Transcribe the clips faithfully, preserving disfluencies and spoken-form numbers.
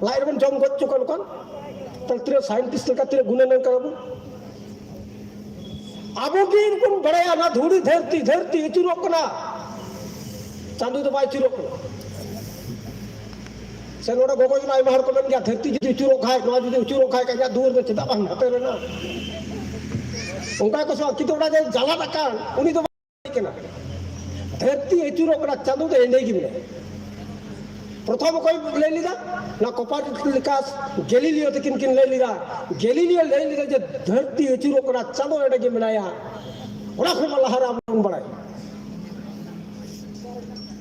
ᱞᱟᱡ ᱨᱮᱵᱚᱱ ᱡᱚᱢ ᱜᱚᱡ ᱦᱚᱪᱚ ᱠᱚᱣᱟ ᱱᱚᱝᱠᱟᱱ᱾ ᱛᱟᱦᱞᱮ ᱛᱤᱱᱟᱹᱜ scientist ᱞᱮᱠᱟ ᱛᱤᱱᱟᱹᱜ ᱜᱩᱱᱟᱹᱱᱟᱱ ᱠᱟᱱᱟ ᱵᱚᱱ? ᱟᱵᱚ ᱜᱮ ᱵᱚᱱ ᱵᱟᱲᱟᱭᱟ ᱚᱱᱟ ᱫᱷᱩᱲᱤ ᱫᱷᱟᱹᱨᱛᱤ, ᱫᱷᱟᱹᱨᱛᱤ ᱟᱹᱪᱩᱨᱚᱜ ᱠᱟᱱᱟ, ᱪᱟᱸᱫᱚ ᱫᱚ ᱵᱟᱭ ᱟᱹᱪᱩᱨᱚᱜ ᱠᱟᱱᱟ᱾ ᱥᱮ ᱱᱚᱰᱮ ᱜᱚᱜᱚ ᱡᱚᱱᱟ ᱟᱭᱢᱟ ᱦᱚᱲ ᱠᱚ ᱢᱮᱱ ᱜᱮᱭᱟ, "ᱫᱷᱟᱹᱨᱛᱤ ᱡᱩᱫᱤ ᱟᱹᱪᱩᱨᱚᱜ ᱠᱷᱟᱡ, ᱱᱚᱣᱟ ᱡᱩᱫᱤ ᱟᱹᱪᱩᱨᱚᱜ ᱠᱷᱟᱡ, ᱤᱧᱟᱹᱜ ᱫᱩᱣᱟᱹᱨ ᱫᱚ ᱪᱮᱫᱟᱜ ᱵᱟᱝ ᱦᱟᱛᱮᱨ ᱮᱱᱟ?" ᱚᱱᱠᱟ ᱠᱚ ᱥᱮ ᱵᱟᱝ? ᱠᱤᱱᱛᱩ ᱚᱱᱟ ᱡᱮ ᱡᱟᱞᱟᱫ ᱟᱠᱟᱱ, ᱩᱱᱤ ᱫᱚ ᱠᱟᱱᱟ᱾ ᱫᱷᱟᱹᱨᱛᱤ ᱟᱹᱪᱩᱨᱚᱜ ᱠᱟᱱᱟ, ᱪᱟᱸᱫᱚ ᱫᱚ ᱮᱸᱰᱮ ᱜᱮ ᱢᱮᱱᱟᱭᱟ᱾ ᱯᱨᱚᱛᱷᱚᱢ ᱚᱠᱚᱭ ᱞᱟᱹᱭ ᱞᱮᱫᱟ? ᱱᱚᱣᱟ ᱠᱚᱯᱟᱨᱱᱤᱠᱟᱥ, ᱜᱮᱞᱤᱞᱤᱭᱳ ᱛᱟᱹᱠᱤᱱ ᱠᱤᱱ ᱞᱟᱹᱭ ᱞᱮᱫᱟ᱾ ᱜᱮᱞᱤᱞᱤᱭᱳ ᱞᱟᱹᱭ ᱞᱮᱫᱟ ᱡᱮ ᱫᱷᱟᱹᱨᱛᱤ ᱟᱹᱪᱩᱨᱚᱜ ᱠᱟᱱᱟ, ᱪᱟᱸᱫᱚ ᱮᱸᱰᱮ ᱜᱮ ᱢᱮᱱᱟᱭᱟ᱾ ᱚᱱᱟ ᱠᱷᱚᱱ ᱢᱟ ᱞᱟᱦᱟ ᱨᱮ ᱟᱵᱚ ᱵᱚᱱ ᱵᱟᱲᱟᱭ᱾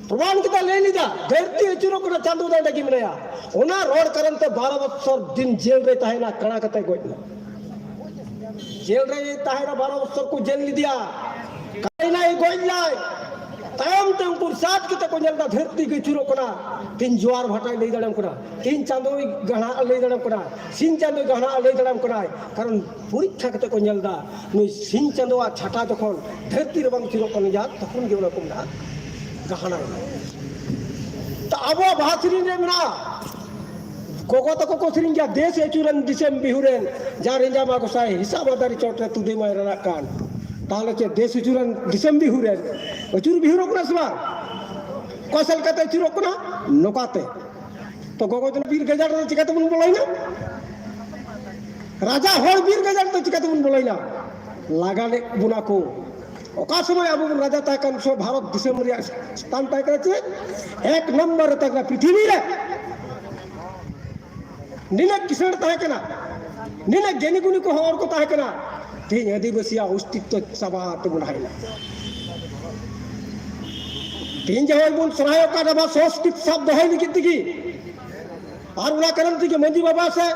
ᱯᱨᱚᱢᱟᱱ ᱠᱮᱫᱟ, ᱞᱟᱹᱭ ᱞᱮᱫᱟ, ᱫᱷᱟᱹᱨᱛᱤ ᱟᱹᱪᱩᱨᱚᱜ ᱠᱟᱱᱟ, ᱪᱟᱸᱫᱚ ᱫᱚ ᱮᱸᱰᱮ ᱜᱮ ᱢᱮᱱᱟᱭᱟ᱾ ᱚᱱᱟ ᱨᱚᱲ ᱠᱟᱨᱚᱱ ᱛᱮ ᱵᱟᱨᱚ ᱵᱚᱪᱷᱚᱨ ᱫᱤᱱ ᱡᱮᱞ ᱨᱮ ᱛᱟᱦᱮᱸᱱᱟ, ᱠᱟᱬᱟ ᱠᱟᱛᱮ ᱜᱚᱡ ᱮᱱᱟ᱾ ᱡᱮᱞ ᱨᱮ ᱛᱟᱦᱮᱸᱱᱟ, ᱵᱟᱨᱚ ᱵᱚᱪᱷᱚᱨ ᱠᱚ ᱡᱮᱞ ᱞᱮᱫᱮᱭᱟ᱾ ᱠᱟᱭᱱᱟᱭ ᱜᱚᱡ ᱞᱮᱱᱟᱭ᱾ ᱛᱟᱭᱚᱢ ᱛᱮ ᱩᱱᱠᱩ ᱨᱤᱥᱟᱨᱪ ᱠᱟᱛᱮ ᱠᱚ ᱧᱮᱞ ᱮᱫᱟ, ᱫᱷᱟᱹᱨᱛᱤ ᱜᱮ ᱟᱹᱪᱩᱨᱚᱜ ᱠᱟᱱᱟ᱾ ᱛᱤᱦᱤᱧ ᱡᱳᱣᱟᱨ ᱵᱷᱟᱴᱟᱭ ᱞᱟᱹᱭ ᱫᱟᱲᱮᱭᱟᱢ ᱠᱟᱱᱟ, ᱛᱤᱦᱤᱧ ᱪᱟᱸᱫᱚᱭ ᱜᱟᱦᱱᱟᱜ ᱞᱟᱹᱭ ᱫᱟᱲᱮᱭᱟᱢ ᱠᱟᱱᱟ, ᱥᱤᱧ ᱪᱟᱸᱫᱚᱭ ᱜᱟᱦᱱᱟᱜ ᱞᱟᱹᱭ ᱫᱟᱲᱮᱭᱟᱢ ᱠᱟᱱᱟᱭ᱾ ᱠᱟᱨᱚᱱ ᱯᱚᱨᱤᱠᱠᱷᱟ ᱠᱟᱛᱮ ᱠᱚ ᱧᱮᱞ ᱮᱫᱟ, ᱱᱩᱭ ᱥᱤᱧ ᱪᱟᱸᱫᱚᱣᱟᱜ ᱪᱷᱟᱴᱟ ᱡᱚᱠᱷᱚᱱ ᱫᱷᱟᱹᱨᱛᱤ ᱨᱮ ᱵᱟᱝ ᱟᱹᱪᱩᱨᱚᱜ ᱠᱟᱱ ᱜᱮᱭᱟ, ᱛᱚᱠᱷᱚᱱ ᱜᱮ ᱚᱱᱟ ᱠᱚ ᱢᱮᱱᱟᱜᱼᱟ, ᱜᱟᱦᱱᱟᱭ᱾ ᱛᱚ ᱟᱵᱚᱣᱟᱜ ᱵᱟᱦᱟ ᱥᱮᱨᱮᱧ ᱨᱮ ᱢᱮᱱᱟᱜᱼᱟ, ᱜᱚᱜᱚ ᱛᱟᱠᱚ ᱠᱚ ᱥᱮᱨᱮᱧ ᱜᱮᱭᱟ, "ᱫᱮᱥ ᱟᱹᱪᱩᱨᱮᱱ ᱫᱤᱥᱚᱢ ᱵᱤᱦᱩᱨᱮᱱ, ᱡᱟ ᱨᱮᱸᱡᱟ ᱢᱟ ᱜᱚᱸᱥᱟᱭ, ᱦᱤᱥᱟᱵ ᱟᱫᱟᱨᱤ ᱪᱚᱴ ᱨᱮ ᱛᱩᱫᱮ ᱢᱟᱭ ᱨᱟᱲᱟᱜ ᱠᱟᱱ᱾" ᱛᱟᱦᱚᱞᱮ ᱪᱮᱫ ᱫᱮᱥ ᱟᱹᱪᱩᱨᱮᱱ ᱫᱤᱥᱚᱢ ᱵᱤᱦᱩᱨᱮᱱ, ᱟᱹᱪᱩᱨ ᱵᱤᱦᱩᱨᱚᱜ ᱠᱟᱱᱟ ᱥᱮ ᱵᱟᱝ? ᱚᱠᱟ ᱥᱮᱫ ᱞᱮᱠᱟᱛᱮ ᱟᱹᱪᱩᱨᱚᱜ ᱠᱟᱱᱟ? ᱱᱚᱝᱠᱟᱛᱮ᱾ ᱛᱚ ᱜᱚᱜᱚ ᱡᱚᱱᱟ ᱵᱤᱨ ᱜᱟᱡᱟᱲ ᱨᱮ ᱪᱤᱠᱟᱹ ᱛᱮᱵᱚᱱ ᱵᱚᱞᱚᱭᱮᱱᱟ? ᱨᱟᱡᱟ ᱦᱚᱲ ᱵᱤᱨ ᱜᱟᱡᱟᱲ ᱫᱚ ᱪᱤᱠᱟᱹ ᱛᱮᱵᱚᱱ ᱵᱚᱞᱚᱭᱮᱱᱟ? ᱞᱟᱜᱟ ᱞᱮᱫ ᱵᱚᱱᱟ ᱠᱚ᱾ ᱚᱠᱟ ᱥᱚᱢᱚᱭ ᱟᱵᱚ ᱵᱚᱱ ᱨᱟᱡᱟ ᱛᱟᱦᱮᱸ ᱠᱟᱱ ᱥᱚᱢᱚᱭ ᱵᱷᱟᱨᱚᱛ ᱫᱤᱥᱚᱢ ᱨᱮᱭᱟᱜ ᱥᱛᱷᱟᱱ ᱛᱟᱦᱮᱸ ᱠᱟᱱᱟ ᱪᱮᱫ? ᱮᱠ ᱱᱚᱢᱵᱚᱨ ᱨᱮ ᱛᱟᱦᱮᱸ ᱠᱟᱱᱟ ᱯᱨᱤᱛᱷᱤᱵᱤ ᱨᱮ᱾ ᱱᱤᱱᱟᱹᱜ ᱠᱤᱥᱟᱹᱬ ᱛᱟᱦᱮᱸ ᱠᱟᱱᱟ, ᱱᱤᱱᱟᱹᱜ ᱜᱮᱱᱤ ᱜᱩᱱᱤ ᱠᱚ ᱦᱚᱲ ᱠᱚ ᱛᱟᱦᱮᱸ ᱠᱟᱱᱟ᱾ ᱛᱮᱦᱮᱧ ᱟᱹᱫᱤᱵᱟᱹᱥᱤᱭᱟᱜ ᱚᱥᱛᱤᱛᱛᱚ ᱪᱟᱵᱟ ᱛᱮᱵᱚᱱ ᱦᱮᱡ ᱮᱱᱟ᱾ ᱛᱮᱦᱮᱧ ᱡᱟᱦᱟᱸᱭ ᱵᱚᱱ ᱥᱚᱨᱦᱟᱭᱚᱜ ᱠᱟᱱ ᱟᱵᱚᱣᱟᱜ ᱥᱚᱝᱥᱠᱨᱤᱛ ᱥᱟᱵ ᱫᱚᱦᱚᱭ ᱞᱟᱹᱜᱤᱫ ᱛᱮᱜᱮ, ᱟᱨ ᱚᱱᱟ ᱠᱟᱨᱚᱱ ᱛᱮᱜᱮ ᱢᱟᱹᱡᱷᱤ ᱵᱟᱵᱟ ᱥᱮ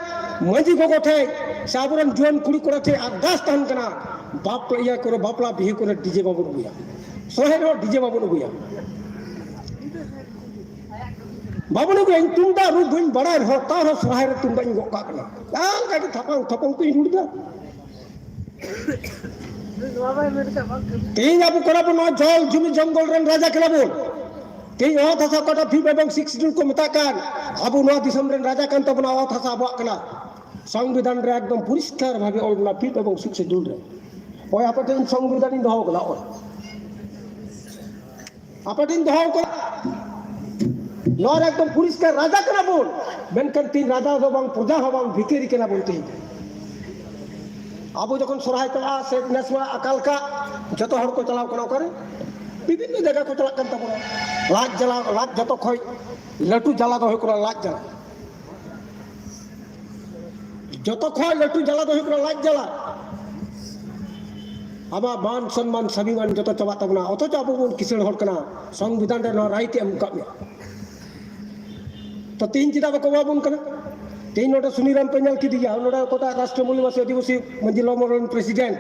ᱢᱟᱹᱡᱷᱤ ᱜᱚᱜᱚ ᱴᱷᱮᱡ ᱥᱮ ᱟᱵᱚᱨᱮᱱ ᱡᱩᱣᱟᱹᱱ ᱠᱩᱲᱤ ᱠᱚᱲᱟ ᱴᱷᱮᱡ ᱟᱨᱫᱟᱥ ᱛᱟᱦᱮᱱ ᱠᱟᱱᱟ, ᱵᱟᱯᱞᱟ ᱤᱭᱟᱹ ᱠᱚᱨᱮ, ᱵᱟᱯᱞᱟ ᱵᱤᱦᱟᱹ ᱠᱚᱨᱮ ᱰᱤᱡᱮ ᱵᱟᱵᱚᱱ ᱟᱹᱜᱩᱭᱟ, ᱥᱚᱨᱦᱟᱭ ᱨᱮᱦᱚᱸ ᱰᱤᱡᱮ ᱵᱟᱵᱚᱱ ᱟᱹᱜᱩᱭᱟ᱾ ᱵᱟᱵᱚᱱ ᱟᱹᱜᱩᱭᱟ, ᱤᱧ ᱛᱩᱢᱫᱟᱜ ᱨᱩ ᱵᱟᱹᱧ ᱵᱟᱲᱟᱭ ᱨᱮᱦᱚᱸ, ᱛᱟᱣ ᱨᱮᱦᱚᱸ ᱥᱚᱨᱦᱟᱭ ᱨᱮ ᱛᱩᱢᱫᱟᱜ ᱤᱧ ᱜᱚᱜ ᱠᱟᱜ ᱠᱟᱱᱟ᱾ ᱚᱱᱠᱟ ᱜᱮ ᱛᱷᱟᱯᱟᱝ ᱛᱷᱚᱯᱚᱝ ᱛᱮᱧ ᱨᱩᱲ ᱮᱫᱟ᱾ ᱛᱮᱦᱮᱧ ᱟᱵᱚ ᱠᱟᱱᱟ ᱵᱚᱱ ᱱᱚᱣᱟ ᱡᱚᱞ ᱡᱩᱢᱤ ᱡᱚᱝᱜᱚᱞ ᱨᱮᱱ ᱨᱟᱡᱟ ᱠᱟᱱᱟ ᱵᱚᱱ᱾ ᱛᱮᱦᱮᱧ ᱚᱛ ᱦᱟᱥᱟ ᱚᱠᱟᱴᱟᱜ ᱯᱷᱤᱯᱛᱷ ᱮᱵᱚᱝ ᱥᱤᱠᱥ ᱥᱤᱰᱩᱞ ᱠᱚ ᱢᱮᱛᱟᱜ ᱠᱟᱱ, ᱟᱵᱚ ᱱᱚᱣᱟ ᱫᱤᱥᱚᱢ ᱨᱮᱱ ᱨᱟᱡᱟ ᱠᱟᱱ ᱛᱟᱵᱚᱱᱟ, ᱚᱛ ᱦᱟᱥᱟ ᱟᱵᱚᱣᱟᱜ ᱠᱟᱱᱟ᱾ ᱥᱚᱝᱵᱤᱫᱷᱟᱱ ᱨᱮ ᱮᱠᱫᱚᱢ ᱯᱚᱨᱤᱥᱠᱟᱨ ᱵᱷᱟᱵᱮ ᱚᱞ ᱢᱮᱱᱟᱜᱼᱟ ᱯᱷᱤᱯᱛᱷ ᱮᱵᱚᱝ ᱥᱤᱠᱥ ᱥᱤᱰᱩᱞ ᱨᱮ᱾ ᱦᱳᱭ, ᱟᱯᱮ ᱴᱷᱮᱱ ᱥᱚᱝᱵᱤᱫᱷᱟᱱ ᱤᱧ ᱫᱚᱦᱚ ᱠᱟᱫᱟ, ᱦᱳᱭ᱾ ᱟᱯᱮ ᱴᱷᱮᱱ ᱫᱚᱦᱚ ᱠᱟᱫᱟ᱾ ᱱᱚᱣᱟ ᱨᱮ ᱮᱠᱫᱚᱢ ᱯᱚᱨᱤᱥᱠᱟᱨ ᱨᱟᱡᱟ ᱠᱟᱱᱟ ᱵᱚᱱ, ᱢᱮᱱᱠᱷᱟᱱ ᱛᱤᱦᱤᱧ ᱨᱟᱡᱟ ᱫᱚ ᱵᱟᱝ, ᱯᱨᱚᱡᱟ ᱦᱚᱸ ᱵᱟᱝ, ᱵᱷᱤᱠᱟᱹᱨᱤ ᱠᱟᱱᱟ ᱵᱚᱱ ᱛᱤᱦᱤᱧ᱾ ᱟᱵᱚ ᱡᱚᱠᱷᱚᱱ ᱥᱚᱨᱦᱟᱭ ᱪᱟᱞᱟᱜᱼᱟ ᱥᱮ ᱱᱮᱥ ᱢᱟ ᱟᱠᱟᱞ ᱠᱟᱜ, ᱡᱚᱛᱚ ᱦᱚᱲ ᱠᱚ ᱪᱟᱞᱟᱣ ᱠᱟᱱᱟ ᱚᱠᱟᱨᱮ? ᱵᱤᱵᱷᱤᱱᱱᱚ ᱡᱟᱭᱜᱟ ᱠᱚ ᱪᱟᱞᱟᱜ ᱠᱟᱱ ᱛᱟᱵᱚᱱᱟ᱾ ᱞᱟᱡ ᱡᱟᱞᱟ, ᱞᱟᱡ ᱡᱚᱛᱚ ᱠᱷᱚᱡ ᱞᱟᱹᱴᱩ ᱡᱟᱞᱟ ᱫᱚ ᱦᱩᱭᱩᱜ ᱠᱟᱱᱟ ᱞᱟᱡ ᱡᱟᱞᱟ᱾ ᱡᱚᱛᱚ ᱠᱷᱚᱡ ᱞᱟᱹᱴᱩ ᱡᱟᱞᱟ ᱫᱚ ᱦᱩᱭᱩᱜ ᱠᱟᱱᱟ ᱞᱟᱡ ᱡᱟᱞᱟ᱾ ᱟᱢᱟᱜ ᱢᱟᱱ ᱥᱚᱱᱢᱟᱱ ᱥᱟᱵᱤᱢᱟᱱ ᱡᱚᱛᱚ ᱪᱟᱵᱟᱜ ᱛᱟᱵᱚᱱᱟ, ᱚᱛᱷᱚᱪᱚ ᱟᱵᱚ ᱵᱚᱱ ᱠᱤᱥᱟᱹᱬ ᱦᱚᱲ ᱠᱟᱱᱟ, ᱥᱚᱝᱵᱤᱫᱷᱟᱱ ᱨᱮ ᱱᱚᱣᱟ ᱨᱟᱭᱤᱴ ᱮ ᱮᱢ ᱟᱠᱟᱫ ᱢᱮᱭᱟ᱾ ᱛᱚ ᱛᱮᱦᱮᱧ ᱪᱮᱫᱟᱜ ᱵᱟᱠᱚ ᱮᱢᱟ ᱵᱚᱱ ᱠᱟᱱᱟ? ᱛᱮᱦᱮᱧ ᱱᱚᱰᱮ ᱥᱩᱱᱤᱨᱟᱢ ᱯᱮ ᱧᱮᱞ ᱠᱮᱫᱮᱭᱟ, ᱱᱚᱰᱮ ᱚᱠᱚᱭᱴᱟᱜ ᱨᱟᱥᱴᱨᱚ ᱢᱩᱞᱤᱵᱟᱥᱤ ᱟᱹᱫᱤᱵᱟᱹᱥᱤ ᱢᱟᱹᱡᱷᱤ ᱞᱚᱢᱚᱨᱚᱱ ᱯᱨᱮᱥᱤᱰᱮᱱᱴ,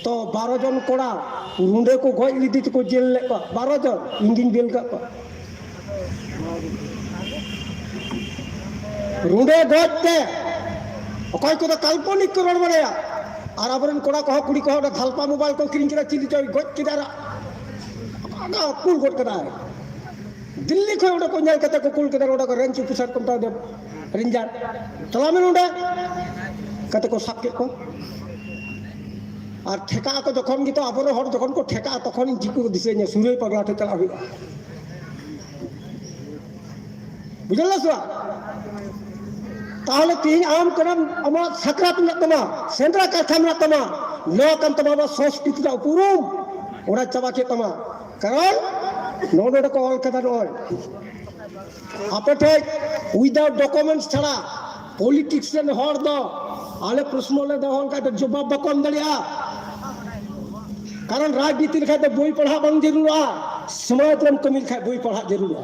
ᱛᱚ ᱵᱟᱨᱚ ᱡᱚᱱ ᱠᱚᱲᱟ ᱨᱩᱸᱰᱟᱹ ᱠᱚ ᱜᱚᱡ ᱞᱮᱫᱮ ᱛᱮᱠᱚ ᱡᱮᱞ ᱞᱮᱫ ᱠᱚᱣᱟ, ᱵᱟᱨᱚ ᱡᱚᱱ, ᱤᱧ ᱜᱤᱧ ᱵᱮᱞ ᱠᱟᱜ ᱠᱚᱣᱟ᱾ ᱨᱩᱸᱰᱟᱹ ᱜᱚᱡ ᱛᱮ ᱚᱠᱚᱭ ᱠᱚᱫᱚ ᱠᱟᱞᱯᱚᱱᱤᱠ ᱠᱚ ᱨᱚᱲ ᱵᱟᱲᱟᱭᱟ, ᱟᱨ ᱟᱵᱚᱨᱮᱱ ᱠᱚᱲᱟ ᱠᱚᱦᱚᱸ ᱠᱩᱲᱤ ᱠᱚᱦᱚᱸ ᱚᱸᱰᱮ ᱫᱷᱟᱞᱯᱟ ᱢᱳᱵᱟᱭᱤᱞ ᱠᱚ ᱠᱤᱨᱤᱧ ᱠᱮᱫᱟ, ᱪᱤᱞᱤ ᱪᱚᱭ ᱜᱚᱡ ᱠᱮᱫᱟ, ᱟᱨ ᱚᱱᱟ ᱠᱩᱞ ᱜᱚᱫ ᱠᱟᱫᱟᱭ᱾ ᱫᱤᱞᱞᱤ ᱠᱷᱚᱱ ᱚᱸᱰᱮ ᱠᱚ ᱧᱮᱞ ᱠᱟᱛᱮ ᱠᱚ ᱠᱩᱞ ᱠᱮᱫᱟ, ᱚᱸᱰᱮ ᱠᱚ ᱨᱮᱧᱡᱽ ᱚᱯᱷᱤᱥᱟᱨ ᱠᱚ ᱢᱮᱛᱟ ᱫᱮ, ᱨᱮᱧᱡᱟᱨ, ᱪᱟᱞᱟᱣ ᱢᱮ ᱱᱚᱸᱰᱮ᱾ ᱠᱟᱛᱮ ᱠᱚ ᱥᱟᱵ ᱠᱮᱫ ᱠᱚᱣᱟ᱾ ᱟᱨ ᱴᱷᱮᱠᱟᱜ ᱟᱠᱚ ᱡᱚᱠᱷᱚᱱ ᱜᱮᱛᱚ ᱟᱵᱚᱨᱮᱱ ᱦᱚᱲ ᱡᱚᱠᱷᱚᱱ ᱠᱚ ᱴᱷᱮᱠᱟᱜᱼᱟ, ᱛᱚᱠᱷᱚᱱ ᱡᱤᱠᱩ ᱫᱤᱥᱟᱹᱧᱟ, ᱥᱩᱨᱟᱹᱭ ᱯᱟᱜᱽᱞᱟ ᱴᱷᱮᱱ ᱪᱟᱞᱟᱜ ᱦᱩᱭᱩᱜᱼᱟ᱾ ᱵᱩᱡᱷᱟᱹᱣ ᱥᱮ ᱵᱟᱝ? ᱛᱟᱦᱚᱞᱮ ᱛᱮᱦᱮᱧ ᱟᱢ ᱠᱟᱱᱟᱢ, ᱟᱢᱟᱜ ᱥᱟᱠᱨᱟᱛ ᱢᱮᱱᱟᱜ ᱛᱟᱢᱟ, ᱥᱮᱸᱫᱽᱨᱟ ᱠᱟᱨᱠᱷᱟ ᱢᱮᱱᱟᱜ ᱛᱟᱢᱟ, ᱱᱚᱣᱟ ᱠᱟᱱ ᱛᱟᱢᱟ ᱟᱵᱚᱣᱟᱜ ᱥᱚᱝᱥᱠᱨᱤᱛᱤ ᱨᱮᱱᱟᱜ ᱩᱯᱨᱩᱢ, ᱚᱱᱟ ᱪᱟᱵᱟ ᱠᱮᱫ ᱛᱟᱢᱟ᱾ ᱠᱟᱨᱚᱱ ᱱᱚᱜᱼᱚ ᱱᱚᱰᱮ ᱠᱚ ᱚᱞ ᱠᱟᱫᱟ, ᱱᱚᱜᱼᱚᱭ ᱟᱯᱮ ᱴᱷᱮᱡ without documents ᱪᱷᱟᱲᱟ politics ᱨᱮᱱ ᱦᱚᱲ ᱫᱚ ᱟᱞᱮ ᱯᱨᱚᱥᱱᱚ ᱞᱮ ᱫᱚᱦᱚ ᱞᱮᱠᱷᱟᱡ ᱫᱚ ᱡᱚᱵᱟᱵ ᱵᱟᱠᱚ ᱮᱢ ᱫᱟᱲᱮᱭᱟᱜᱼᱟ᱾ ᱠᱟᱨᱚᱱ ᱨᱟᱡᱽᱱᱤᱛᱤ ᱞᱮᱠᱷᱟᱡ ᱫᱚ ᱵᱳᱭ ᱯᱟᱲᱦᱟᱜ ᱵᱟᱝ ᱡᱟᱹᱨᱩᱲᱚᱜᱼᱟ, ᱥᱚᱢᱟᱡᱽ ᱨᱮᱢ ᱠᱟᱹᱢᱤ ᱞᱮᱠᱷᱟᱡ ᱵᱳᱭ ᱯᱟᱲᱦᱟᱜ ᱡᱟᱹᱨᱩᱲᱚᱜᱼᱟ᱾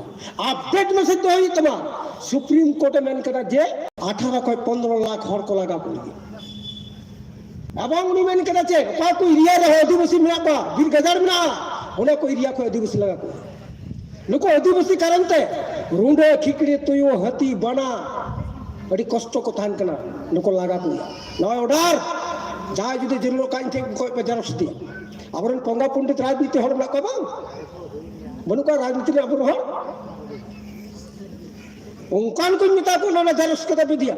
ᱟᱯᱰᱮᱴ ᱢᱮᱥᱮᱡᱽ ᱫᱚᱦᱚᱭ ᱦᱩᱭᱩᱜ ᱛᱟᱢᱟ᱾ ᱥᱩᱯᱨᱤᱢ ᱠᱳᱨᱴ ᱮ ᱢᱮᱱ ᱠᱟᱫᱟ ᱡᱮ ᱟᱴᱷᱟᱨᱚ ᱠᱷᱚᱡ ᱯᱚᱱᱨᱚ ᱞᱟᱠᱷ ᱦᱚᱲ ᱠᱚ ᱞᱟᱜᱟ ᱠᱚ ᱞᱟᱹᱜᱤᱫ᱾ ᱮᱵᱚᱝ ᱩᱱᱤ ᱢᱮᱱ ᱠᱮᱫᱟ ᱪᱮᱫ, ᱚᱠᱟ ᱠᱚ ᱮᱨᱤᱭᱟ ᱨᱮ ᱟᱹᱫᱤᱵᱟᱹᱥᱤ ᱢᱮᱱᱟᱜ ᱠᱚᱣᱟ, ᱵᱤᱨ ᱜᱟᱡᱟᱲ ᱢᱮᱱᱟᱜᱼᱟ, ᱚᱱᱟ ᱠᱚ ᱮᱨᱤᱭᱟ ᱠᱷᱚᱱ ᱟᱹᱫᱤᱵᱟᱹᱥᱤ ᱞᱟᱜᱟ ᱠᱚ᱾ ᱱᱩᱠᱩ ᱟᱹᱫᱤᱵᱟᱹᱥᱤ ᱠᱟᱨᱚᱱ ᱛᱮ ᱨᱩᱸᱰᱟᱹ, ᱠᱷᱤᱠᱲᱤ, ᱛᱩᱭᱩ, ᱦᱟᱹᱛᱤ, ᱵᱟᱱᱟ ᱟᱹᱰᱤ ᱠᱚᱥᱴᱚ ᱠᱚ ᱛᱟᱦᱮᱱ ᱠᱟᱱᱟ, ᱱᱩᱠᱩ ᱞᱟᱜᱟ ᱠᱚ ᱦᱩᱭᱩᱜᱼᱟ᱾ ᱱᱚᱣᱟ ᱚᱰᱟᱨ ᱡᱟᱦᱟᱸᱭ ᱡᱩᱫᱤ ᱡᱟᱹᱨᱩᱲᱚᱜ ᱠᱷᱟᱱ ᱤᱧ ᱴᱷᱮᱱ ᱠᱷᱚᱱ ᱯᱮ ᱡᱮᱨᱚᱠᱥ ᱤᱫᱤᱭᱟ᱾ ᱟᱵᱚᱨᱮᱱ ᱯᱚᱝᱜᱟ ᱯᱚᱱᱰᱤᱛ ᱨᱟᱡᱽᱱᱤᱛᱤ ᱦᱚᱲ ᱢᱮᱱᱟᱜ ᱠᱚᱣᱟ ᱵᱟᱝ? ᱵᱟᱹᱱᱩᱜ ᱠᱚᱣᱟ ᱨᱟᱡᱽᱱᱤᱛᱤ ᱨᱮ ᱟᱵᱚ ᱦᱚᱲ᱾ ᱚᱱᱠᱟᱱ ᱠᱚᱧ ᱢᱮᱛᱟ ᱠᱚ, ᱚᱱᱟ ᱡᱟᱨᱚᱥ ᱠᱟᱛᱮ ᱯᱮ ᱤᱫᱤᱭᱟ,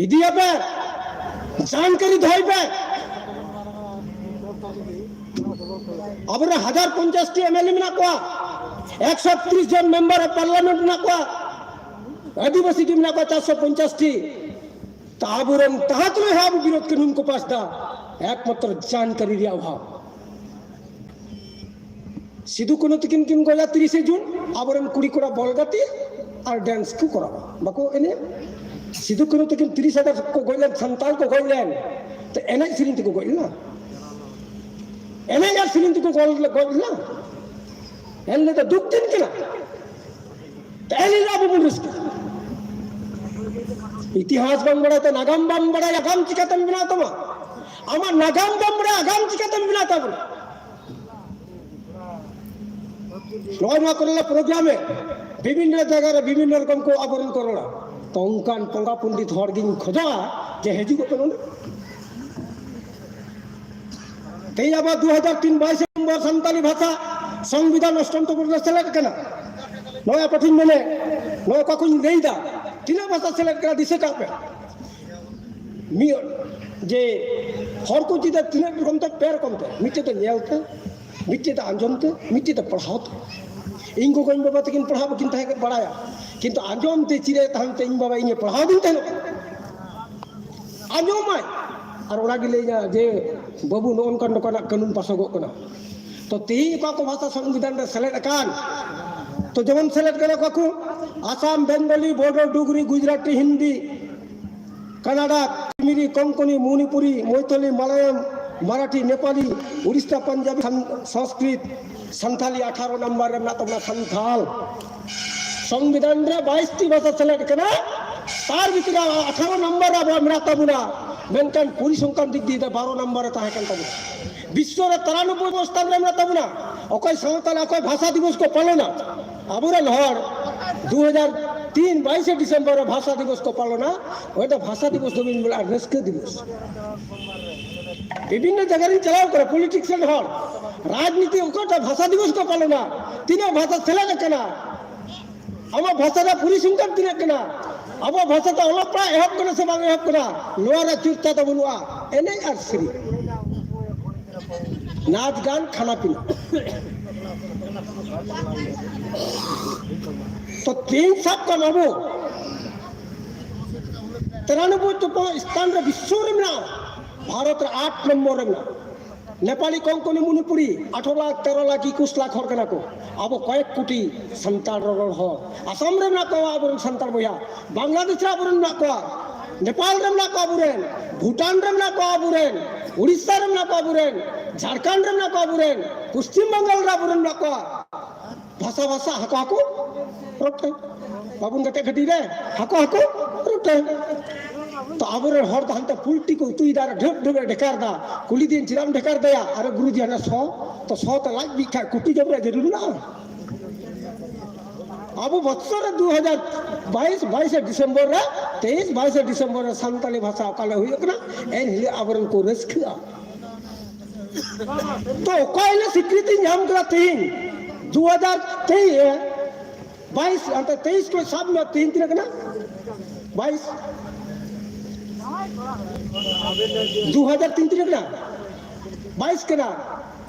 ᱤᱫᱤᱭᱟᱯᱮ, ᱡᱟᱱᱠᱟᱨᱤ ᱫᱚᱦᱚᱭ ᱯᱮ᱾ ᱟᱵᱚᱨᱮᱱ ᱦᱟᱡᱟᱨ ᱯᱚᱧᱪᱟᱥ ᱴᱤ ᱮᱢ ᱮᱞ ᱮ ᱢᱮᱱᱟᱜ ᱠᱚᱣᱟ, ᱮᱠᱥᱚ ᱛᱤᱨᱤᱥ ᱡᱚᱱ ᱢᱮᱢᱵᱟᱨ ᱚᱯ ᱯᱟᱨᱞᱟᱢᱮᱱᱴ ᱢᱮᱱᱟᱜ ᱠᱚᱣᱟ, ᱟᱹᱫᱤᱵᱟᱹᱥᱤ ᱴᱤ ᱢᱮᱱᱟᱜ ᱠᱚᱣᱟ ᱪᱟᱨᱥᱚ ᱯᱚᱧᱪᱟᱥ ᱴᱤ᱾ ᱛᱟ ᱟᱵᱚᱨᱮᱱ ᱛᱟᱦᱟᱸ ᱛᱩᱞᱩᱡ ᱦᱚᱸ ᱟᱵᱚ ᱵᱤᱨᱳᱫᱷ ᱠᱟᱹᱱᱩᱱ ᱠᱚ ᱯᱟᱥ ᱫᱟ, ᱮᱠᱢᱟᱛᱨᱚ ᱡᱟᱱᱠᱟᱨᱤ ᱨᱮᱭᱟᱜ ᱚᱵᱷᱟᱵᱽ᱾ ᱥᱤᱫᱩ ᱠᱟᱹᱱᱦᱩ ᱛᱟᱹᱠᱤᱱ ᱠᱤᱱ ᱜᱚᱡᱟ ᱛᱤᱨᱤᱥᱮ ᱡᱩᱱ, ᱟᱵᱚᱨᱮᱱ ᱠᱩᱲᱤ ᱠᱚᱲᱟ ᱵᱚᱞ ᱜᱟᱛᱮ ᱟᱨ ᱰᱮᱱᱥ ᱠᱚ ᱠᱚᱨᱟᱣᱟ, ᱵᱟᱠᱚ ᱮᱱᱮᱡ? ᱥᱤᱫᱩ ᱠᱟᱹᱱᱦᱩ ᱛᱟᱹᱠᱤᱱ ᱛᱤᱨᱤᱥ ᱦᱟᱡᱟᱨ ᱠᱚ ᱜᱚᱡ ᱞᱮᱱ, ᱥᱟᱱᱛᱟᱲ ᱠᱚ ᱜᱚᱡ ᱞᱮᱱ, ᱛᱚ ᱮᱱᱮᱡ ᱥᱮᱨᱮᱧ ᱛᱮᱠᱚ ᱜᱚᱡ ᱞᱮᱱᱟ? ᱮᱱᱮᱡ ᱟᱨ ᱥᱮᱨᱮᱧ ᱛᱮᱠᱚ ᱜᱚᱡ, ᱜᱚᱡ ᱞᱮᱱᱟ? ᱮᱱᱦᱤᱞᱳᱜ ᱫᱚ ᱫᱩᱠ ᱫᱤᱱ ᱠᱟᱱᱟ᱾ ᱛᱚ ᱮᱱᱦᱤᱞᱳᱜ ᱟᱵᱚ ᱵᱚᱱ ᱨᱟᱹᱥᱠᱟᱹ᱾ ᱤᱛᱤᱦᱟᱥ ᱵᱟᱢ ᱵᱟᱲᱟᱭ ᱛᱮ ᱱᱟᱜᱟᱢ ᱵᱟᱢ ᱵᱟᱲᱟᱭᱟ, ᱟᱜᱟᱢ ᱪᱤᱠᱟᱹᱛᱮᱢ ᱵᱮᱱᱟᱣ ᱛᱟᱢᱟ? ᱟᱢᱟᱜ ᱱᱟᱜᱟᱢ ᱵᱟᱢ ᱵᱟᱲᱟᱭᱟ, ᱟᱜᱟᱢ ᱪᱤᱠᱟᱹᱛᱮᱢ ᱵᱮᱱᱟᱣ ᱛᱟᱵᱚᱱᱟ? ᱱᱚᱜᱼᱚᱭ ᱱᱚᱣᱟ ᱠᱚᱨᱮ ᱞᱮ ᱯᱨᱳᱜᱨᱟᱢᱮ, ᱵᱤᱵᱷᱤᱱᱱᱚ ᱡᱟᱭᱜᱟ ᱨᱮ ᱵᱤᱵᱷᱤᱱᱱᱚ ᱨᱚᱠᱚᱢ ᱠᱚ ᱟᱵᱚᱨᱮᱱ ᱠᱚ ᱨᱚᱲᱟ᱾ ᱛᱚ ᱚᱱᱠᱟᱱ ᱵᱚᱸᱜᱟ ᱯᱚᱱᱰᱤᱛ ᱦᱚᱲ ᱜᱤᱧ ᱠᱷᱚᱡᱚᱜᱼᱟ ᱡᱮ ᱦᱤᱡᱩᱜ ᱟᱯᱮ ᱱᱚᱰᱮ᱾ ᱛᱮᱦᱮᱧ ᱟᱵᱚ ᱫᱩ ᱦᱟᱡᱟᱨ ᱛᱤᱱ ᱵᱟᱭᱤᱥ ᱱᱚᱢᱵᱚᱨ ᱥᱟᱱᱛᱟᱞᱤ ᱵᱷᱟᱥᱟ ᱥᱚᱝᱵᱤᱫᱷᱟᱱ ᱚᱥᱴᱚᱢ ᱛᱚᱵᱚ ᱨᱮ ᱥᱮᱞᱮᱫ ᱠᱟᱱᱟ᱾ ᱱᱚᱜᱼᱚᱭ ᱟᱯᱮ ᱴᱷᱮᱱ ᱢᱮᱱᱮ, ᱱᱚᱜᱼᱚᱭ ᱚᱠᱟ ᱠᱚᱧ ᱞᱟᱹᱭᱫᱟ, ᱛᱤᱱᱟᱹᱜ ᱵᱷᱟᱥᱟ ᱥᱮᱞᱮᱫ ᱠᱟᱱᱟ ᱫᱤᱥᱟᱹ ᱠᱟᱜ ᱯᱮ᱾ ᱢᱤᱫ ᱡᱮ ᱦᱚᱲ ᱠᱚ ᱪᱮᱫᱟ ᱛᱤᱱᱟᱹᱜ ᱨᱚᱠᱚᱢ ᱛᱮ, ᱯᱮ ᱨᱚᱠᱚᱢ ᱛᱮ, ᱢᱤᱫᱴᱮᱡ ᱫᱚ ᱧᱮᱞ ᱛᱮ, ᱢᱤᱫᱴᱮᱡ ᱫᱚ ᱟᱸᱡᱚᱢ ᱛᱮ, ᱢᱤᱫᱴᱮᱡ ᱫᱚ ᱯᱟᱲᱦᱟᱣ ᱛᱮ᱾ ᱤᱧ ᱜᱚᱜᱚ ᱤᱧ ᱵᱟᱵᱟ ᱛᱟᱹᱠᱤᱱ ᱯᱟᱲᱦᱟᱣ ᱵᱟᱹᱠᱤᱱ ᱛᱟᱦᱮᱸ ᱠᱟᱱ ᱵᱟᱲᱟᱭᱟ, ᱠᱤᱱᱛᱩ ᱟᱸᱡᱚᱢ ᱛᱮ ᱪᱮᱫ ᱮ ᱛᱟᱦᱮᱱ ᱛᱮ ᱤᱧ ᱵᱟᱵᱟ ᱤᱧᱮ ᱯᱟᱲᱦᱟᱣ ᱫᱤᱧ ᱛᱟᱦᱮᱱᱚᱜ ᱠᱟᱱᱟ᱾ ᱟᱸᱡᱚᱢᱟᱭ᱾ ᱟᱨ ᱚᱱᱟ ᱜᱮ ᱞᱟᱹᱭᱟ ᱡᱮ, "ᱵᱟᱹᱵᱩ, ᱱᱚᱜᱼᱚ ᱱᱚᱝᱠᱟᱱ ᱱᱚᱝᱠᱟᱱᱟᱜ ᱠᱟᱹᱱᱩᱱ ᱯᱟᱥᱚᱜᱚᱜ ᱠᱟᱱᱟ᱾" ᱛᱚ ᱛᱮᱦᱮᱧ ᱚᱠᱟ ᱠᱚ ᱵᱷᱟᱥᱟ ᱥᱚᱝᱵᱤᱫᱷᱟᱱ ᱨᱮ ᱥᱮᱞᱮᱫ ᱟᱠᱟᱱ, ᱛᱚ ᱡᱮᱢᱚᱱ ᱥᱮᱞᱮᱫ ᱠᱟᱱᱟ ᱚᱠᱟ ᱠᱚ, ᱟᱥᱟᱢ, ᱵᱮᱝᱜᱚᱞᱤ, ᱵᱳᱰᱳ, ᱰᱩᱜᱽᱨᱤ, ᱜᱩᱡᱽᱨᱟᱴᱤ, ᱦᱤᱱᱫᱤ, ᱠᱟᱱᱟᱰᱟ, ᱠᱟᱥᱢᱤᱨᱤ, ᱠᱚᱝᱠᱚᱱᱤ, ᱢᱚᱱᱤᱯᱩᱨᱤ, ᱢᱚᱭᱛᱷᱚᱞᱤ, ᱢᱟᱞᱟᱭᱟᱢ, ᱢᱟᱨᱟᱴᱷᱤ, ᱱᱮᱯᱟᱞᱤ, ᱩᱲᱤᱥᱥᱟ, ᱯᱟᱧᱡᱟᱵᱤ, ᱥᱟᱱ-, ᱥᱚᱝᱥᱠᱨᱤᱛ, ᱥᱟᱱᱛᱷᱟᱞᱤ ᱟᱴᱷᱟᱨᱚ ᱱᱟᱢᱵᱟᱨ ᱨᱮ ᱢᱮᱱᱟᱜ ᱛᱟᱵᱚᱱᱟ ᱥᱟᱱᱛᱷᱟᱞ᱾ ᱥᱚᱝᱵᱤᱫᱷᱟᱱ ᱨᱮ ᱵᱟᱭᱤᱥ ᱴᱤ ᱵᱷᱟᱥᱟ ᱥᱮᱞᱮᱫ ᱠᱟᱱᱟ, ᱛᱟᱨ ᱵᱷᱤᱛᱨᱤ ᱨᱮ ᱟᱴᱷᱟᱨᱚ ᱱᱟᱢᱵᱟᱨ ᱨᱮ ᱟᱵᱚᱣᱟᱜ ᱢᱮᱱᱟᱜ ᱛᱟᱵᱚᱱᱟ, ᱢᱮᱱᱠᱷᱟᱱ ᱯᱚᱨᱤᱥᱚᱝᱠᱷᱟᱱ ᱫᱤᱠ ᱫᱤᱭᱮ ᱫᱚ ᱵᱟᱨᱚ ᱱᱟᱢᱵᱟᱨ ᱨᱮ ᱛᱟᱦᱮᱸ ᱠᱟᱱ ᱛᱟᱵᱚᱱᱟ᱾ ᱵᱤᱥᱥᱚ ᱨᱮ ᱛᱟᱨᱟᱱᱚᱵᱵᱳᱭ ᱱᱚᱢᱵᱚᱨ ᱥᱛᱷᱟᱱ ᱨᱮ ᱢᱮᱱᱟᱜ ᱛᱟᱵᱚᱱᱟ᱾ ᱚᱠᱚᱭ ᱥᱟᱶᱛᱟ ᱨᱮ ᱚᱠᱚᱭ ᱵᱷᱟᱥᱟ ᱫᱤᱵᱚᱥ ᱠᱚ ᱯᱟᱞᱚᱱᱟ, ᱟᱵᱚᱨᱮᱱ ᱦᱚᱲ ᱫᱩ ᱦᱟᱡᱟᱨ ᱛᱤᱱ ᱵᱟᱭᱤᱥᱮ ᱰᱤᱥᱮᱢᱵᱚᱨ ᱨᱮ ᱵᱷᱟᱥᱟ ᱫᱤᱵᱚᱥ ᱠᱚ ᱯᱟᱞᱚᱱᱟ, ᱚᱸᱰᱮ ᱫᱚ ᱵᱷᱟᱥᱟ ᱫᱤᱵᱚᱥ ᱫᱚ ᱵᱟᱹᱧ ᱢᱮᱱᱟ, ᱨᱟᱹᱥᱠᱟᱹ ᱫᱤᱵᱚᱥ᱾ ᱵᱤᱵᱷᱤᱱᱱᱚ ᱡᱟᱭᱜᱟ ᱨᱤᱧ ᱪᱟᱞᱟᱣ ᱠᱟᱱᱟ, ᱯᱚᱞᱤᱴᱤᱠᱥᱤᱭᱟᱱ ᱦᱚᱲ, ᱨᱟᱡᱽᱱᱤᱛᱤ ᱚᱠᱟᱴᱟᱜ ᱵᱷᱟᱥᱟ ᱫᱤᱵᱚᱥ ᱠᱚ ᱯᱟᱞᱚᱱᱟ, ᱛᱤᱱᱟᱹᱜ ᱵᱷᱟᱥᱟ ᱥᱮᱞᱮᱫ ᱟᱠᱟᱱᱟ, ᱟᱢᱟᱜ ᱵᱷᱟᱥᱟ ᱨᱮᱭᱟᱜ ᱯᱚᱨᱤᱥᱚᱝᱠᱷᱟᱱ ᱛᱤᱱᱟᱹᱜ ᱠᱟᱱᱟ, ᱟᱵᱚᱣᱟᱜ ᱵᱷᱟᱥᱟ ᱛᱮ ᱚᱞᱚᱜ ᱯᱟᱲᱦᱟᱜ ᱮᱦᱚᱵ ᱠᱟᱱᱟ ᱥᱮ ᱵᱟᱝ ᱮᱦᱚᱵ ᱠᱟᱱᱟ, ᱱᱚᱣᱟ ᱨᱮᱭᱟᱜ ᱪᱚᱨᱪᱟ ᱫᱚ ᱵᱟᱹᱱᱩᱜᱼᱟ᱾ ᱮᱱᱮᱡ ᱟᱨ ᱥᱮᱨᱮᱧ, ᱱᱟᱪ ᱜᱟᱱ, ᱠᱷᱟᱱᱟ ᱯᱤᱱᱟ᱾ ᱛᱚ ᱛᱮᱦᱮᱧ ᱥᱟᱵ ᱠᱟᱜ ᱢᱮ, ᱟᱵᱚ ᱛᱤᱨᱟᱱᱚᱵᱵᱳᱭ ᱛᱚᱢᱚ ᱥᱛᱷᱟᱱ ᱨᱮ ᱵᱤᱥᱥᱚ ᱨᱮ ᱢᱮᱱᱟᱜᱼᱟ, ᱵᱷᱟᱨᱚᱛ ᱨᱮ ᱟᱴ ᱱᱚᱢᱵᱚᱨ ᱨᱮ ᱢᱮᱱᱟᱜᱼᱟ᱾ ᱱᱮᱯᱟᱞᱤ, ᱠᱚᱝᱠᱚᱱᱤ, ᱢᱚᱱᱤᱯᱩᱨᱤ ᱟᱴᱷᱨᱚ ᱞᱟᱠᱷ, ᱛᱮᱨᱚ ᱞᱟᱠᱷ, ᱮᱠᱩᱥ ᱞᱟᱠᱷ ᱦᱚᱲ ᱠᱟᱱᱟ ᱠᱚ᱾ ᱟᱵᱚ ᱠᱚᱭᱮᱠ ᱠᱳᱴᱤ ᱥᱟᱱᱛᱟᱲ ᱨᱚᱨᱚᱲ ᱦᱚᱲ᱾ ᱟᱥᱟᱢ ᱨᱮ ᱢᱮᱱᱟᱜ ᱠᱚᱣᱟ ᱟᱵᱚᱨᱮᱱ ᱥᱟᱱᱛᱟᱲ ᱵᱚᱭᱦᱟ, ᱵᱟᱝᱞᱟᱫᱮᱥ ᱨᱮ ᱟᱵᱚᱨᱮᱱ ᱢᱮᱱᱟᱜ ᱠᱚᱣᱟ, ᱱᱮᱯᱟᱞ ᱨᱮ ᱢᱮᱱᱟᱜ ᱠᱚᱣᱟ ᱟᱵᱚᱨᱮᱱ, ᱵᱷᱩᱴᱟᱱ ᱨᱮ ᱢᱮᱱᱟᱜ ᱠᱚᱣᱟ ᱟᱵᱚᱨᱮᱱ, ᱩᱲᱤᱥᱥᱟ ᱨᱮ ᱢᱮᱱᱟᱜ ᱠᱚᱣᱟ ᱟᱵᱚᱨᱮᱱ, ᱡᱷᱟᱲᱠᱷᱚᱸᱰ ᱨᱮ ᱢᱮᱱᱟᱜ ᱠᱚᱣᱟ ᱟᱵᱚᱨᱮᱱ, ᱯᱚᱥᱪᱤᱢ ᱵᱟᱝᱜᱟᱞ ᱨᱮ ᱟᱵᱚᱨᱮᱱ ᱢᱮᱱᱟᱜ ᱠᱚᱣᱟ᱾ ᱵᱷᱟᱥᱟ ᱵᱷᱟᱥᱟ, ᱦᱟᱹᱠᱩ ᱦᱟᱹᱠᱩ, ᱨᱚᱴᱮ᱾ ᱵᱟᱵᱚᱱ ᱜᱟᱛᱮᱜ ᱜᱷᱟᱹᱴᱤ ᱨᱮ, ᱦᱟᱹᱠᱩ ᱦᱟᱹᱠᱩ, ᱨᱚᱴᱮ᱾ ᱛᱚ ᱟᱵᱚᱨᱮᱱ ᱦᱚᱲ ᱫᱚ ᱦᱟᱱᱛᱮ ᱯᱩᱞᱴᱤ ᱠᱚ ᱩᱛᱩᱭᱮᱫᱟ, ᱰᱷᱮᱯ ᱰᱷᱮᱯ ᱮ ᱰᱷᱮᱠᱟᱨ ᱫᱟ᱾ ᱠᱩᱞᱤ ᱫᱤᱭᱟᱹᱧ, "ᱪᱮᱫᱟᱜ ᱮᱢ ᱰᱷᱮᱠᱟᱨ ᱫᱟᱭᱟ?" "ᱟᱨᱮ ᱜᱩᱨᱩᱡᱤ, ᱦᱟᱱᱟ ᱥᱚ, ᱛᱚ ᱥᱚ ᱛᱮ ᱞᱟᱡ ᱵᱤ ᱠᱷᱟᱡ ᱠᱩᱴᱤ ᱡᱚᱢ ᱨᱮᱭᱟᱜ ᱡᱟᱹᱨᱩᱲ ᱢᱮᱱᱟᱜᱼᱟ?" ᱟᱵᱚ ᱵᱚᱪᱷᱚᱨ ᱨᱮ ᱫᱩ ᱦᱟᱡᱟᱨ ᱵᱟᱭᱤᱥ, ᱵᱟᱭᱤᱥᱮ ᱰᱤᱥᱮᱢᱵᱚᱨ ᱨᱮ, ᱛᱮᱭᱤᱥ, ᱵᱟᱭᱤᱥᱮ ᱰᱤᱥᱮᱢᱵᱚᱨ ᱨᱮ ᱥᱟᱱᱛᱟᱲᱤ ᱵᱷᱟᱥᱟ ᱚᱠᱟ ᱦᱤᱞᱳᱜ ᱦᱩᱭᱩᱜ ᱠᱟᱱᱟ, ᱮᱱ ᱦᱤᱞᱳᱜ ᱟᱵᱚᱨᱮᱱ ᱠᱚ ᱨᱟᱹᱥᱠᱟᱹᱜᱼᱟ᱾ ᱛᱚ ᱚᱠᱟ ᱦᱤᱞᱳᱜ ᱥᱤᱠᱨᱤᱛᱤ ᱧᱟᱢ ᱠᱮᱫᱟ? ᱛᱮᱦᱤᱧ ᱫᱩ ᱦᱟᱡᱟᱨ ᱛᱮᱭᱤᱥ, ᱵᱟᱭᱤᱥ, ᱚᱱᱛᱮ ᱛᱮᱭᱤᱥ ᱠᱚ ᱥᱟᱵ ᱢᱮ, ᱛᱮᱦᱤᱧ ᱛᱤᱱᱟᱹᱜ ᱠᱟᱱᱟ? ᱵᱟᱭᱤᱥ᱾ ᱫᱩ ᱦᱟᱡᱟᱨ ᱛᱤᱱ ᱛᱤᱱᱟᱹᱜ ᱠᱟᱱᱟ? ᱵᱟᱭᱤᱥ ᱠᱟᱱᱟ᱾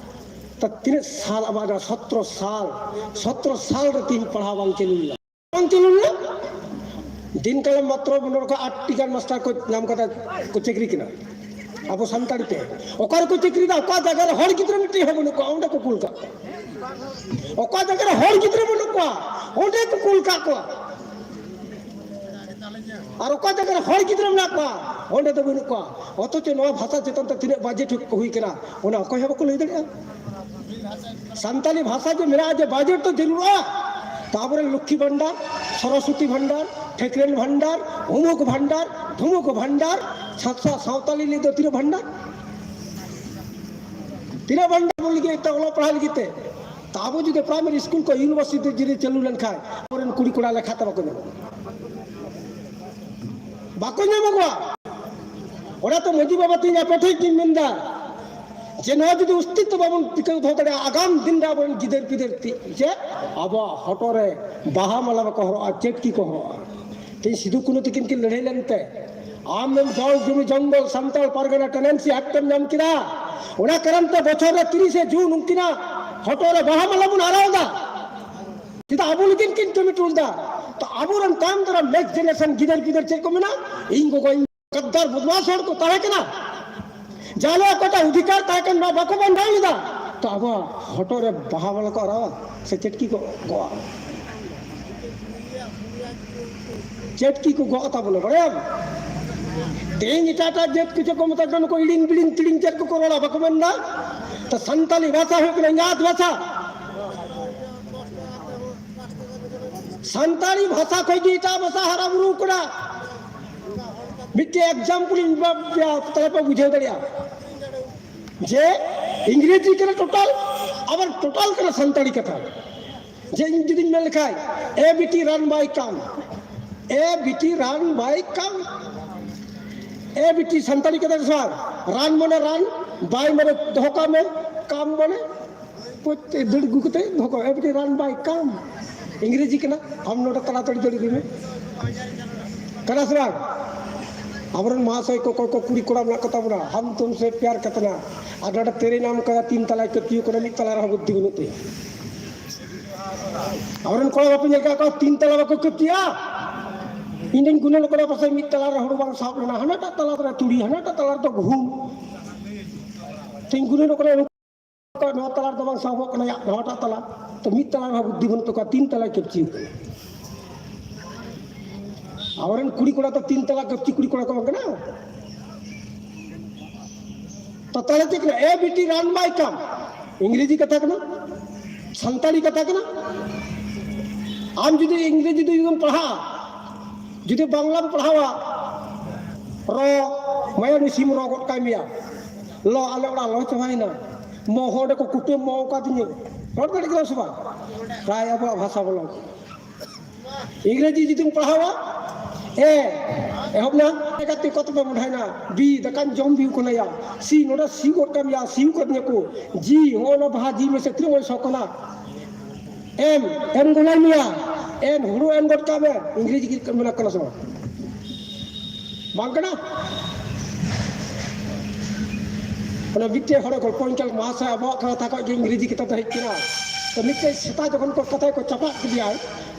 ᱛᱚ ᱛᱤᱱᱟᱹᱜ ᱥᱟᱞ ᱟᱵᱟᱨ? ᱥᱚᱛᱨᱚ ᱥᱟᱞ᱾ ᱥᱚᱛᱨᱚ ᱥᱟᱞ ᱨᱮ ᱛᱮᱦᱤᱧ ᱯᱟᱲᱦᱟᱣ ᱵᱟᱝ ᱪᱟᱹᱞᱩ ᱞᱮᱱᱟ᱾ ᱵᱟᱝ ᱪᱟᱹᱞᱩ ᱞᱮᱱᱟ᱾ ᱫᱤᱱ ᱠᱟᱞᱚᱢ ᱢᱟᱛᱨᱚ ᱢᱚᱱᱮ ᱨᱚᱠᱚ ᱟᱴ ᱴᱤ ᱜᱟᱱ ᱢᱟᱥᱴᱟᱨ ᱠᱚ ᱧᱟᱢ ᱠᱟᱫᱟ, ᱠᱚ ᱪᱟᱹᱠᱨᱤ ᱠᱟᱱᱟ ᱟᱵᱚ ᱥᱟᱱᱛᱟᱲᱤ ᱛᱮ᱾ ᱚᱠᱟ ᱨᱮᱠᱚ ᱪᱟᱹᱠᱨᱤᱭᱮᱫᱟ? ᱚᱠᱟ ᱡᱟᱭᱜᱟ ᱨᱮ ᱦᱚᱲ ᱜᱤᱫᱽᱨᱟᱹ ᱢᱤᱫᱴᱤᱡ ᱦᱚᱸ ᱵᱟᱹᱱᱩᱜ ᱠᱚᱣᱟ, ᱚᱸᱰᱮ ᱠᱚ ᱠᱩᱞ ᱠᱟᱜ ᱠᱚᱣᱟ᱾ ᱚᱠᱟ ᱡᱟᱭᱜᱟ ᱨᱮ ᱦᱚᱲ ᱜᱤᱫᱽᱨᱟᱹ ᱵᱟᱹᱱᱩᱜ ᱠᱚᱣᱟ, ᱚᱸᱰᱮ ᱠᱚ ᱠᱩᱞ ᱠᱟᱜ ᱠᱚᱣᱟ᱾ ᱟᱨ ᱚᱠᱟ ᱡᱟᱭᱜᱟ ᱨᱮ ᱦᱚᱲ ᱜᱤᱫᱽᱨᱟᱹ ᱢᱮᱱᱟᱜ ᱠᱚᱣᱟ, ᱚᱸᱰᱮ ᱫᱚ ᱵᱟᱹᱱᱩᱜ ᱠᱚᱣᱟ᱾ ᱚᱛᱷᱚᱪᱚ ᱱᱚᱣᱟ ᱵᱷᱟᱥᱟ ᱪᱮᱛᱟᱱ ᱛᱮ ᱛᱤᱱᱟᱹᱜ ᱵᱟᱡᱮᱴ ᱦᱩᱭ ᱠᱟᱱᱟ, ᱚᱱᱟ ᱚᱠᱚᱭ ᱦᱚᱸ ᱵᱟᱠᱚ ᱞᱟᱹᱭ ᱫᱟᱲᱮᱭᱟᱜᱼᱟ᱾ ᱥᱟᱱᱛᱟᱞᱤ ᱵᱷᱟᱥᱟ ᱡᱮ ᱢᱮᱱᱟᱜᱼᱟ, ᱡᱮ ᱵᱟᱡᱮᱴ ᱫᱚ ᱡᱟᱹᱨᱩᱲᱚᱜᱼᱟ᱾ ᱛᱟᱯᱚᱨᱮ ᱞᱚᱠᱠᱷᱤ ᱵᱷᱟᱱᱰᱟᱨ, ᱥᱚᱨᱚᱥᱚᱛᱤ ᱵᱷᱟᱱᱰᱟᱨ, ᱴᱷᱮᱠᱨᱮᱱ ᱵᱷᱟᱱᱰᱟᱨ, ᱚᱢᱩᱠ ᱵᱷᱟᱱᱰᱟᱨ, ᱰᱷᱩᱢᱩᱠ ᱵᱷᱟᱱᱰᱟᱨ, ᱥᱟᱶᱛᱟ-, ᱥᱟᱶᱛᱟᱞᱤ ᱞᱟᱹᱜᱤᱫ ᱫᱚ ᱛᱤᱱᱟᱹᱜ ᱵᱷᱟᱱᱰᱟᱨ? ᱛᱤᱱᱟᱹᱜ ᱵᱷᱟᱱᱰᱟᱨ ᱵᱚᱱ ᱞᱟᱹᱜᱤᱫ ᱛᱮ ᱚᱞᱚᱜ ᱯᱟᱲᱦᱟᱜ ᱞᱟᱹᱜᱤᱫ ᱛᱮ? ᱛᱚ ᱟᱵᱚ ᱡᱩᱫᱤ ᱯᱨᱟᱭᱢᱟᱨᱤ ᱥᱠᱩᱞ ᱠᱚ ᱤᱭᱩᱱᱤᱵᱷᱟᱨᱥᱤᱴᱤ ᱡᱩᱫᱤ ᱪᱟᱹᱞᱩ ᱞᱮᱱᱠᱷᱟᱱ, ᱟᱵᱚᱨᱮᱱ ᱠᱩᱲᱤ ᱠᱚᱲᱟ ᱞᱮᱠᱷᱟ ᱛᱮ ᱵᱟᱠᱚ ᱧᱟᱢᱚᱜᱼᱟ᱾ ᱵᱟᱠᱚ ᱧᱟᱢᱚᱜᱚᱜᱼᱟ᱾ ᱚᱱᱟᱛᱮ ᱢᱟᱹᱡᱷᱤ ᱵᱟᱵᱟ, ᱛᱮᱦᱮᱧ ᱟᱯᱮ ᱴᱷᱮᱱ ᱜᱤᱧ ᱢᱮᱱᱫᱟ ᱡᱮ ᱱᱚᱣᱟ ᱡᱩᱫᱤ ᱚᱥᱛᱤᱛᱛᱚ ᱵᱟᱵᱚᱱ ᱴᱤᱠᱟᱹᱣ ᱫᱚᱦᱚ ᱫᱟᱲᱮᱭᱟᱜᱼᱟ, ᱟᱜᱟᱢ ᱫᱤᱱ ᱨᱮ ᱟᱵᱚᱨᱮᱱ ᱜᱤᱫᱟᱹᱨ ᱯᱤᱫᱟᱹᱨ ᱛᱤ ᱡᱮ ᱟᱵᱚᱣᱟᱜ ᱦᱚᱴᱚᱜ ᱨᱮ ᱵᱟᱦᱟ ᱢᱟᱞᱟ ᱵᱟᱠᱚ ᱦᱚᱨᱚᱜᱼᱟ, ᱪᱮᱫ ᱠᱤ ᱠᱚ ᱦᱚᱨᱚᱜᱼᱟ? ᱛᱮᱦᱮᱧ ᱥᱤᱫᱩ ᱠᱟᱹᱱᱦᱩ ᱛᱤᱠᱤᱱ ᱠᱤᱱ ᱞᱟᱹᱲᱦᱟᱹᱭ ᱞᱮᱱᱛᱮ ᱟᱢᱮᱢ ᱡᱚᱞ ᱡᱩᱢᱤ ᱡᱚᱝᱜᱚᱞ ᱥᱟᱱᱛᱟᱲ ᱯᱟᱨᱜᱟᱱᱟ ᱴᱮᱱᱮᱱᱥᱤ ᱮᱠᱴ ᱮᱢ ᱧᱟᱢ ᱠᱮᱫᱟ᱾ ᱚᱱᱟ ᱠᱟᱨᱚᱱ ᱛᱮ ᱵᱚᱪᱷᱚᱨ ᱨᱮ ᱛᱤᱨᱤᱥᱮ ᱡᱩᱱ ᱩᱱᱠᱤᱱᱟᱜ ᱦᱚᱴᱚᱜ ᱨᱮ ᱵᱟᱦᱟ ᱢᱟᱞᱟ ᱵᱚᱱ ᱟᱨᱟᱣ ᱮᱫᱟ᱾ ᱪᱮᱫᱟᱜ? ᱟᱵᱚ ᱞᱟᱹᱜᱤᱫ ᱠᱤᱱ ᱠᱟᱹᱢᱤ ᱦᱚᱴᱚ ᱞᱮᱫᱟ᱾ ᱛᱚ ᱟᱵᱚᱨᱮᱱ ᱛᱟᱭᱚᱢ ᱫᱟᱨᱟᱢ ᱱᱮᱠᱥᱴ ᱡᱮᱱᱟᱨᱮᱥᱚᱱ ᱜᱤᱫᱟᱹᱨ ᱯᱤᱫᱟᱹᱨ ᱪᱮᱫ ᱠᱚ ᱢᱮᱱᱟ? ᱤᱧ ᱜᱚᱜᱚ, ᱤᱧ ᱜᱟᱫᱫᱟᱨ ᱵᱚᱫᱢᱟᱥ ᱦᱚᱲ ᱠᱚ ᱛᱟᱦᱮᱸ ᱠᱟᱱᱟ, ᱡᱟᱦᱟᱸ ᱚᱠᱟᱴᱟᱜ ᱚᱫᱷᱤᱠᱟᱨ ᱛᱟᱦᱮᱸ ᱠᱟᱱᱟ ᱵᱟᱠᱚ ᱵᱟᱧᱪᱟᱣ ᱞᱮᱫᱟ᱾ ᱛᱚ ᱟᱵᱚᱣᱟᱜ ᱦᱚᱴᱚᱜ ᱨᱮ ᱵᱟᱦᱟ ᱢᱟᱞᱟ ᱠᱚ ᱟᱨᱟᱣᱟ ᱥᱮ ᱪᱮᱫ ᱠᱤ ᱠᱚ ᱜᱚᱜᱼᱟ? ᱪᱮᱫ ᱠᱤ ᱠᱚ ᱜᱚᱜ ᱛᱟᱵᱚᱱᱟ ᱵᱟᱲᱟᱭᱟᱢ? ᱛᱮᱦᱮᱧ ᱮᱴᱟᱜ ᱮᱴᱟᱜ ᱡᱟᱹᱛ ᱠᱚ ᱪᱮᱫ ᱠᱚ ᱢᱮᱛᱟᱜ ᱠᱟᱱᱟ, ᱠᱚ ᱤᱲᱤᱧ ᱵᱤᱲᱤᱧ ᱛᱤᱲᱤᱧ ᱪᱮᱫ ᱠᱚᱠᱚ ᱨᱚᱲᱟ ᱵᱟᱠᱚ ᱢᱮᱱᱫᱟ? ᱛᱚ ᱥᱟᱱᱛᱟᱞᱤ ᱵᱷᱟᱥᱟ ᱦᱩᱭᱩᱜ ᱠᱟᱱᱟ ᱮᱸᱜᱟᱛ ᱵᱷᱟᱥᱟ᱾ ᱥᱟᱱᱛᱟᱲᱤ ᱵᱷᱟᱥᱟ ᱠᱷᱚᱱ ᱜᱮ ᱮᱴᱟᱜ ᱵᱷᱟᱥᱟ ᱦᱟᱨᱟ ᱵᱩᱨᱩ ᱠᱟᱱᱟ᱾ ᱢᱤᱫᱴᱮᱡ ᱮᱠᱡᱟᱢᱯᱚᱞ ᱤᱧ ᱮᱢᱟ ᱯᱮᱭᱟ, ᱛᱟᱦᱞᱮ ᱯᱮ ᱵᱩᱡᱷᱟᱹᱣ ᱫᱟᱲᱮᱭᱟᱜᱼᱟ ᱡᱮ ᱤᱝᱨᱮᱡᱤ ᱠᱟᱱᱟ ᱴᱳᱴᱟᱞ, ᱟᱵᱟᱨ ᱴᱳᱴᱟᱞ ᱠᱟᱱᱟ ᱥᱟᱱᱛᱟᱲᱤ ᱠᱟᱛᱷᱟ᱾ ᱡᱮ ᱤᱧ ᱡᱩᱫᱤᱧ ᱢᱮᱱ ᱞᱮᱠᱷᱟᱡ, A B T run by come, A B T run by come, A B T Santali ᱠᱟᱛᱷᱟ ᱥᱟᱨ, run ᱢᱟᱱᱮ run, by ᱢᱟᱱᱮ ᱫᱚᱦᱚ ᱠᱟᱜ ᱢᱮ, come ᱢᱟᱱᱮ ᱯᱚᱪ-, ᱫᱟᱹᱲ ᱟᱹᱜᱩ ᱠᱟᱛᱮ ᱫᱚᱦᱚ ᱠᱟᱜ ᱢᱮ, A B T run by come᱾ ᱤᱝᱨᱮᱡᱤ ᱠᱟᱱᱟ, ᱟᱢ ᱱᱚᱰᱮ ᱛᱟᱲᱟᱛᱟᱲᱤ ᱫᱟᱹᱲ ᱤᱫᱤ ᱢᱮ᱾ ᱠᱟᱱᱟ ᱥᱮ ᱵᱟᱝ? ᱟᱵᱚᱨᱮᱱ ᱢᱟᱦᱟᱥᱚᱭ ᱠᱚ, ᱚᱠᱚᱭ ᱠᱚ ᱠᱩᱲᱤ ᱠᱚᱲᱟ ᱢᱮᱱᱟᱜ ᱠᱚ ᱛᱟᱵᱚᱱᱟ, ᱦᱟᱢ ᱛᱩᱢ ᱥᱮ ᱯᱭᱟᱨ ᱠᱟᱛᱱᱟ, ᱟᱨ ᱱᱚᱰᱮ ᱛᱮᱨᱮ ᱱᱟᱢ ᱠᱟᱫᱟ, ᱛᱤᱱ ᱛᱟᱞᱟᱭ ᱠᱟᱹᱯᱪᱤ ᱠᱟᱱᱟ, ᱢᱤᱫ ᱛᱟᱞᱟ ᱨᱮᱦᱚᱸ ᱵᱩᱫᱽᱫᱷᱤ ᱵᱟᱹᱱᱩᱜ ᱛᱟᱭᱟ᱾ ᱟᱵᱚᱨᱮᱱ ᱠᱚᱲᱟ ᱵᱟᱯᱮ ᱧᱮᱞ ᱠᱟᱜ ᱠᱚᱣᱟ, ᱛᱤᱱ ᱛᱟᱞᱟ ᱵᱟᱠᱚ ᱠᱟᱹᱯᱪᱤᱭᱟ? ᱤᱧ ᱫᱚᱧ ᱜᱩᱱᱟᱹᱱᱚᱜ ᱠᱟᱱᱟ, ᱯᱟᱥᱮᱡ ᱢᱤᱫ ᱛᱟᱞᱟ ᱨᱮ ᱦᱩᱲᱩ ᱵᱟᱝ ᱥᱟᱵ ᱞᱮᱱᱟ, ᱦᱟᱱᱟᱴᱟᱜ ᱛᱟᱞᱟ ᱨᱮ ᱛᱩᱲᱤ, ᱦᱟᱱᱟᱴᱟᱜ ᱛᱟᱞᱟ ᱨᱮᱫᱚ ᱜᱩᱦᱩᱢ᱾ ᱛᱤᱧ ᱜᱩᱱᱟᱹᱱᱚᱜ ᱠᱟᱱᱟ, ᱱᱚᱣᱟ ᱛᱟᱞᱟ ᱨᱮᱫᱚ ᱵᱟᱝ ᱥᱟᱵᱚᱜ ᱠᱟᱱᱟ, ᱭᱟ, ᱱᱚᱣᱟᱴᱟᱜ ᱛᱟᱞᱟ᱾ ᱛᱚ ᱢᱤᱫ ᱛᱟᱞᱟ ᱨᱮᱦᱚᱸ ᱵᱩᱫᱽᱫᱷᱤ ᱵᱟᱹᱱᱩᱜ ᱛᱟᱠᱚᱣᱟ, ᱛᱤᱱ ᱛᱟᱞᱟᱭ ᱠᱟᱹᱯᱪᱤ ᱠᱟᱱᱟ᱾ ᱟᱵᱚᱨᱮᱱ ᱠᱩᱲᱤ ᱠᱚᱲᱟ ᱫᱚ ᱛᱤᱱ ᱛᱟᱞᱟ ᱠᱟᱹᱯᱪᱤ ᱠᱩᱲᱤ ᱠᱚᱲᱟ ᱠᱚ ᱵᱟᱝ ᱠᱟᱱᱟ? ᱛᱚ ᱛᱟᱦᱞᱮ ᱪᱮᱫ ᱠᱟᱱᱟ? A B T run by come, ᱤᱝᱨᱮᱡᱤ ᱠᱟᱛᱷᱟ ᱠᱟᱱᱟ, ᱥᱟᱱᱛᱟᱲᱤ ᱠᱟᱛᱷᱟ ᱠᱟᱱᱟ᱾ ᱟᱢ ᱡᱩᱫᱤ ᱤᱝᱨᱮᱡᱤ ᱡᱩᱫᱤᱢ ᱯᱟᱲᱦᱟᱜᱼᱟ, ᱡᱩᱫᱤ ᱵᱟᱝᱞᱟᱢ ᱯᱟᱲᱦᱟᱣᱟ, ᱨᱚ, ᱢᱟᱭᱟ ᱱᱩᱭ ᱥᱤᱢ ᱨᱚ ᱜᱚᱫ ᱠᱟᱭ ᱢᱮᱭᱟ, ᱞᱚ, ᱟᱞᱮ ᱚᱲᱟᱜ ᱞᱚ ᱪᱟᱵᱟᱭᱮᱱᱟ, ᱢᱚ, ᱦᱚᱲ ᱠᱚ ᱠᱩᱴᱟᱹᱢ ᱢᱚ ᱠᱟᱫᱤᱧᱟ, ᱨᱚᱲ ᱫᱟᱲᱮᱭᱟᱜ ᱠᱟᱱᱟ ᱥᱮ ᱵᱟᱝ? ᱯᱨᱟᱭ ᱟᱵᱚᱣᱟᱜ ᱵᱷᱟᱥᱟ ᱵᱚᱞᱚ᱾ ᱤᱝᱨᱮᱡᱤ ᱡᱩᱫᱤᱢ ᱯᱟᱲᱦᱟᱣᱟ, ᱮ, ᱮᱦᱚᱵ ᱱᱟ᱾ ᱮ ᱜᱟᱛᱮ, ᱠᱚᱛᱚ ᱯᱮ ᱢᱚᱰᱷᱟᱭᱱᱟ? ᱵᱤ, ᱫᱟᱠᱟᱧ ᱡᱚᱢ ᱵᱤ ᱠᱟᱱᱟᱭᱟ᱾ ᱥᱤ, ᱱᱚᱰᱮ ᱥᱤ ᱜᱚᱫ ᱠᱟᱜ ᱢᱮᱭᱟ, ᱥᱤ ᱠᱟᱫ ᱢᱮᱭᱟ ᱠᱚ᱾ ᱡᱤ, ᱦᱚᱸᱜᱼᱚ ᱱᱟ ᱵᱟᱦᱟ ᱡᱤ ᱢᱮᱥᱮ, ᱛᱤᱱᱟᱹᱜ ᱢᱚᱡᱽ ᱥᱚ ᱠᱟᱱᱟ᱾ ᱮᱢ, ᱮᱢ ᱜᱚᱞᱟᱭ ᱢᱮᱭᱟ᱾ ᱮᱱ, ᱦᱩᱲᱩ ᱮᱢ ᱜᱚᱫ ᱠᱟᱜ ᱢᱮ᱾ ᱤᱝᱨᱮᱡᱤ ᱜᱮ ᱢᱮᱱᱟᱜ ᱠᱟᱱᱟ ᱥᱮ ᱵᱟᱝ? ᱵᱟᱝ ᱠᱟᱱᱟ? ᱚᱱᱟ ᱢᱤᱫᱴᱮᱡ ᱦᱚᱲᱮ ᱜᱚᱞᱯᱚᱧ ᱠᱟᱱ, ᱢᱟᱦᱟᱥᱚᱭ, ᱟᱵᱚᱣᱟᱜ ᱠᱟᱛᱷᱟ ᱠᱷᱚᱡ ᱜᱮ ᱤᱝᱨᱮᱡᱤ ᱠᱤᱛᱟᱹᱵ ᱫᱚ ᱦᱮᱡ ᱠᱟᱱᱟ᱾ ᱛᱚ ᱢᱤᱫᱴᱮᱡ ᱥᱮᱛᱟ ᱡᱚᱠᱷᱚᱱ ᱠᱚ ᱠᱟᱛᱷᱟᱭ ᱠᱚ ᱪᱟᱯᱟᱫ ᱠᱮᱫᱮᱭᱟᱭ,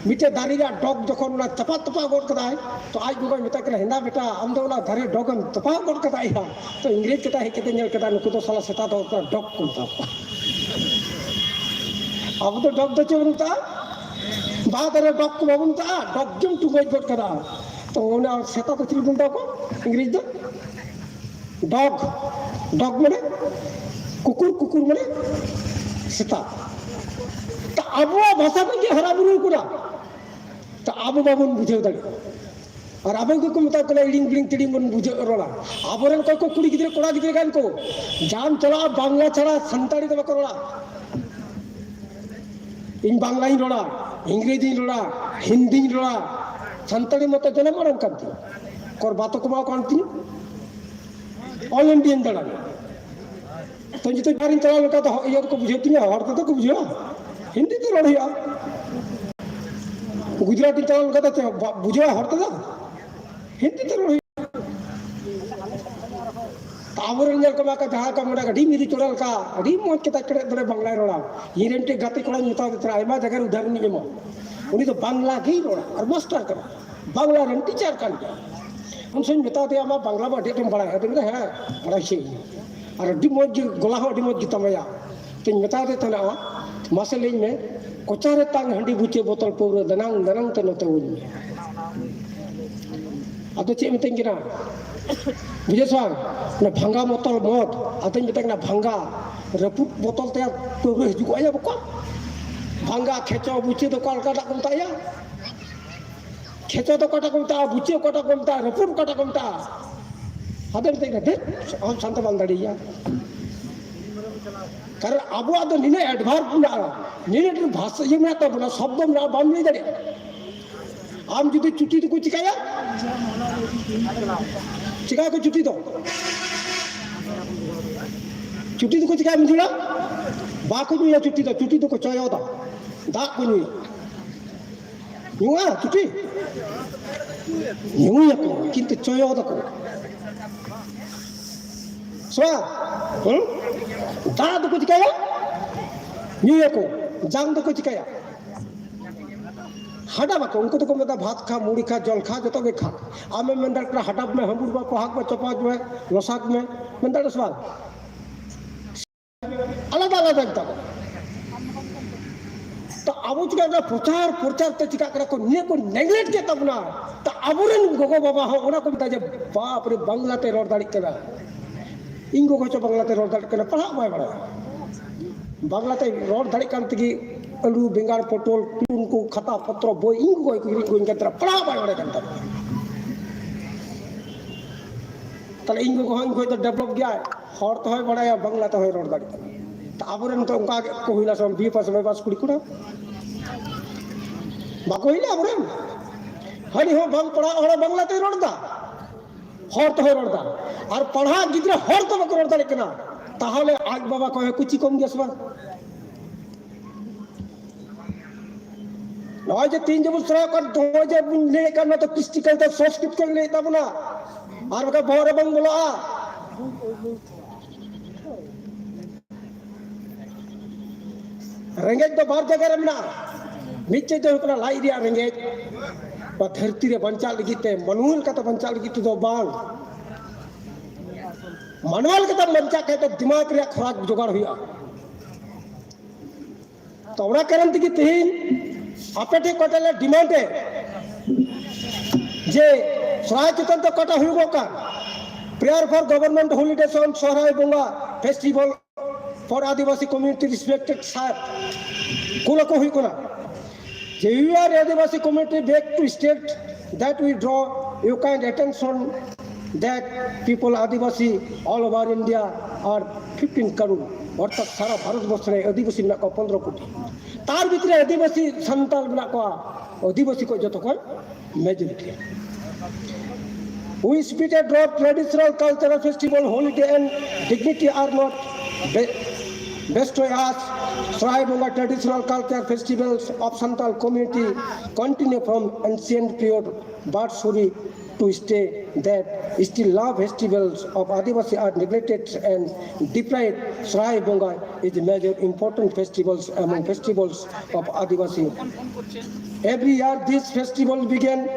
ᱢᱤᱫᱴᱮᱡ ᱫᱟᱨᱮ ᱨᱮᱭᱟᱜ ᱰᱚᱜᱽ ᱡᱚᱠᱷᱚᱱ ᱚᱱᱟ ᱪᱟᱯᱟᱫ ᱛᱚᱯᱟᱜ ᱜᱚᱫ ᱠᱟᱫᱟᱭ, ᱛᱚ ᱟᱡ ᱜᱚᱜᱚᱭ ᱢᱮᱛᱟᱭ ᱠᱟᱱᱟ, "ᱦᱮᱸᱫᱟ ᱵᱮᱴᱟ, ᱟᱢ ᱫᱚ ᱚᱱᱟ ᱫᱟᱨᱮ ᱰᱚᱜᱽ ᱮᱢ ᱛᱚᱯᱟᱜ ᱜᱚᱫ ᱠᱟᱫᱟ ᱭᱟ?" ᱛᱚ ᱤᱝᱨᱮᱡᱽ ᱠᱟᱛᱷᱟ ᱦᱮᱡ ᱠᱟᱛᱮ ᱧᱮᱞ ᱠᱮᱫᱟ, ᱱᱩᱠᱩ ᱫᱚ ᱥᱟᱞᱟ ᱥᱮᱛᱟ ᱫᱚ ᱰᱚᱜᱽ ᱠᱚ ᱢᱮᱛᱟ ᱠᱚᱣᱟ᱾ ᱟᱵᱚ ᱫᱚ ᱰᱚᱜᱽ ᱫᱚ ᱪᱮᱫ ᱵᱚᱱ ᱢᱮᱛᱟᱜᱼᱟ? ᱵᱟᱦᱟ ᱫᱟᱨᱮ ᱰᱚᱜᱽ ᱠᱚ ᱵᱟᱵᱚᱱ ᱢᱮᱛᱟᱜᱼᱟ, ᱰᱚᱜᱽ ᱜᱮᱢ ᱴᱩᱸᱜᱚᱡ ᱜᱚᱫ ᱠᱟᱫᱟ᱾ ᱛᱚ ᱚᱱᱟ ᱥᱮᱛᱟ ᱫᱚ ᱪᱮᱫ ᱵᱚᱱ ᱢᱮᱛᱟ ᱠᱚᱣᱟ ᱤᱝᱨᱮᱡᱽ ᱫᱚ? ᱰᱚᱜᱽ᱾ ᱰᱚᱜᱽ ᱢᱟᱱᱮ ᱠᱩᱠᱩᱨ, ᱠᱩᱠᱩᱨ ᱢᱟᱱᱮ ᱥᱮᱛᱟ᱾ ᱛᱚ ᱟᱵᱚᱣᱟᱜ ᱵᱷᱟᱥᱟ ᱠᱷᱚᱱ ᱜᱮ ᱦᱟᱨᱟ ᱵᱩᱨᱩ ᱠᱟᱱᱟ᱾ ᱛᱚ ᱟᱵᱚ ᱵᱟᱵᱚᱱ ᱵᱩᱡᱷᱟᱹᱣ ᱫᱟᱲᱮᱭᱟᱜᱼᱟ᱾ ᱟᱨ ᱟᱵᱚ ᱜᱮᱠᱚ ᱢᱮᱛᱟ ᱠᱚ ᱠᱟᱱᱟ, ᱤᱲᱤᱝ ᱵᱤᱲᱤᱝ ᱛᱤᱲᱤᱝ ᱵᱚᱱ ᱵᱩᱡᱷᱟᱹᱣ ᱨᱚᱲᱟ᱾ ᱟᱵᱚᱨᱮᱱ ᱚᱠᱚᱭ ᱠᱚ ᱠᱩᱲᱤ ᱜᱤᱫᱽᱨᱟᱹ, ᱠᱚᱲᱟ ᱜᱤᱫᱽᱨᱟᱹ ᱠᱟᱱ ᱠᱚ, ᱡᱟᱢ ᱪᱟᱞᱟᱜᱼᱟ, ᱵᱟᱝᱞᱟ ᱪᱷᱟᱲᱟ ᱥᱟᱱᱛᱟᱲᱤ ᱫᱚ ᱵᱟᱠᱚ ᱨᱚᱲᱟ᱾ ᱤᱧ ᱵᱟᱝᱞᱟᱧ ᱨᱚᱲᱟ, ᱤᱝᱨᱮᱡᱤᱧ ᱨᱚᱲᱟ, ᱦᱤᱱᱫᱤᱧ ᱨᱚᱲᱟ, ᱥᱟᱱᱛᱟᱲᱤ ᱢᱟᱛᱚ ᱡᱟᱱᱟᱢ ᱟᱲᱟᱝ ᱠᱟᱱ ᱛᱤᱧ, ᱚᱠᱚᱨ ᱵᱟᱛᱚ ᱠᱚ ᱮᱢᱟ ᱠᱟᱱ ᱛᱤᱧ, all Indian ᱫᱟᱬᱟᱱ᱾ ᱛᱚ ᱡᱚᱛᱚ ᱵᱟᱨᱤᱧ ᱪᱟᱞᱟᱣ ᱞᱮᱱᱠᱷᱟᱱ ᱫᱚ ᱤᱭᱟᱹ ᱫᱚᱠᱚ ᱵᱩᱡᱷᱟᱹᱣ ᱛᱤᱧᱟ, ᱦᱚᱲ ᱛᱮᱫᱚ ᱠᱚ ᱵᱩᱡᱷᱟᱹᱣᱟ, ᱦᱤᱱᱫᱤ ᱛᱮ ᱨᱚᱲ ᱦᱩᱭᱩᱜᱼᱟ᱾ ᱜᱩᱡᱽᱨᱟᱴᱤᱧ ᱪᱟᱞᱟᱣ ᱞᱮᱱᱠᱷᱟᱱ ᱫᱚ ᱪᱮᱫ ᱵᱟ-, ᱵᱩᱡᱷᱟᱹᱣᱟ ᱦᱚᱲ ᱛᱮᱫᱚ? ᱦᱤᱱᱫᱤ ᱛᱮ ᱨᱚᱲ ᱦᱩᱭᱩᱜᱼᱟ᱾ ᱟᱵᱚᱨᱮᱱ ᱧᱮᱞ ᱠᱚᱢ ᱟᱠᱟ ᱡᱟᱦᱟᱸ ᱞᱮᱠᱟ ᱢᱚᱱᱮ ᱟᱹᱰᱤ ᱢᱤᱨᱩ ᱪᱚᱲᱟ ᱞᱮᱠᱟ, ᱟᱹᱰᱤ ᱢᱚᱡᱽ ᱠᱮᱴᱮᱡ ᱠᱮᱴᱮᱡ ᱫᱚᱞᱮ ᱵᱟᱝᱞᱟᱭ ᱨᱚᱲᱟ᱾ ᱤᱧ ᱨᱮᱱ ᱢᱤᱫᱴᱮᱡ ᱜᱟᱛᱮ ᱠᱚᱲᱟᱧ ᱢᱮᱛᱟᱣ ᱫᱮ ᱛᱟᱦᱮᱱᱟ, ᱟᱭᱢᱟ ᱡᱟᱭᱜᱟ ᱨᱮ ᱩᱫᱟᱦᱚᱨᱚᱱᱤᱧ ᱮᱢᱟ, ᱩᱱᱤ ᱫᱚ ᱵᱟᱝᱞᱟ ᱜᱮᱭ ᱨᱚᱲᱟ ᱟᱨ ᱢᱟᱥᱴᱟᱨ ᱠᱟᱱᱟ, ᱵᱟᱝᱞᱟ ᱨᱮᱱ ᱴᱤᱪᱟᱨ ᱠᱟᱱ ᱜᱮᱭᱟ᱾ ᱩᱱ ᱥᱚᱢᱚᱭ ᱢᱮᱛᱟᱣ ᱫᱮᱭᱟ, "ᱟᱢᱟᱜ ᱵᱟᱝᱞᱟ ᱢᱟ ᱟᱹᱰᱤ ᱟᱸᱴᱮᱢ ᱵᱟᱲᱟᱭᱟ?" ᱟᱫᱚ ᱢᱮᱱᱫᱟ, "ᱦᱮᱸ, ᱵᱟᱲᱟᱭ ᱪᱮᱫ ᱤᱧ?" ᱟᱨ ᱟᱹᱰᱤ ᱢᱚᱡᱽ ᱜᱮ, ᱜᱚᱞᱟ ᱦᱚᱸ ᱟᱹᱰᱤ ᱢᱚᱡᱽ ᱜᱮ ᱛᱟᱢᱟᱭᱟ᱾ ᱛᱚᱧ ᱢᱮᱛᱟᱣ ᱫᱮ ᱛᱟᱦᱮᱱᱟ, "ᱢᱟᱥᱮ ᱞᱟᱹᱭᱟᱹᱧ ᱢᱮ, ᱠᱚᱪᱟ ᱨᱮ ᱛᱟᱝ ᱦᱟᱺᱰᱤ ᱵᱩᱪᱟᱹ ᱵᱚᱛᱚᱞ ᱯᱟᱹᱣᱨᱟᱹ ᱫᱮᱱᱟᱝ ᱫᱮᱱᱟᱝ ᱛᱮ ᱱᱚᱛᱮ ᱩᱧ ᱢᱮ᱾" ᱟᱫᱚ ᱪᱮᱫ ᱢᱮᱛᱟᱹᱧ ᱠᱟᱱᱟ, ᱵᱩᱡᱷᱟᱹᱣ ᱥᱮ ᱵᱟᱝ? ᱚᱱᱟ ᱵᱷᱟᱸᱜᱟ ᱵᱚᱛᱚᱞ ᱢᱚᱫ, ᱟᱫᱚᱧ ᱢᱮᱛᱟᱭ ᱠᱟᱱᱟ, "ᱵᱷᱟᱸᱜᱟ ᱨᱟᱹᱯᱩᱫ ᱵᱚᱛᱚᱞ ᱛᱮ ᱯᱟᱹᱣᱨᱟᱹ ᱦᱤᱡᱩᱜᱚᱜᱼᱟ ᱭᱟ ᱵᱚᱠᱚ? ᱵᱷᱟᱸᱜᱟ ᱠᱷᱮᱪᱚ ᱵᱩᱪᱟᱹ ᱫᱚ ᱚᱠᱟ ᱞᱮᱠᱟᱴᱟᱜ ᱠᱚ ᱢᱮᱛᱟᱜᱼᱟ ᱭᱟ? ᱠᱷᱮᱪᱚ ᱫᱚ ᱚᱠᱟᱴᱟᱜ ᱠᱚ ᱢᱮᱛᱟᱜᱼᱟ, ᱵᱩᱪᱟᱹ ᱚᱠᱟᱴᱟᱜ ᱠᱚ ᱢᱮᱛᱟᱜᱼᱟ, ᱨᱟᱹᱯᱩᱫ ᱚᱠᱟᱴᱟᱜ ᱠᱚ ᱢᱮᱛᱟᱜᱼᱟ?" ᱟᱫᱚ ᱢᱮᱛᱟᱹᱧ ᱠᱟᱱᱟ, "ᱫᱮ, ᱟᱢ ᱥᱟᱱᱛᱮ ᱵᱟᱢ ᱫᱟᱲᱮᱭᱟᱜᱼᱟ?" ᱠᱟᱨᱚᱱ ᱟᱵᱚᱣᱟᱜ ᱫᱚ ᱱᱤᱱᱟᱹᱜ adverb ᱢᱮᱱᱟᱜᱼᱟ, ᱱᱤᱱᱟᱹᱜ ᱰᱷᱮᱨ ᱵᱷᱟᱥᱟ ᱤᱭᱟᱹ ᱢᱮᱱᱟᱜ ᱛᱟᱵᱚᱱᱟ, ᱥᱚᱵᱫᱚ ᱢᱮᱱᱟᱜᱼᱟ, ᱵᱟᱢ ᱞᱟᱹᱭ ᱫᱟᱲᱮᱭᱟᱜᱼᱟ᱾ ᱟᱢ ᱡᱩᱫᱤ ᱪᱩᱴᱤ ᱫᱚᱠᱚ ᱪᱤᱠᱟᱹᱭᱟ? ᱪᱤᱠᱟᱹᱭᱟᱠᱚ ᱪᱩᱴᱤ ᱫᱚ? ᱪᱩᱴᱤ ᱫᱚᱠᱚ ᱪᱤᱠᱟᱹᱭᱟ ᱢᱟᱹᱡᱷᱤ ᱦᱟᱲᱟᱢ? ᱵᱟᱠᱚ ᱧᱩᱭᱟ ᱪᱩᱴᱤ ᱫᱚ, ᱪᱩᱴᱤ ᱫᱚᱠᱚ ᱪᱚᱭᱚᱫᱟ, ᱫᱟᱜ ᱠᱚ ᱧᱩᱭᱟ᱾ ᱧᱩᱭᱟ ᱪᱩᱴᱤ? ᱧᱩᱭᱟᱠᱚ, ᱠᱤᱱᱛᱩ ᱪᱚᱭᱚᱫᱟᱠᱚ᱾ ᱥᱮ ᱵᱟᱝ? ᱦᱩᱸ? ᱫᱟᱜ ᱫᱚᱠᱚ ᱪᱤᱠᱟᱹᱭᱟ? ᱧᱩᱭᱟᱠᱚ᱾ ᱡᱟᱝ ᱫᱚᱠᱚ ᱪᱤᱠᱟᱹᱭᱟ? ᱦᱟᱰᱟᱵᱟᱠᱚ᱾ ᱩᱱᱠᱩ ᱫᱚᱠᱚ ᱢᱮᱛᱟᱜᱼᱟ ᱵᱷᱟᱛ ᱠᱷᱟ, ᱢᱩᱲᱤ ᱠᱷᱟ, ᱡᱚᱞ ᱠᱷᱟ, ᱡᱚᱛᱚ ᱜᱮ ᱠᱷᱟ᱾ ᱟᱢᱮᱢ ᱢᱮᱱ ᱫᱟᱲᱮᱭᱟᱜ ᱠᱟᱱᱟ ᱦᱟᱰᱟᱵ ᱢᱮ, ᱦᱟᱹᱢᱵᱩᱲ ᱢᱮ, ᱠᱚᱦᱟᱜ ᱢᱮ, ᱪᱚᱯᱟᱜ ᱢᱮ, ᱞᱚᱥᱟᱜ ᱢᱮ, ᱢᱮᱱ ᱫᱟᱲᱮᱭᱟᱜᱼᱟ ᱥᱮ ᱵᱟᱝ? ᱟᱞᱟᱫᱟ ᱟᱞᱟᱫᱟ ᱜᱮᱛᱟ ᱠᱚᱣᱟ᱾ ᱛᱚ ᱟᱵᱚ ᱪᱤᱠᱟ ᱚᱱᱟ ᱯᱨᱚᱪᱟᱨ ᱯᱨᱚᱪᱟᱨ ᱛᱮ ᱪᱤᱠᱟᱜ ᱠᱟᱱᱟ ᱠᱚ, ᱱᱤᱭᱟᱹ ᱠᱚ neglect ᱠᱮᱫ ᱛᱟᱵᱚᱱᱟ᱾ ᱛᱚ ᱟᱵᱚᱨᱮᱱ ᱜᱚᱜᱚ ᱵᱟᱵᱟ ᱦᱚᱸ ᱚᱱᱟ ᱠᱚ ᱢᱮᱛᱟ ᱡᱮ, "ᱵᱟᱯ ᱨᱮ, ᱵᱟᱝᱞᱟ ᱛᱮ ᱨᱚᱲ ᱫᱟᱲᱮᱜ ᱠᱟᱱᱟ, ᱤᱧ ᱜᱚᱜᱚ ᱦᱚᱪᱚ ᱵᱟᱝᱞᱟ ᱛᱮ ᱨᱚᱲ ᱫᱟᱲᱮᱜ ᱠᱟᱱᱟ, ᱯᱟᱲᱦᱟᱜ ᱵᱟᱭ ᱵᱟᱲᱟᱭᱟ, ᱵᱟᱝᱞᱟ ᱛᱮ ᱨᱚᱲ ᱫᱟᱲᱮᱜ ᱠᱟᱱ ᱛᱮᱜᱮ ᱟᱹᱞᱩ, ᱵᱮᱸᱜᱟᱲ, ᱯᱚᱴᱚᱞ, ᱩᱱᱠᱩ ᱠᱷᱟᱛᱟ ᱯᱚᱛᱨᱚ, ᱵᱳᱭ ᱤᱧ ᱜᱚᱜᱚᱭ ᱠᱤᱨᱤᱧ ᱟᱹᱜᱩᱧ ᱠᱟᱱ ᱛᱟᱦᱮᱱᱟ, ᱯᱟᱲᱦᱟᱜ ᱵᱟᱭ ᱵᱟᱲᱟᱭ ᱠᱟᱱ ᱛᱟᱦᱮᱱᱟ᱾" ᱛᱟᱦᱞᱮ ᱤᱧ ᱜᱚᱜᱚ ᱦᱚᱸ ᱤᱧ ᱠᱷᱚᱡ ᱫᱚ develop ᱜᱮᱭᱟᱭ, ᱦᱚᱲ ᱛᱮᱦᱚᱸᱭ ᱵᱟᱲᱟᱭᱟ, ᱵᱟᱝᱞᱟ ᱛᱮᱦᱚᱸᱭ ᱨᱚᱲ ᱫᱟᱲᱮᱭᱟᱜ ᱠᱟᱱᱟ᱾ ᱛᱚ ᱟᱵᱚᱨᱮᱱ ᱛᱚ ᱚᱱᱠᱟ ᱜᱮ ᱠᱚ ᱦᱩᱭᱱᱟ ᱥᱮ ᱵᱟᱝ? B.A. pass, M.A. pass ᱠᱩᱲᱤ ᱠᱚᱲᱟ ᱵᱟᱠᱚ ᱦᱩᱭᱱᱟ ᱟᱵᱚᱨᱮᱱ? ᱦᱟᱹᱱᱤ ᱦᱚᱸ ᱵᱟᱝ ᱯᱟᱲᱦᱟᱜ ᱦᱚᱲ ᱵᱟᱝᱞᱟ ᱛᱮᱭ ᱨᱚᱲ ᱮᱫᱟ, ᱦᱚᱲ ᱛᱮᱦᱚᱸᱭ ᱨᱚᱲ ᱮᱫᱟ᱾ ᱟᱨ ᱯᱟᱲᱦᱟᱜ ᱜᱤᱫᱽᱨᱟᱹ ᱦᱚᱲ ᱛᱮ ᱵᱟᱠᱚ ᱨᱚᱲ ᱫᱟᱲᱮᱭᱟᱜ ᱠᱟᱱᱟ, ᱛᱟᱦᱚᱞᱮ ᱟᱡ ᱵᱟᱵᱟ ᱠᱚ ᱠᱩᱪᱤ ᱠᱚᱢ ᱜᱮᱭᱟ ᱥᱮ ᱵᱟᱝ? ᱱᱚᱜᱼᱚᱭ ᱡᱮ ᱛᱤᱦᱤᱧ ᱡᱮᱵᱚᱱ ᱥᱚᱨᱦᱟᱭᱚᱜ ᱠᱟᱱ, ᱱᱚᱜᱼᱚᱭ ᱡᱮ ᱵᱚᱱ ᱞᱟᱹᱭᱮᱫ ᱠᱟᱱ, ᱱᱚᱣᱟ ᱫᱚ ᱠᱨᱤᱥᱴᱤ culture, ᱥᱚᱝᱥᱠᱨᱤᱛ ᱠᱷᱚᱱ ᱞᱟᱹᱭᱮᱫ ᱛᱟᱵᱚᱱᱟ, ᱟᱨ ᱵᱟᱠᱷᱟᱱ ᱵᱚᱦᱚᱜ ᱨᱮ ᱵᱟᱝ ᱵᱚᱞᱚᱜᱼᱟ᱾ ᱨᱮᱸᱜᱮᱡ ᱫᱚ ᱵᱟᱨ ᱡᱟᱭᱜᱟ ᱨᱮ ᱢᱮᱱᱟᱜᱼᱟ᱾ ᱢᱤᱫᱴᱮᱡ ᱫᱚ ᱦᱩᱭᱩᱜ ᱠᱟᱱᱟ ᱞᱟᱡ ᱨᱮᱭᱟᱜ ᱨᱮᱸᱜᱮᱡ, ᱱᱚᱣᱟ ᱫᱷᱟᱹᱨᱛᱤ ᱨᱮ ᱵᱟᱧᱪᱟᱜ ᱞᱟᱹᱜᱤᱫ ᱛᱮ, ᱢᱟᱱᱣᱟ ᱞᱮᱠᱟᱛᱮ ᱵᱟᱧᱪᱟᱜ ᱞᱟᱹᱜᱤᱫ ᱛᱮᱫᱚ ᱵᱟᱝ, ᱢᱟᱱᱣᱟ ᱞᱮᱠᱟᱛᱮ ᱵᱟᱧᱪᱟᱜ ᱠᱷᱟᱡ ᱫᱚ ᱫᱤᱢᱟᱜᱽ ᱨᱮᱭᱟᱜ ᱠᱷᱚᱨᱟᱠ ᱡᱚᱜᱟᱲ ᱦᱩᱭᱩᱜᱼᱟ᱾ ᱛᱚ ᱚᱱᱟ ᱠᱟᱨᱚᱱ ᱛᱮᱜᱮ ᱛᱮᱦᱮᱧ ᱟᱯᱮ ᱴᱷᱮᱱ ᱚᱠᱟᱴᱟᱜ ᱞᱮ ᱰᱤᱢᱟᱱᱰ ᱮᱫ ᱡᱮ ᱥᱚᱨᱦᱟᱭ ᱪᱮᱛᱟᱱ ᱛᱮ ᱚᱠᱟᱴᱟᱜ ᱦᱩᱭᱩᱜᱚᱜ ᱠᱟᱱ, prayer for government holidays on ᱥᱚᱨᱦᱟᱭ ᱵᱚᱸᱜᱟ festival for Adivasi community respected sir, ᱠᱩᱞ ᱟᱠᱚ ᱦᱩᱭᱩᱜ ᱠᱟᱱᱟ ᱡᱮ we are Adivasi community back to state that we draw your kind attention that people Adivasi all over India are fifteen crore, ᱚᱨᱛᱷᱟᱛ ᱥᱟᱨᱟ ᱵᱷᱟᱨᱚᱛ ᱵᱚᱨᱥᱚ ᱨᱮ ᱟᱹᱫᱤᱵᱟᱹᱥᱤ ᱢᱮᱱᱟᱜ ᱠᱚᱣᱟ ᱯᱚᱱᱫᱽᱨᱚ ᱠᱳᱴᱤ᱾ ᱛᱟᱨ ᱵᱷᱤᱛᱨᱤ ᱟᱹᱫᱤᱵᱟᱹᱥᱤ ᱥᱟᱱᱛᱟᱲ ᱢᱮᱱᱟᱜ ᱠᱚᱣᱟ, ᱟᱹᱫᱤᱵᱟᱹᱥᱤ ᱠᱚ ᱡᱚᱛᱚ ᱠᱷᱚᱱ majority. We speeded drop traditional cultural festival, holiday and dignity are not be- bestowed as Sohrai Bonga. Traditional cultural festivals of Santal community continue from ancient period, but sorry to say that still love festivals of Adivasi are neglected and deprived. Sohrai Bonga is a major important festivals among festivals of Adivasi. Every year this festival began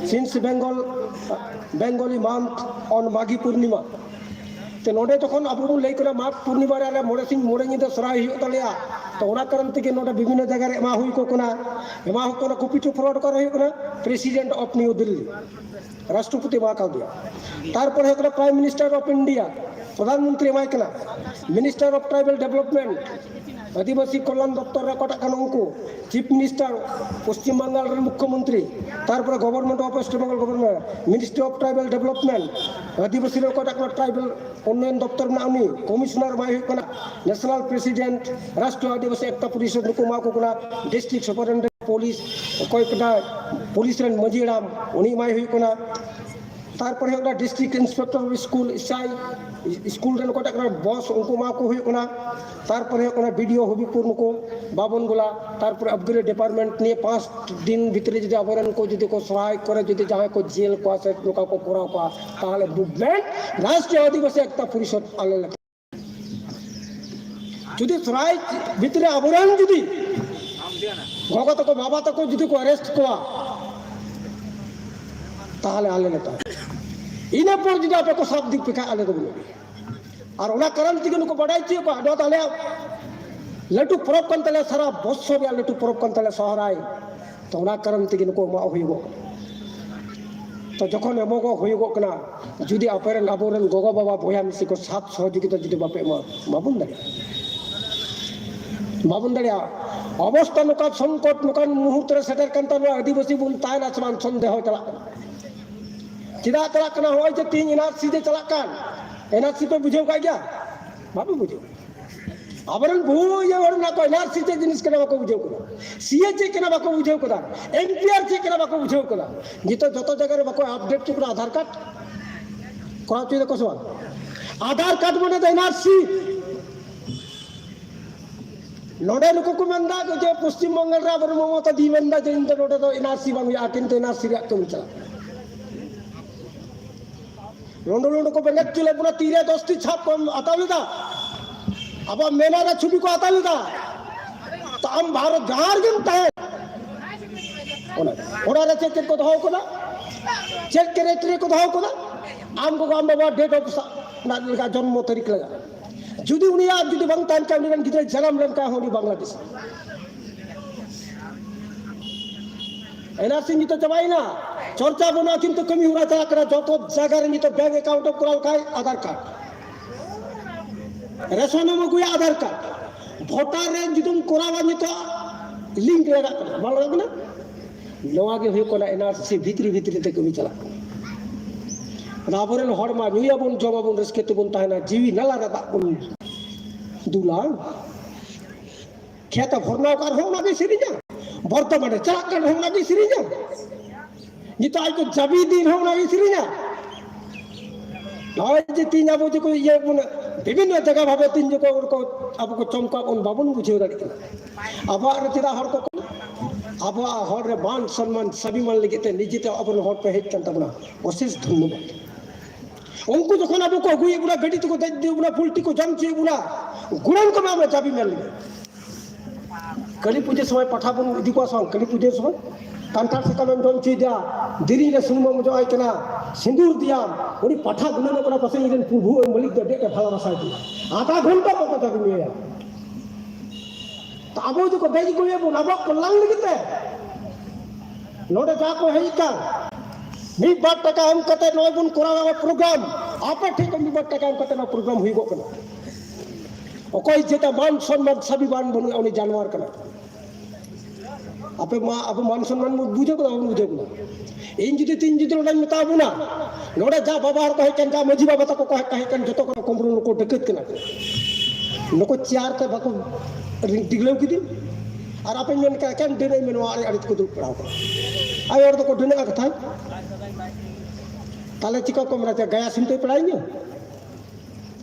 since Bengal, Bengali month on Maghi Purnima. ᱛᱮ ᱱᱚᱰᱮ ᱡᱚᱠᱷᱚᱱ ᱟᱵᱚ ᱵᱚᱱ ᱞᱟᱹᱭ ᱠᱟᱱᱟ ᱢᱟᱜᱽ ᱯᱩᱨᱱᱤᱢᱟ ᱨᱮ ᱟᱞᱮ ᱢᱚᱬᱮ ᱥᱤᱧ ᱢᱚᱬᱮ ᱧᱤᱫᱟᱹ ᱥᱚᱦᱨᱟᱭ ᱦᱩᱭᱩᱜ ᱛᱟᱞᱮᱭᱟ, ᱛᱚ ᱚᱱᱟ ᱠᱟᱨᱚᱱ ᱛᱮᱜᱮ ᱱᱚᱰᱮ ᱵᱤᱵᱷᱤᱱᱱᱚ ᱡᱟᱭᱜᱟ ᱨᱮ ᱮᱢᱟ ᱦᱩᱭ ᱠᱚ ᱠᱟᱱᱟ, ᱮᱢᱟ ᱦᱩᱭᱩᱜ ᱠᱟᱱᱟ, copy to forward ᱠᱚᱨᱮ ᱦᱩᱭᱩᱜ ᱠᱟᱱᱟ President of New Delhi, ᱨᱟᱥᱴᱨᱚᱯᱚᱛᱤ ᱮᱢᱟ ᱠᱟᱣᱫᱮᱭᱟ᱾ ᱛᱟᱨᱯᱚᱨᱮ ᱦᱩᱭᱩᱜ ᱠᱟᱱᱟ Prime Minister of India, Pradhan Mantri ᱮᱢᱟᱭ ᱠᱟᱱᱟ, Minister of Tribal Development, ᱟᱹᱫᱤᱵᱟᱹᱥᱤ ᱠᱚᱞᱭᱟᱱ ᱫᱚᱯᱛᱚᱨ ᱨᱮ ᱚᱠᱟᱴᱟᱜ ᱠᱟᱱᱟ ᱩᱱᱠᱩ, Chief Minister ᱯᱚᱥᱪᱤᱢ ᱵᱟᱝᱜᱟᱞ ᱨᱮᱱ ᱢᱩᱠᱷᱭᱚᱢᱚᱱᱛᱨᱤ, ᱛᱟᱨᱯᱚᱨᱮ Government of West Bengal Government, Ministry of Tribal Development, ᱟᱹᱫᱤᱵᱟᱹᱥᱤ ᱨᱮ ᱚᱠᱟᱴᱟᱜ ᱠᱟᱱᱟ tribal ᱩᱱᱱᱚᱭᱚᱱ ᱫᱚᱯᱛᱚᱨ ᱢᱮᱱᱟᱜ ᱩᱱᱤ, Commissioner ᱮᱢᱟᱭ ᱦᱩᱭᱩᱜ ᱠᱟᱱᱟ, National President, ᱨᱟᱥᱴᱨᱤᱭᱚ ᱟᱹᱫᱤᱵᱟᱹᱥᱤ ᱮᱠᱛᱟ ᱯᱚᱨᱤᱥᱚᱫ ᱱᱩᱠᱩ ᱮᱢᱟ ᱠᱚ ᱠᱟᱱᱟ, District Superintendent Police ᱚᱠᱚᱭ ᱠᱟᱱᱟ, ᱯᱩᱞᱤᱥ ᱨᱮᱱ ᱢᱟᱹᱡᱷᱤ ᱦᱟᱲᱟᱢ ᱩᱱᱤ ᱮᱢᱟᱭ ᱦᱩᱭᱩᱜ ᱠᱟᱱᱟ᱾ ᱛᱟᱨᱯᱚᱨᱮ ᱦᱩᱭᱩᱜ ᱠᱟᱱᱟ District Inspector of School, S I, school ᱨᱮᱱ ᱚᱠᱚᱭᱴᱟᱜ ᱠᱟᱱᱟ ᱵᱚᱥ ᱩᱱᱠᱩ ᱮᱢᱟ ᱠᱚ ᱦᱩᱭᱩᱜ ᱠᱟᱱᱟ᱾ ᱛᱟᱨᱯᱚᱨᱮ ᱦᱩᱭᱩᱜ ᱠᱟᱱᱟ B D O ᱦᱚᱵᱤᱵᱯᱩᱨ ᱱᱩᱠᱩ ᱵᱟᱵᱚᱱ ᱜᱳᱞᱟ, ᱛᱟᱨᱯᱚᱨᱮ upgrade department ᱱᱤᱭᱟᱹ ᱯᱟᱸᱪ ᱫᱤᱱ ᱵᱷᱤᱛᱨᱤ ᱡᱩᱫᱤ ᱟᱵᱚᱨᱮᱱ ᱠᱚ ᱡᱩᱫᱤ ᱠᱚ ᱥᱚᱦᱨᱟᱭ ᱠᱚᱨᱮ ᱡᱩᱫᱤ ᱡᱟᱦᱟᱸᱭ ᱠᱚ ᱡᱮᱞ ᱠᱚᱣᱟ ᱥᱮ ᱱᱚᱝᱠᱟ ᱠᱚ ᱠᱚᱨᱟᱣ ᱠᱚᱣᱟ, ᱛᱟᱦᱚᱞᱮ movement ᱨᱟᱥᱴᱨᱤᱭᱚ ᱟᱹᱫᱤᱵᱟᱹᱥᱤ ᱮᱠᱛᱟ ᱯᱚᱨᱤᱥᱚᱫ ᱟᱞᱮ ᱞᱮᱠᱟ᱾ ᱡᱩᱫᱤ ᱥᱚᱦᱨᱟᱭ ᱵᱷᱤᱛᱨᱤ ᱟᱵᱚᱨᱮᱱ ᱡᱩᱫᱤ ᱜᱚᱜᱚ ᱛᱟᱠᱚ ᱵᱟᱵᱟ ᱛᱟᱠᱚ ᱡᱩᱫᱤ ᱠᱚ arrest ᱠᱚᱣᱟ, ᱛᱟᱦᱚᱞᱮ ᱟᱞᱮ ᱞᱮᱠᱟ᱾ ᱤᱱᱟᱹ ᱯᱚᱨ ᱡᱩᱫᱤ ᱟᱯᱮ ᱠᱚ ᱥᱟᱵ ᱤᱫᱤ ᱯᱮ ᱠᱷᱟᱱ ᱟᱞᱮ ᱫᱚ ᱵᱟᱹᱱᱩᱜ ᱞᱮᱭᱟ᱾ ᱟᱨ ᱚᱱᱟ ᱠᱟᱨᱚᱱ ᱛᱮᱜᱮ ᱱᱩᱠᱩ ᱵᱟᱰᱟᱭ ᱦᱚᱪᱚᱭᱮᱫ ᱠᱚᱣᱟ, ᱱᱚᱣᱟ ᱫᱚ ᱟᱞᱮᱭᱟᱜ ᱞᱟᱹᱴᱩ ᱯᱚᱨᱚᱵᱽ ᱠᱟᱱ ᱛᱟᱞᱮᱭᱟ, ᱥᱟᱨᱟ ᱵᱚᱪᱷᱚᱨ ᱨᱮᱭᱟᱜ ᱞᱟᱹᱴᱩ ᱯᱚᱨᱚᱵᱽ ᱠᱟᱱ ᱛᱟᱞᱮᱭᱟ ᱥᱚᱦᱨᱟᱭ᱾ ᱛᱚ ᱚᱱᱟ ᱠᱟᱨᱚᱱ ᱛᱮᱜᱮ ᱱᱩᱠᱩ ᱮᱢᱚᱜ ᱦᱩᱭᱩᱜᱚᱜ ᱠᱟᱱᱟ᱾ ᱛᱚ ᱡᱚᱠᱷᱚᱱ ᱮᱢᱚᱜᱚᱜ ᱦᱩᱭᱩᱜᱚᱜ ᱠᱟᱱᱟ, ᱡᱩᱫᱤ ᱟᱯᱮᱨᱮᱱ ᱟᱵᱚᱨᱮᱱ ᱜᱚᱜᱚ ᱵᱟᱵᱟ ᱵᱚᱭᱦᱟ ᱢᱤᱥᱤ ᱠᱚ ᱥᱟᱛ ᱥᱚᱦᱚᱡᱳᱜᱤᱛᱟ ᱡᱩᱫᱤ ᱵᱟᱯᱮ ᱮᱢᱟ, ᱵᱟᱵᱚᱱ ᱫᱟᱲᱮᱭᱟᱜᱼᱟ, ᱵᱟᱵᱚᱱ ᱫᱟᱲᱮᱭᱟᱜᱼᱟ᱾ ᱚᱵᱚᱥᱛᱟ ᱱᱚᱝᱠᱟ ᱥᱚᱝᱠᱚᱴ ᱱᱚᱝᱠᱟᱱ ᱢᱩᱦᱩᱨᱛ ᱨᱮ ᱥᱮᱴᱮᱨ ᱠᱟᱱ ᱛᱟᱵᱚᱱᱟ, ᱟᱹᱫᱤᱵᱟᱹᱥᱤ ᱵᱚᱱ ᱛᱟᱦᱮᱱᱟ ᱥᱮ ᱵᱟᱝ ᱥᱚᱱᱫᱮᱦᱚ ᱪᱟᱞᱟᱜ ᱠᱟᱱᱟ᱾ ᱪᱮᱫᱟᱜ ᱪᱟᱞᱟᱜ ᱠᱟᱱᱟ? ᱱᱚᱜᱼᱚᱭ ᱡᱮ ᱛᱮᱦᱮᱧ N R C ᱡᱮ ᱪᱟᱞᱟᱜ ᱠᱟᱱ, N R C ᱯᱮ ᱵᱩᱡᱷᱟᱹᱣ ᱠᱟᱜ ᱜᱮᱭᱟ? ᱵᱟᱯᱮ ᱵᱩᱡᱷᱟᱹᱣ᱾ ᱟᱵᱚᱨᱮᱱ ᱵᱚᱦᱩ ᱤᱭᱟᱹ ᱦᱚᱲ ᱢᱮᱱᱟᱜ ᱠᱚᱣᱟ, ᱮᱱᱟᱨᱥᱤ ᱪᱮᱫ ᱡᱤᱱᱤᱥ ᱠᱟᱱᱟ ᱵᱟᱠᱚ ᱵᱩᱡᱷᱟᱹᱣ ᱠᱟᱫᱟ, ᱥᱤᱮ ᱪᱮᱫ ᱠᱟᱱᱟ ᱵᱟᱠᱚ ᱵᱩᱡᱷᱟᱹᱣ ᱠᱟᱫᱟ, ᱮᱱᱯᱤᱟᱨ ᱪᱮᱫ ᱠᱟᱱᱟ ᱵᱟᱠᱚ ᱵᱩᱡᱷᱟᱹᱣ ᱠᱟᱫᱟ᱾ ᱱᱤᱛᱚᱜ ᱡᱚᱛᱚ ᱡᱟᱭᱜᱟ ᱨᱮ ᱵᱟᱠᱚ ᱟᱯᱰᱮᱴ ᱦᱚᱪᱚ ᱠᱟᱱᱟ ᱟᱫᱷᱟᱨ ᱠᱟᱨᱰ᱾ ᱠᱚᱨᱟᱣ ᱦᱚᱪᱚᱭ ᱫᱟᱠᱚ ᱥᱮ ᱵᱟᱝ? ᱟᱫᱷᱟᱨ ᱠᱟᱨᱰ ᱢᱟᱱᱮ ᱫᱚ ᱮᱱᱟᱨᱥᱤ᱾ ᱱᱚᱰᱮ ᱱᱩᱠᱩ ᱠᱚ ᱢᱮᱱᱫᱟ ᱡᱮ ᱯᱚᱥᱪᱤᱢ ᱵᱟᱝᱜᱟᱞ ᱨᱮ ᱟᱵᱚᱨᱮᱱ ᱢᱚᱢᱚᱛᱟ ᱫᱤ ᱢᱮᱱᱫᱟ ᱡᱮ ᱤᱧ ᱫᱚ ᱱᱚᱰᱮ ᱫᱚ ᱮᱱᱟᱨᱥᱤ ᱵᱟᱝ ᱦᱩᱭᱩᱜᱼᱟ, ᱠᱤᱱᱛᱩ ᱮᱱᱟᱨᱥᱤ ᱨᱮᱭᱟᱜ ᱠᱟᱹᱢᱤ ᱪᱟᱞᱟᱜ ᱠᱟᱱᱟ᱾ ᱞᱩᱸᱰᱩ ᱞᱩᱸᱰᱩ ᱠᱚ ᱵᱮᱸᱜᱮᱫ ᱦᱚᱪᱚ ᱞᱮᱫ ᱵᱚᱱᱟ, ᱛᱤᱨᱮ ᱫᱚᱥᱴᱤ ᱪᱷᱟᱯ ᱠᱚ ᱦᱟᱛᱟᱣ ᱞᱮᱫᱟ, ᱟᱵᱚᱣᱟᱜ ᱢᱮᱱᱟᱨ ᱨᱮ ᱪᱷᱚᱵᱤ ᱠᱚ ᱦᱟᱛᱟᱣ ᱞᱮᱫᱟ᱾ ᱛᱚ ᱟᱢ ᱵᱷᱟᱨᱚᱛ ᱡᱟᱦᱟᱸ ᱨᱮᱜᱮᱢ ᱛᱟᱦᱮᱸ, ᱚᱱᱟ, ᱚᱱᱟ ᱨᱮ ᱪᱮᱫ ᱪᱮᱫ ᱠᱚ ᱫᱚᱦᱚ ᱠᱟᱫᱟ, ᱪᱮᱫ ᱠᱨᱟᱭᱴᱮᱨᱤᱭᱟ ᱠᱚ ᱫᱚᱦᱚ ᱠᱟᱫᱟ, ᱟᱢ ᱜᱚᱜᱚ ᱟᱢ ᱵᱟᱵᱟ ᱰᱮᱴ ᱚᱯᱷ ᱚᱱᱟ ᱞᱮᱠᱟ ᱡᱚᱱᱢᱚ ᱛᱟᱹᱨᱤᱠᱷ ᱞᱟᱜᱟᱜᱼᱟ᱾ ᱡᱩᱫᱤ ᱩᱱᱤᱭᱟᱜ ᱡᱩᱫᱤ ᱵᱟᱝ ᱛᱟᱦᱮᱱ ᱠᱷᱟᱱ, ᱩᱱᱤ ᱨᱮᱱ ᱜᱤᱫᱽᱨᱟᱹ ᱡᱟᱱᱟᱢ ᱞᱮᱱᱠᱷᱟᱱ ᱦᱚᱸ ᱩᱱᱤ ᱵᱟᱝᱞᱟᱫᱮᱥ᱾ ᱮᱱᱟᱨᱥᱤ ᱱᱤᱛᱚᱜ ᱪᱟᱵᱟᱭᱮᱱᱟ, ᱪᱚᱨᱪᱟ ᱵᱟᱹᱱᱩᱜᱼᱟ, ᱠᱤᱱᱛᱩ ᱠᱟᱹᱢᱤ ᱦᱚᱨᱟ ᱪᱟᱞᱟᱜ ᱠᱟᱱᱟ᱾ ᱡᱚᱛᱚ ᱡᱟᱭᱜᱟ ᱨᱮ ᱱᱤᱛᱚᱜ ᱵᱮᱝᱠ ᱮᱠᱟᱣᱩᱱᱴ ᱮᱢ ᱠᱚᱨᱟᱣ ᱞᱮᱠᱷᱟᱱ ᱟᱫᱷᱟᱨ ᱠᱟᱨᱰ, ᱨᱮᱥᱚᱱ ᱮᱢ ᱟᱹᱜᱩᱭᱟ ᱟᱫᱷᱟᱨ ᱠᱟᱨᱰ, ᱵᱷᱳᱴᱟᱨ ᱨᱮ ᱡᱩᱫᱤᱢ ᱠᱚᱨᱟᱣᱟ ᱱᱤᱛᱚᱜ ᱞᱤᱝᱠ ᱞᱟᱜᱟᱜ ᱠᱟᱱᱟ, ᱵᱟᱝ ᱞᱟᱜᱟᱜ ᱠᱟᱱᱟ? ᱱᱚᱣᱟ ᱜᱮ ᱦᱩᱭᱩᱜ ᱠᱟᱱᱟ ᱮᱱᱟᱨᱥᱤ ᱵᱷᱤᱛᱨᱤ ᱵᱷᱤᱛᱨᱤ ᱛᱮ ᱠᱟᱹᱢᱤ ᱪᱟᱞᱟᱜ ᱠᱟᱱᱟ᱾ ᱟᱫᱚ ᱟᱵᱚᱨᱮᱱ ᱦᱚᱲ ᱢᱟ ᱧᱩᱭᱟᱵᱚᱱ, ᱡᱚᱢᱟᱵᱚᱱ, ᱨᱟᱹᱥᱠᱟᱹ ᱛᱮᱵᱚᱱ ᱛᱟᱦᱮᱱᱟ, ᱡᱤᱣᱤ ᱱᱟᱞᱟ ᱨᱮ ᱫᱟᱜ ᱵᱚᱱ ᱫᱩᱞᱟ᱾ ᱠᱷᱮᱛ ᱮ ᱵᱷᱚᱨᱱᱟᱣ ᱠᱟᱜ ᱨᱮᱦᱚᱸ ᱚᱱᱟ ᱜᱮ ᱥᱮᱨᱮᱧᱟ, ᱵᱚᱨᱛᱚᱢᱟᱱ ᱨᱮ ᱪᱟᱞᱟᱜ ᱠᱟᱱ ᱨᱮᱦᱚᱸ ᱚᱱᱟ ᱜᱮ ᱥᱮᱨᱮᱧᱟ, ᱱᱤᱛᱚᱜ ᱟᱡ ᱠᱚ ᱪᱟᱹᱵᱤ ᱫᱤᱱ ᱨᱮᱦᱚᱸ ᱚᱱᱟ ᱜᱮ ᱥᱮᱨᱮᱧᱟ᱾ ᱱᱚᱜᱼᱚᱭ ᱡᱮ ᱛᱤᱦᱤᱧ ᱟᱵᱚ ᱡᱮ ᱠᱚ ᱤᱭᱟᱹ ᱵᱚᱱ ᱵᱤᱵᱷᱤᱱᱱᱚ ᱡᱟᱭᱜᱟ ᱵᱷᱟᱵᱮ ᱛᱤᱦᱤᱧ ᱡᱮ ᱠᱚ ᱟᱵᱚ ᱠᱚ ᱪᱚᱢᱠᱟᱣ ᱵᱚᱱ ᱵᱟᱵᱚᱱ ᱵᱩᱡᱷᱟᱹᱣ ᱫᱟᱲᱮᱭᱟᱜ ᱠᱟᱱᱟ᱾ ᱟᱵᱚᱣᱟᱜ ᱨᱮ ᱪᱮᱫᱟᱜ ᱦᱚᱲ ᱠᱚ, ᱟᱵᱚᱣᱟᱜ ᱦᱚᱲ ᱨᱮ ᱢᱟᱱ ᱥᱚᱱᱢᱟᱱ ᱥᱟᱵᱤᱢᱟᱱ ᱞᱟᱹᱜᱤᱫ ᱛᱮ ᱱᱤᱡᱮ ᱛᱮ ᱟᱵᱚᱨᱮᱱ ᱦᱚᱲ ᱯᱮ ᱦᱮᱡ ᱠᱟᱱ ᱛᱟᱵᱚᱱᱟ, ᱚᱥᱮᱥ ᱫᱷᱚᱱᱭᱚᱵᱟᱫ᱾ ᱩᱱᱠᱩ ᱡᱚᱠᱷᱚᱱ ᱟᱵᱚ ᱠᱚ ᱟᱹᱜᱩᱭᱮᱫ ᱵᱚᱱᱟ, ᱜᱟᱹᱰᱤ ᱛᱮᱠᱚ ᱫᱮᱡ ᱤᱫᱤᱭᱮᱫ ᱵᱚᱱᱟ, ᱯᱩᱞᱴᱤ ᱠᱚ ᱡᱚᱢ ᱦᱚᱪᱚᱭᱮᱫ ᱵᱚᱱᱟ, ᱜᱩᱲᱟᱹᱱ ᱠᱚ ᱮᱢᱟ ᱵᱚᱱᱟ ᱪᱟᱹᱵᱤ ᱢᱮᱱ ᱞᱟᱹᱜᱤᱫ᱾ ᱠᱟᱹᱞᱤ ᱯᱩᱡᱟᱹ ᱥᱚᱢᱚᱭ ᱯᱟᱴᱷᱟ ᱵᱚᱱ ᱤᱫᱤ ᱠᱚᱣᱟ ᱥᱮ ᱵᱟᱝ? ᱠᱟᱹᱞᱤ ᱯᱩᱡᱟᱹ ᱥᱚᱢᱚᱭ ᱠᱟᱱᱴᱷᱟᱲ ᱥᱟᱠᱟᱢ ᱮᱢ ᱡᱚᱢ ᱦᱚᱪᱚᱭᱮᱫᱟ, ᱫᱮᱨᱮᱧ ᱨᱮ ᱥᱩᱱᱩᱢ ᱮᱢ ᱚᱡᱚᱜ ᱟᱭ ᱠᱟᱱᱟ, ᱥᱤᱸᱫᱩᱨ ᱫᱤᱭᱟᱢ, ᱩᱱᱤ ᱯᱟᱴᱷᱟ ᱜᱩᱱᱟᱹᱱᱚᱜ ᱠᱟᱱᱟ, ᱯᱟᱥᱮᱡ ᱤᱧ ᱨᱮᱱ ᱯᱨᱚᱵᱷᱩ ᱢᱟᱹᱞᱤᱠ ᱫᱚ ᱟᱹᱰᱤ ᱟᱸᱴᱮ ᱵᱷᱟᱞᱚᱵᱟᱥᱟᱭ ᱛᱤᱧᱟ᱾ ᱟᱫᱷᱟ ᱜᱷᱚᱱᱴᱟ ᱯᱚᱨ ᱠᱟᱛᱷᱟ ᱵᱤᱱ ᱤᱭᱟᱹᱭᱟ᱾ ᱛᱚ ᱟᱵᱚ ᱡᱩᱫᱤ ᱠᱚ ᱫᱮᱡ ᱟᱹᱜᱩᱭᱮᱫ ᱵᱚᱱ ᱟᱵᱚᱣᱟᱜ ᱠᱚᱞᱞᱟᱱ ᱞᱟᱹᱜᱤᱫ ᱛᱮ, ᱱᱚᱰᱮ ᱡᱟ ᱠᱚ ᱦᱮᱡ ᱟᱠᱟᱱ, ᱢᱤᱫ ᱵᱟᱨ ᱴᱟᱠᱟ ᱮᱢ ᱠᱟᱛᱮ ᱱᱚᱜᱼᱚᱭ ᱵᱚᱱ ᱠᱚᱨᱟᱣᱮᱫ ᱯᱨᱳᱜᱨᱟᱢ, ᱟᱯᱮ ᱴᱷᱮᱱ ᱠᱷᱚᱱ ᱢᱤᱫ ᱵᱟᱨ ᱴᱟᱠᱟ ᱮᱢ ᱠᱟᱛᱮ ᱱᱚᱣᱟ ᱯᱨᱳᱜᱨᱟᱢ ᱦᱩᱭᱩᱜᱚᱜ ᱠᱟᱱᱟ᱾ ᱚᱠᱚᱭ ᱡᱮᱴᱟ ᱢᱟᱱ ᱥᱚᱱᱢᱟᱱ ᱥᱟᱵᱤᱢᱟᱱ ᱵᱟᱹᱱᱩᱜᱼᱟ, ᱩᱱᱤ ᱡᱟᱱᱣᱟᱨ ᱠᱟᱱᱟ᱾ ᱟᱯᱮ ᱢᱟ, ᱟᱵᱚ ᱢᱟᱱ ᱥᱚᱱᱢᱟᱱ ᱵᱚᱱ ᱵᱩᱡᱷᱟᱹᱣ ᱠᱟᱫᱟ, ᱵᱟᱵᱚᱱ ᱵᱩᱡᱷᱟᱹᱣ ᱠᱟᱫᱟ? ᱤᱧ ᱡᱩᱫᱤ ᱛᱤᱧ ᱡᱩᱫᱤ ᱱᱚᱰᱮᱧ ᱢᱮᱛᱟ ᱵᱚᱱᱟ, ᱱᱚᱰᱮ ᱡᱟ ᱵᱟᱵᱟ ᱦᱚᱲ ᱠᱚ ᱦᱮᱡ ᱠᱟᱱ, ᱡᱟ ᱢᱟᱹᱡᱷᱤ ᱵᱟᱵᱟ ᱛᱟᱠᱚ ᱠᱚ ᱦᱮᱡ ᱠᱟᱱ, ᱡᱚᱛᱚ ᱠᱚ ᱠᱩᱢᱵᱽᱲᱩ ᱱᱩᱠᱩ ᱰᱟᱹᱠᱟᱹᱛ ᱠᱟᱱᱟ ᱠᱚ᱾ ᱱᱩᱠᱩ ᱪᱮᱭᱟᱨ ᱛᱮ ᱵᱟᱠᱚ ᱰᱤᱜᱽᱞᱟᱹᱣ ᱠᱤᱫᱤᱧ᱾ ᱟᱨ ᱟᱯᱮ ᱢᱮᱱ ᱠᱟᱜ ᱠᱮᱢ ᱰᱟᱹᱱᱟᱹᱭ ᱢᱮ, ᱱᱚᱣᱟ ᱟᱲᱮ ᱟᱲᱮ ᱛᱮᱠᱚ ᱫᱩᱲᱩᱵ ᱵᱟᱲᱟ ᱟᱠᱟᱱᱟ᱾ ᱟᱭᱳ ᱦᱚᱲ ᱫᱚᱠᱚ ᱰᱟᱹᱱᱟᱹᱜᱼᱟ ᱠᱟᱛᱷᱟ᱾ ᱛᱟᱦᱞᱮ ᱪᱤᱠᱟ ᱠᱚ ᱢᱮᱱᱟ ᱡᱮ ᱜᱟᱭᱟ ᱥᱤᱢ ᱛᱮᱭ ᱯᱮᱲᱟᱭᱤᱧᱟ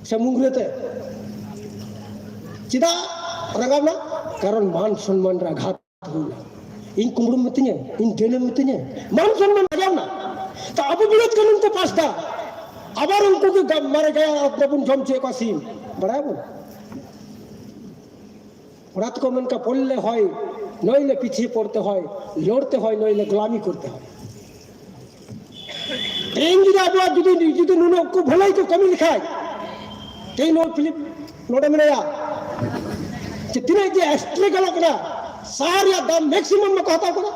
ᱥᱮ ᱢᱩᱝᱜᱽᱨᱟᱹ ᱛᱮ? ᱪᱮᱫᱟᱜ ᱨᱟᱸᱜᱟᱣᱱᱟ? ᱠᱟᱨᱚᱱ ᱢᱟᱱ ᱥᱚᱱᱢᱟᱱ ᱨᱮ ᱟᱜᱷᱟᱛ ᱦᱩᱭᱱᱟ᱾ ᱤᱧ ᱠᱩᱢᱵᱽᱲᱩᱢ ᱢᱤᱛᱟᱹᱧᱟ, ᱤᱧ ᱰᱟᱹᱱᱮᱢ ᱢᱤᱛᱟᱹᱧᱟ, ᱢᱟᱱ ᱥᱚᱱᱢᱟᱱ ᱵᱟᱡᱟᱣᱱᱟ᱾ ᱛᱚ ᱟᱵᱚ ᱵᱤᱨᱳᱫᱷ ᱠᱟᱹᱱᱩᱱ ᱠᱚ ᱯᱟᱥ ᱫᱟ, ᱟᱵᱟᱨ ᱩᱱᱠᱩ ᱜᱮ ᱜᱟ-, ᱢᱟᱨᱮ ᱜᱟᱭᱟ ᱟᱛ ᱫᱚᱵᱚᱱ ᱡᱚᱢ ᱦᱚᱪᱚᱭᱮᱫ ᱠᱚᱣᱟ ᱥᱤᱢ, ᱵᱟᱲᱟᱭᱟᱵᱚᱱ᱾ ᱚᱱᱟ ᱛᱮᱠᱚ ᱢᱮᱱ ᱠᱟᱜ, ᱯᱚᱲᱞᱮ ᱦᱚᱭ ᱱᱚᱭᱞᱮ ᱯᱤᱪᱷᱮ ᱯᱚᱲᱛᱮ ᱦᱚᱭ, ᱞᱚᱲᱛᱮ ᱦᱚᱭ ᱱᱚᱭᱞᱮ ᱜᱩᱞᱟᱢᱤ ᱠᱚᱨᱛᱮ ᱦᱚᱭ᱾ ᱛᱮᱦᱮᱧ ᱡᱩᱫᱤ ᱟᱵᱚᱣᱟᱜ ᱡᱩᱫᱤ, ᱡᱩᱫᱤ ᱱᱩᱱᱟᱹᱜ ᱠᱚ ᱵᱷᱟᱹᱞᱟᱹᱭ ᱠᱚ ᱠᱟᱹᱢᱤ ᱞᱮᱠᱷᱟᱡ, ᱛᱮᱦᱮᱧ ᱱᱚᱣᱟ ᱯᱷᱤᱞᱤᱯ ᱱᱚᱰᱮ ᱢᱮᱱᱟᱭᱟ, ᱡᱮ ᱛᱤᱱᱟᱹᱜ ᱡᱮ ᱮᱥᱴᱨᱮ ᱜᱟᱞᱚᱜ ᱠᱟᱱᱟ, ᱥᱟᱨ ᱨᱮᱭᱟᱜ ᱫᱟᱢ ᱢᱮᱠᱥᱤᱢᱟᱢ ᱵᱟᱠᱚ ᱦᱟᱛᱟᱣ ᱠᱟᱫᱟ᱾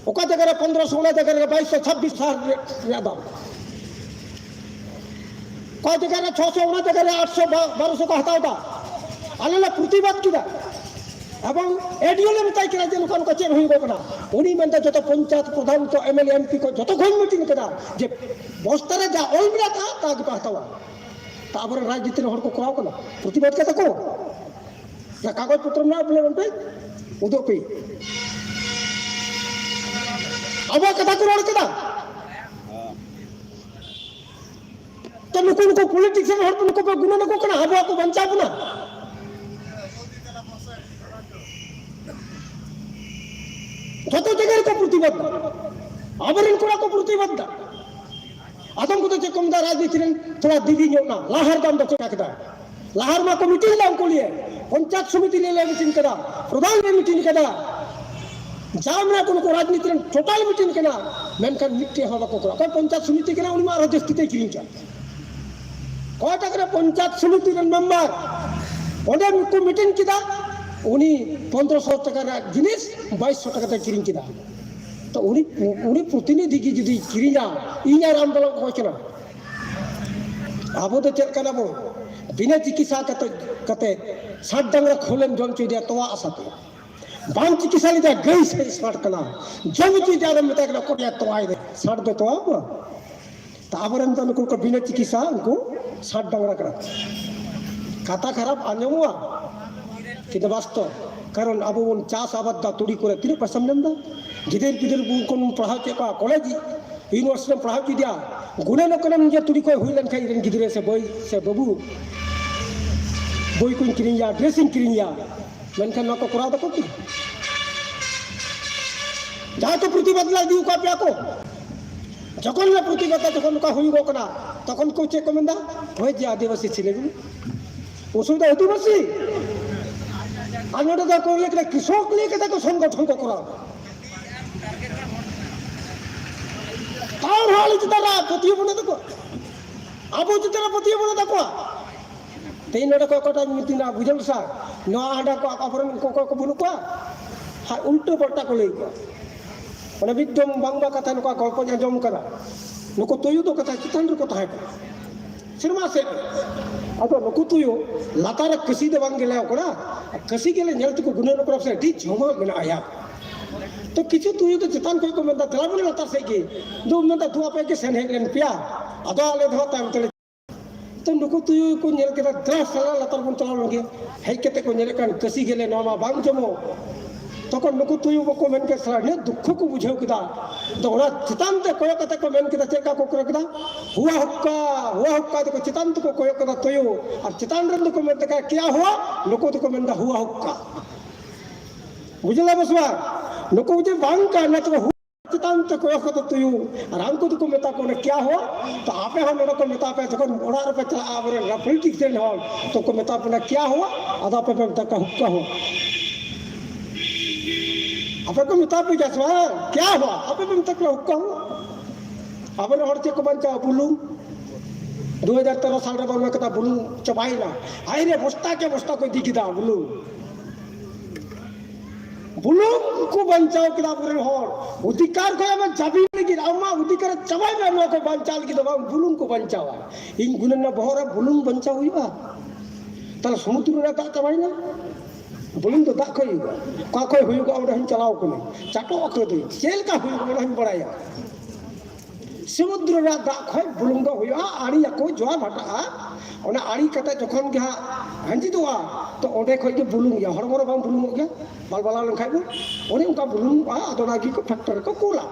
ᱚᱠᱟ ᱡᱟᱭᱜᱟ ᱨᱮ ᱯᱚᱱᱨᱚᱥᱚ, ᱚᱱᱟ ᱡᱟᱭᱜᱟ ᱨᱮ ᱵᱟᱭᱤᱥᱚ ᱪᱷᱟᱵᱵᱤᱥ ᱥᱟᱨ ᱨᱮᱭᱟᱜ ᱫᱟᱢ᱾ ᱚᱠᱟ ᱡᱟᱭᱜᱟ ᱨᱮ ᱪᱷᱚᱥᱚ, ᱚᱱᱟ ᱡᱟᱭᱜᱟ ᱨᱮ ᱟᱴᱥᱚ, ᱵᱟ-, ᱵᱟᱨᱚᱥᱚ ᱠᱚ ᱦᱟᱛᱟᱣ ᱮᱫᱟ᱾ ᱟᱞᱮ ᱞᱮ ᱯᱨᱚᱛᱤᱵᱟᱫ ᱠᱮᱫᱟ᱾ ᱮᱵᱚᱝ ᱮᱰᱤᱳ ᱞᱮ ᱢᱮᱛᱟᱭ ᱠᱟᱱᱟ ᱡᱮ ᱱᱚᱝᱠᱟ ᱱᱚᱝᱠᱟ ᱪᱮᱫ ᱦᱩᱭᱩᱜᱚᱜ ᱠᱟᱱᱟ? ᱩᱱᱤ ᱢᱮᱱᱫᱟ ᱡᱚᱛᱚ ᱯᱚᱧᱪᱟᱭᱮᱛ ᱯᱨᱚᱫᱷᱟᱱ ᱠᱚ, M L A, M P ᱠᱚ ᱡᱚᱛᱚ ᱠᱚᱧ ᱢᱤᱴᱤᱝ ᱠᱮᱫᱟ ᱡᱮ ᱵᱚᱥᱛᱟ ᱨᱮ ᱡᱟ ᱚᱞ ᱢᱮᱱᱟᱜ ᱛᱟ, ᱛᱟ ᱜᱮᱯᱮ ᱦᱟᱛᱟᱣᱟ᱾ ᱛᱟ ᱟᱵᱚᱨᱮᱱ ᱨᱟᱡᱽᱱᱤᱛᱤ ᱨᱮᱱ ᱦᱚᱲ ᱠᱚ ᱠᱚᱨᱟᱣ ᱠᱟᱱᱟ, ᱯᱨᱚᱛᱤᱵᱟᱫ ᱠᱟᱛᱮ ᱠᱚ, ᱚᱱᱟ ᱠᱟᱜᱚᱡᱽ ᱯᱚᱛᱨᱚ ᱢᱮᱱᱟᱜᱼᱟ ᱵᱚᱞᱮ ᱚᱱᱛᱮ ᱩᱫᱩᱜ ᱯᱮ᱾ ᱟᱵᱚᱣᱟᱜ ᱠᱟᱛᱷᱟ ᱠᱚ ᱨᱚᱲ ᱠᱮᱫᱟ᱾ ᱛᱚ ᱱᱩᱠᱩ, ᱱᱩᱠᱩ ᱯᱚᱞᱤᱴᱤᱠᱥᱤᱭᱟᱱ ᱦᱚᱲ ᱫᱚ ᱱᱩᱠᱩ ᱯᱮ ᱜᱩᱱᱟᱹᱱ ᱟᱠᱚ ᱠᱟᱱᱟ, ᱟᱵᱚᱣᱟᱜ ᱠᱚ ᱵᱟᱧᱪᱟᱣ ᱵᱚᱱᱟ᱾ ᱡᱚᱛᱚ ᱡᱟᱭᱜᱟ ᱨᱮᱠᱚ ᱯᱨᱚᱛᱤᱵᱟᱫ ᱫᱟ, ᱟᱵᱚᱨᱮᱱ ᱠᱚᱲᱟ ᱠᱚ ᱯᱨᱚᱛᱤᱵᱟᱫ ᱫᱟ᱾ ᱟᱫᱚᱢ ᱠᱚᱫᱚ ᱪᱮᱫ ᱠᱚ ᱢᱮᱛᱟᱜᱼᱟ, ᱨᱟᱡᱽᱱᱤᱛᱤ ᱨᱮᱱ ᱛᱷᱚᱲᱟ ᱫᱤᱫᱤ ᱧᱚᱜ ᱱᱟ, ᱞᱟᱦᱟ ᱨᱮᱫᱚ ᱟᱢ ᱫᱚ ᱪᱮᱫ ᱠᱮᱫᱟ? ᱞᱟᱦᱟ ᱨᱮᱢᱟ ᱠᱚ ᱢᱤᱴᱤᱝ ᱞᱮᱫᱟ, ᱩᱱᱠᱩ ᱞᱤᱭᱮ ᱯᱚᱧᱪᱟᱭᱮᱛ ᱥᱚᱢᱤᱛᱤ ᱞᱮ ᱢᱤᱴᱤᱝ ᱠᱮᱫᱟ, ᱯᱨᱚᱫᱷᱟᱱ ᱞᱮ ᱢᱤᱴᱤᱝ ᱠᱮᱫᱟ, ᱡᱟ ᱢᱮᱱᱟᱜ ᱠᱚ ᱱᱩᱠᱩ ᱨᱟᱡᱽᱱᱤᱛᱤ ᱨᱮᱱ ᱴᱳᱴᱟᱞ ᱢᱤᱴᱤᱝ ᱠᱟᱱᱟ, ᱢᱮᱱᱠᱷᱟᱱ ᱢᱤᱫᱴᱮᱡ ᱦᱚᱸ ᱵᱟᱠᱚ ᱠᱚᱨᱟᱣ᱾ ᱚᱠᱚᱭ ᱯᱚᱧᱪᱟᱭᱮᱛ ᱥᱚᱢᱤᱛᱤ ᱠᱟᱱᱟ, ᱩᱱᱤ ᱢᱟ ᱟᱨᱦᱚᱸ ᱡᱟᱹᱥᱛᱤ ᱛᱮᱭ ᱠᱤᱨᱤᱧ ᱠᱟᱜ᱾ ᱚᱠᱚᱭᱴᱟᱜ ᱠᱟᱱᱟ ᱯᱚᱧᱪᱟᱭᱮᱛ ᱥᱚᱢᱤᱛᱤ ᱨᱮᱱ ᱢᱮᱢᱵᱟᱨ, ᱚᱸᱰᱮ ᱠᱚ ᱢᱤᱴᱤᱝ ᱠᱮᱫᱟ, ᱩᱱᱤ ᱯᱚᱱᱫᱽᱨᱚᱥᱚ ᱴᱟᱠᱟ ᱨᱮᱭᱟᱜ ᱡᱤᱱᱤᱥ ᱵᱟᱭᱤᱥᱥᱚ ᱴᱟᱠᱟ ᱛᱮᱭ ᱠᱤᱨᱤᱧ ᱠᱮᱫᱟ᱾ ᱛᱚ ᱩᱱᱤ, ᱩᱱᱤ ᱯᱨᱚᱛᱤᱱᱤᱫᱷᱤ ᱜᱮ ᱡᱩᱫᱤ ᱠᱤᱨᱤᱧᱟ, ᱤᱧ ᱟᱨ ᱟᱢ ᱫᱚᱞᱟᱝ ᱚᱠᱚᱭ ᱠᱟᱱᱟ? ᱟᱵᱚ ᱫᱚ ᱪᱮᱫ ᱠᱟᱱᱟ ᱵᱚᱱ? ᱵᱤᱱᱟᱹ ᱪᱤᱠᱤᱛᱥᱟ ᱠᱟᱛᱮ, ᱠᱟᱛᱮ ᱥᱟᱛ ᱰᱟᱝᱨᱟ ᱠᱷᱳᱞᱮᱢ ᱡᱚᱢ ᱦᱚᱪᱚᱭᱮᱫᱮᱭᱟ ᱛᱚᱣᱟ ᱟᱥᱟᱛᱮ᱾ ᱵᱟᱝ ᱪᱤᱠᱤᱛᱥᱟ ᱞᱮᱫᱟ, ᱜᱟᱹᱭ ᱥᱮ ᱥᱟᱴ ᱠᱟᱱᱟ, ᱡᱚᱢ ᱦᱚᱪᱚᱭᱮᱫᱮᱭᱟ, ᱟᱫᱚᱢ ᱢᱮᱛᱟᱭ ᱠᱟᱱᱟ, ᱚᱠᱚᱭ ᱛᱚᱣᱟᱭ ᱫᱮ? ᱥᱟᱴ ᱫᱚ ᱛᱚᱣᱟ ᱵᱟᱝ᱾ ᱛᱟ ᱟᱵᱚᱨᱮᱱ ᱫᱚ ᱱᱩᱠᱩ ᱠᱚ ᱵᱤᱱᱟᱹ ᱪᱤᱠᱤᱛᱥᱟ, ᱩᱱᱠᱩ ᱥᱟᱴ ᱰᱟᱝᱨᱟ ᱠᱟᱱᱟ᱾ ᱠᱟᱛᱷᱟ ᱠᱷᱟᱨᱟᱯ ᱟᱸᱡᱚᱢᱚᱜᱼᱟ, ᱠᱤᱱᱛᱩ ᱵᱟᱥᱛᱚᱵ᱾ ᱠᱟᱨᱚᱱ ᱟᱵᱚ ᱵᱚᱱ ᱪᱟᱥ ᱟᱵᱟᱫ ᱫᱟ, ᱛᱩᱲᱤ ᱠᱚᱨᱮ ᱛᱤᱱᱟᱹᱜ ᱯᱚᱭᱥᱟᱢ ᱧᱟᱢ ᱫᱟ? ᱜᱤᱫᱟᱹᱨ ᱯᱤᱫᱟᱹᱨ ᱵᱚᱱ ᱯᱟᱲᱦᱟᱣ ᱦᱚᱪᱚᱭᱮᱫ ᱠᱚᱣᱟ, ᱠᱚᱞᱮᱡᱽ ᱤᱭᱩᱱᱤᱵᱷᱟᱨᱥᱤᱴᱤ ᱨᱮᱢ ᱯᱟᱲᱦᱟᱣ ᱦᱚᱪᱚᱭᱮᱫᱮᱭᱟ, ᱜᱩᱱᱟᱹᱱᱚᱜ ᱠᱟᱱᱟᱢ ᱡᱮ ᱛᱩᱲᱤ ᱠᱚᱭ ᱦᱩᱭ ᱞᱮᱱᱠᱷᱟᱱ ᱤᱧ ᱨᱮᱱ ᱜᱤᱫᱽᱨᱟᱹ ᱥᱮ ᱵᱟᱹᱭ ᱥᱮ ᱵᱟᱹᱵᱩ ᱵᱳᱭ ᱠᱚᱧ ᱠᱤᱨᱤᱧ ᱟᱭᱟ, ᱰᱨᱮᱥ ᱤᱧ ᱠᱤᱨᱤᱧ ᱟᱭᱟ᱾ ᱢᱮᱱᱠᱷᱟᱱ ᱱᱚᱣᱟ ᱠᱚ ᱠᱚᱨᱟᱣ ᱫᱟᱠᱚ ᱠᱤ? ᱡᱟᱦᱟᱸᱭ ᱠᱚ ᱯᱨᱚᱛᱤᱵᱟᱫ ᱞᱮ ᱤᱫᱤ ᱟᱠᱟᱫ ᱯᱮᱭᱟ ᱠᱚ, ᱡᱚᱠᱷᱚᱱ ᱞᱮ ᱯᱨᱚᱛᱤᱵᱟᱫ, ᱡᱚᱠᱷᱚᱱ ᱱᱚᱝᱠᱟ ᱦᱩᱭᱩᱜᱚᱜ ᱠᱟᱱᱟ, ᱛᱚᱠᱷᱚᱱ ᱠᱚ ᱪᱮᱫ ᱠᱚ ᱢᱮᱱᱫᱟ? ᱦᱳᱭ ᱡᱮ ᱟᱹᱫᱤᱵᱟᱹᱥᱤ ᱪᱷᱤᱞᱟᱹ ᱜᱮ, ᱚᱥᱩᱵᱤᱫᱷᱟ ᱟᱹᱫᱤᱵᱟᱹᱥᱤ᱾ ᱟᱨ ᱱᱚᱰᱮ ᱫᱚ ᱠᱚ ᱞᱟᱹᱭ ᱠᱮᱫᱟ, ᱠᱨᱤᱥᱚᱠ ᱞᱟᱹᱭ ᱠᱟᱛᱮ ᱠᱚ ᱥᱚᱝᱜᱚᱴᱷᱚᱱ ᱠᱚ ᱠᱚᱨᱟᱣ᱾ ᱛᱟᱣ ᱨᱮᱦᱚᱸ ᱟᱞᱮ ᱪᱮᱛᱟᱱ ᱨᱮ ᱯᱟᱹᱛᱭᱟᱹᱣ ᱵᱟᱹᱱᱩᱜ ᱛᱟᱠᱚᱣᱟ, ᱟᱵᱚ ᱪᱮᱛᱟᱱ ᱨᱮ ᱯᱟᱹᱛᱭᱟᱹᱣ ᱵᱟᱹᱱᱩᱜ ᱛᱟᱠᱚᱣᱟ᱾ ᱛᱮᱦᱮᱧ ᱱᱚᱰᱮ ᱠᱚ ᱚᱠᱚᱭᱴᱟᱜ ᱢᱤᱴᱤᱝ ᱨᱮ ᱵᱩᱡᱷᱟᱹᱣ ᱥᱟ, ᱱᱚᱣᱟ ᱦᱟᱸᱰᱮ ᱠᱚ ᱟᱵᱚᱨᱮᱱ ᱠᱚ, ᱚᱠᱚᱭ ᱠᱚ ᱵᱟᱹᱱᱩᱜ ᱠᱚᱣᱟ? ᱦᱟᱭ, ᱩᱞᱴᱟᱹ ᱯᱟᱞᱴᱟ ᱠᱚ ᱞᱟᱹᱭ ᱠᱚᱣᱟ᱾ ᱚᱱᱟ ᱢᱤᱫ ᱫᱚᱢ ᱵᱟᱝ ᱵᱟ ᱠᱟᱛᱷᱟ ᱱᱚᱝᱠᱟ ᱜᱚᱞᱯᱚᱧ ᱟᱸᱡᱚᱢ ᱠᱟᱫᱟ, ᱱᱩᱠᱩ ᱛᱩᱭᱩ ᱫᱚ ᱠᱟᱛᱷᱟ ᱪᱮᱛᱟᱱ ᱨᱮᱠᱚ ᱛᱟᱦᱮᱸ ᱠᱟᱱᱟ, ᱥᱮᱨᱢᱟ ᱥᱮᱫ ᱨᱮ᱾ ᱟᱫᱚ ᱱᱩᱠᱩ ᱛᱩᱭᱩ ᱞᱟᱛᱟᱨ ᱨᱮ ᱠᱟᱹᱥᱤ ᱫᱚ ᱵᱟᱝ ᱜᱮᱞᱮ ᱠᱟᱱᱟ, ᱠᱟᱹᱥᱤ ᱜᱮᱞᱮ ᱧᱮᱞ ᱛᱮᱠᱚ ᱜᱩᱱᱟᱹᱱᱚᱜ ᱠᱟᱱᱟ ᱥᱮ ᱟᱹᱰᱤ ᱡᱚᱢᱟᱜ ᱢᱮᱱᱟᱜᱼᱟ ᱭᱟ᱾ ᱛᱚ ᱠᱤᱪᱷᱩ ᱛᱩᱭᱩ ᱫᱚ ᱪᱮᱛᱟᱱ ᱠᱷᱚᱱ ᱠᱚ ᱢᱮᱱᱫᱟ, "ᱫᱮᱞᱟ ᱵᱚᱱ ᱞᱟᱛᱟᱨ ᱥᱮᱫ ᱜᱮ", ᱫᱚ ᱢᱮᱱᱫᱟ, "ᱫᱩ ᱟᱯᱮ ᱜᱮ ᱥᱮᱱ ᱦᱮᱡ ᱞᱮᱱ ᱯᱮᱭᱟ, ᱟᱫᱚ ᱟᱞᱮ ᱫᱚ ᱦᱟᱸᱜ ᱛᱟᱭᱚᱢ ᱛᱮᱞᱮ" ᱛᱚ ᱱᱩᱠᱩ ᱛᱩᱭᱩ ᱠᱚ ᱧᱮᱞ ᱠᱮᱫᱟ, "ᱫᱮᱞᱟ ᱥᱟᱞᱟ ᱞᱟᱛᱟᱨ ᱵᱚᱱ ᱪᱟᱞᱟᱣ ᱞᱮᱱ ᱜᱮ᱾" ᱦᱮᱡ ᱠᱟᱛᱮ ᱠᱚ ᱧᱮᱞᱮᱫ ᱠᱟᱱ ᱠᱟᱹᱥᱤ ᱜᱮᱞᱮ, ᱱᱚᱣᱟ ᱢᱟ ᱵᱟᱝ ᱡᱚᱢᱚᱜ᱾ ᱛᱚᱠᱷᱚᱱ ᱱᱩᱠᱩ ᱛᱩᱭᱩ ᱵᱟᱠᱚ ᱢᱮᱱ ᱠᱮᱫ, ᱥᱟᱞᱟ ᱱᱤᱭᱟᱹ ᱫᱩᱠᱠᱷᱚ ᱠᱚ ᱵᱩᱡᱷᱟᱹᱣ ᱠᱮᱫᱟ᱾ ᱟᱫᱚ ᱚᱱᱟ ᱪᱮᱛᱟᱱ ᱛᱮ ᱠᱚᱭᱚᱜ ᱠᱟᱛᱮ ᱠᱚ ᱢᱮᱱ ᱠᱮᱫᱟ, ᱪᱮᱫ ᱞᱮᱠᱟ ᱠᱚ ᱠᱚᱭᱚᱜ ᱠᱮᱫᱟ? "ᱦᱩᱣᱟ ᱦᱩᱠᱠᱟ, ᱦᱩᱣᱟ ᱦᱩᱠᱠᱟ", ᱛᱮᱠᱚ ᱪᱮᱛᱟᱱ ᱛᱮᱠᱚ ᱠᱚᱭᱚᱜ ᱠᱮᱫᱟ ᱛᱩᱭᱩ, ᱟᱨ ᱪᱮᱛᱟᱱ ᱨᱮᱱ ᱫᱚᱠᱚ ᱢᱮᱱ ᱛᱟᱠᱚ, "ᱠᱮᱭᱟ ᱦᱩᱣᱟ?" ᱱᱩᱠᱩ ᱫᱚᱠᱚ ᱢᱮᱱᱫᱟ, "ᱦᱩᱣᱟ ᱦᱩᱠᱠᱟ᱾" ᱵᱩᱡᱷᱟᱹᱣ ᱞᱮ ᱵᱟᱥᱣᱟ? ᱱᱩᱠᱩ ᱡᱮ ᱵᱟᱝ ᱠᱟᱱᱟ, ᱛᱚ ᱦᱩᱣᱟ ᱪᱮᱛᱟᱱ ᱛᱮ ᱠᱚᱭᱚᱜ ᱠᱟᱛᱮ ᱛᱩᱭᱩ, ᱟᱨ ᱦᱟᱱᱠᱩ ᱫᱚᱠᱚ ᱢᱮᱛᱟ ᱠᱚ ᱠᱟᱱᱟ, "ᱠᱮᱭᱟ ᱦᱩᱣᱟ?" ᱛᱚ ᱟᱯᱮ ᱦᱚᱸ ᱱᱚᱰᱮ ᱠᱚ ᱢᱮᱛᱟ ᱯᱮ, ᱡᱚᱠᱷᱚᱱ ᱚᱲᱟᱜ ᱨᱮᱯᱮ ᱪᱟᱞᱟᱜᱼᱟ, ᱟᱵᱚᱨᱮᱱ ᱯᱚᱞᱤᱴᱤᱠᱥᱤᱭᱟᱱ ᱦᱚᱲ, ᱛᱚ ᱠᱚ ᱢᱮᱛᱟ ᱯᱮ ᱠᱟᱱᱟ, "ᱠᱮᱭᱟ ᱦᱩᱣᱟ?" ᱟᱫᱚ ᱟᱯᱮ ᱯᱮ ᱢᱮᱛᱟ ᱠᱚᱣᱟ, "ᱦᱩᱠᱠᱟ ᱦᱩᱣᱟ?" ᱟᱯᱮ ᱠᱚ ᱢᱮᱛᱟ ᱯᱮ ᱜᱮᱭᱟ ᱥᱮ ᱵᱟᱝ, "ᱠᱮᱭᱟ ᱦᱩᱣᱟ?" ᱟᱯᱮ ᱯᱮ ᱢᱮᱛᱟ ᱠᱚᱣᱟ, "ᱦᱩᱠᱠᱟ ᱦᱩᱣᱟ?" ᱟᱵᱚᱨᱮᱱ ᱦᱚᱲ ᱪᱮᱫ ᱠᱚ ᱵᱟᱧᱪᱟᱣᱟ? ᱵᱩᱞᱩᱝ᱾ ᱫᱩ ᱦᱟᱡᱟᱨ ᱛᱮᱨᱚ ᱥᱟᱞ ᱨᱮ ᱵᱟᱝ ᱢᱮᱱ ᱠᱟᱫᱟ, ᱵᱩᱞᱩᱝ ᱪᱟᱵᱟᱭᱮᱱᱟ᱾ ᱦᱟᱭ ᱨᱮ, ᱵᱚᱥᱛᱟ ᱠᱮ ᱵᱚᱥᱛᱟ ᱠᱚ ᱤᱫᱤ ᱠᱮᱫᱟ ᱵᱩᱞᱩᱝ᱾ ᱵᱩᱞᱩᱝ ᱠᱚ ᱵᱟᱧᱪᱟᱣ ᱠᱮᱫᱟ ᱟᱵᱚᱨᱮᱱ ᱦᱚᱲ᱾ ᱚᱫᱷᱤᱠᱟᱨ ᱠᱷᱚᱱ ᱟᱢᱟᱜ ᱡᱟᱹᱵᱤ ᱞᱟᱹᱜᱤᱫ, ᱟᱢᱟᱜ ᱚᱫᱷᱤᱠᱟᱨ ᱪᱟᱵᱟᱭ ᱢᱮ, ᱱᱚᱣᱟ ᱠᱚ ᱵᱟᱧᱪᱟᱣ ᱞᱟᱹᱜᱤᱫ ᱫᱚ ᱵᱟᱝ, ᱵᱩᱞᱩᱝ ᱠᱚ ᱵᱟᱧᱪᱟᱣᱟ᱾ ᱤᱧ ᱜᱩᱱᱟᱹᱱᱟ ᱵᱚᱦᱚᱜ ᱨᱮ ᱵᱩᱞᱩᱝ ᱵᱟᱧᱪᱟᱣ ᱦᱩᱭᱩᱜᱼᱟ? ᱛᱟᱦᱞᱮ ᱥᱚᱢᱩᱫᱨᱚ ᱨᱮᱱᱟᱜ ᱫᱟᱜ ᱪᱟᱵᱟᱭᱮᱱᱟ? ᱵᱩᱞᱩᱝ ᱫᱚ ᱫᱟᱜ ᱠᱷᱚᱱ ᱦᱩᱭᱩᱜᱼᱟ᱾ ᱚᱠᱟ ᱠᱷᱚᱱ ᱦᱩᱭᱩᱜᱼᱟ, ᱚᱸᱰᱮ ᱦᱚᱸᱧ ᱪᱟᱞᱟᱣ ᱠᱟᱱᱟ, ᱪᱟᱴᱚᱜ ᱟᱹᱠᱟᱹᱫᱟᱹᱧ, ᱪᱮᱫ ᱞᱮᱠᱟ ᱦᱩᱭᱩᱜᱼᱟ ᱚᱱᱟ ᱦᱚᱸᱧ ᱵᱟᱲᱟᱭᱟ᱾ ᱥᱚᱢᱩᱫᱨᱚ ᱨᱮᱭᱟᱜ ᱫᱟᱜ ᱠᱷᱚᱱ ᱵᱩᱞᱩᱝ ᱫᱚ ᱦᱩᱭᱩᱜᱼᱟ, ᱟᱲᱮᱭᱟᱠᱚ, ᱡᱚᱣᱟ ᱵᱷᱟᱴᱟᱜᱼᱟ᱾ ᱚᱱᱟ ᱟᱲᱮ ᱠᱟᱛᱮ ᱡᱚᱠᱷᱚᱱ ᱜᱮ ᱦᱟᱸᱜ ᱟᱸᱡᱮᱫᱚᱜᱼᱟ, ᱛᱚ ᱚᱸᱰᱮ ᱠᱷᱚᱱ ᱜᱮ ᱵᱩᱞᱩᱝ ᱜᱮᱭᱟ, ᱦᱚᱲᱢᱚ ᱨᱮ ᱵᱟᱝ ᱵᱩᱞᱩᱝᱚᱜ ᱜᱮᱭᱟ, ᱵᱟᱞᱵᱟᱞᱟᱣ ᱞᱮᱱᱠᱷᱟᱱ ᱵᱚᱱ, ᱚᱱᱮ ᱚᱱᱠᱟ ᱵᱩᱞᱩᱝᱚᱜᱼᱟ᱾ ᱟᱫᱚ ᱚᱱᱟ ᱜᱮᱠᱚ ᱯᱷᱮᱠᱴᱚᱨ ᱨᱮᱠᱚ ᱠᱩᱞᱟ᱾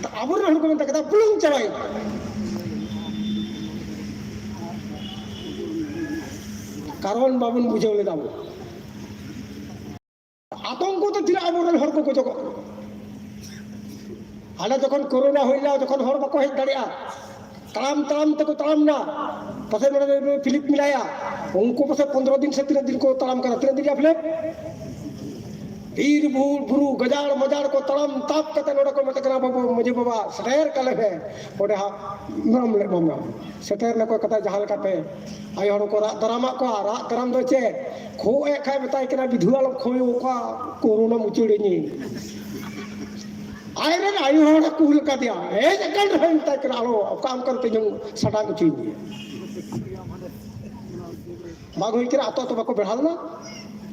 ᱛᱚ ᱟᱵᱚᱨᱮᱱ ᱦᱚᱲ ᱠᱚ ᱢᱮᱛᱟ ᱠᱮᱫᱟ ᱵᱩᱞᱩᱝ ᱪᱟᱵᱟᱭᱮᱱᱟ᱾ ᱠᱟᱨᱚᱱ ᱵᱟᱵᱚᱱ ᱵᱩᱡᱷᱟᱹᱣ ᱞᱮᱫᱟ ᱵᱚᱱ᱾ ᱟᱛᱚᱝᱠᱚ ᱛᱮ ᱛᱤᱱᱟᱹᱜ ᱟᱵᱚᱨᱮᱱ ᱦᱚᱲ ᱠᱚ ᱜᱚᱡᱚᱜᱚᱜ ᱠᱟᱱᱟ᱾ ᱦᱟᱱᱮ ᱡᱚᱠᱷᱚᱱ ᱠᱳᱨᱳᱱᱟ ᱦᱩᱭ ᱞᱮᱱᱟ, ᱡᱚᱠᱷᱚᱱ ᱦᱚᱲ ᱵᱟᱠᱚ ᱦᱮᱡ ᱫᱟᱲᱮᱭᱟᱜᱼᱟ, ᱛᱟᱲᱟᱢ ᱛᱟᱲᱟᱢ ᱛᱮᱠᱚ ᱛᱟᱲᱟᱢ ᱱᱟ᱾ ᱯᱟᱥᱮ ᱱᱚᱰᱮ ᱯᱷᱤᱞᱤᱯ ᱢᱮᱱᱟᱭᱟ, ᱩᱱᱠᱩ ᱯᱟᱥᱮ ᱯᱚᱱᱫᱽᱨᱚ ᱫᱤᱱ ᱥᱮ ᱛᱤᱱᱟᱹᱜ ᱫᱤᱱ ᱠᱚ ᱛᱟᱲᱟᱢ ᱠᱟᱱᱟ, ᱛᱤᱱᱟᱹᱜ ᱫᱤᱱ ᱨᱮᱭᱟᱜ ᱯᱷᱤᱞᱤᱯ? ᱵᱤᱨ ᱵᱩ-, ᱵᱩᱨᱩ ᱜᱟᱡᱟᱲ ᱢᱟᱡᱟᱲ ᱠᱚ ᱛᱟᱲᱟᱢ ᱛᱟᱵ ᱠᱟᱛᱮ ᱱᱚᱰᱮ ᱠᱚ ᱢᱮᱛᱟᱜ ᱠᱟᱱᱟ, "ᱵᱟᱹᱵᱩ ᱢᱟᱹᱡᱷᱤ ᱵᱟᱵᱟ, ᱥᱮᱴᱮᱨ ᱠᱟᱞᱮ ᱯᱮ ᱚᱸᱰᱮ ᱦᱟᱸᱜ ᱢᱮᱨᱚᱢ ᱞᱮ ᱵᱚᱸᱜᱟ᱾" ᱥᱮᱴᱮᱨ ᱱᱟᱠᱚ ᱠᱟᱛᱷᱟ ᱡᱟᱦᱟᱸ ᱞᱮᱠᱟᱛᱮ ᱟᱭᱳ ᱦᱚᱲ ᱠᱚ ᱨᱟᱜ ᱫᱟᱨᱟᱢᱟᱜ ᱠᱚᱣᱟ᱾ ᱨᱟᱜ ᱫᱟᱨᱟᱢ ᱫᱚ ᱪᱮᱫ? ᱠᱷᱳᱜ ᱮ ᱠᱷᱟᱡ ᱢᱮᱛᱟᱭ ᱠᱟᱱᱟ, "ᱵᱤᱫᱷᱩ ᱟᱞᱚᱢ ᱠᱷᱳᱭ, ᱚᱠᱟ ᱠᱳᱨᱳᱱᱟ ᱢᱩᱪᱟᱹᱲ ᱤᱧ᱾" ᱟᱡᱨᱮᱱ ᱟᱭᱳ ᱦᱚᱲ ᱮ ᱠᱩᱞ ᱠᱟᱫᱮᱭᱟ, ᱦᱮᱡ ᱟᱠᱟᱱ ᱨᱮᱦᱚᱸ ᱢᱮᱛᱟᱭ ᱠᱟᱱᱟ, "ᱟᱞᱚ, ᱚᱠᱟ ᱟᱢ ᱠᱟᱱ ᱛᱮᱧ ᱥᱟᱰᱟᱝ ᱦᱚᱪᱚᱭᱤᱧ ᱜᱮᱭᱟ᱾" ᱵᱟᱝ ᱦᱩᱭ ᱠᱟᱱᱟ, ᱟᱛᱳ ᱟᱛᱳ ᱵᱟᱠᱚ ᱵᱮᱲᱦᱟᱣ ᱞᱮᱱᱟ᱾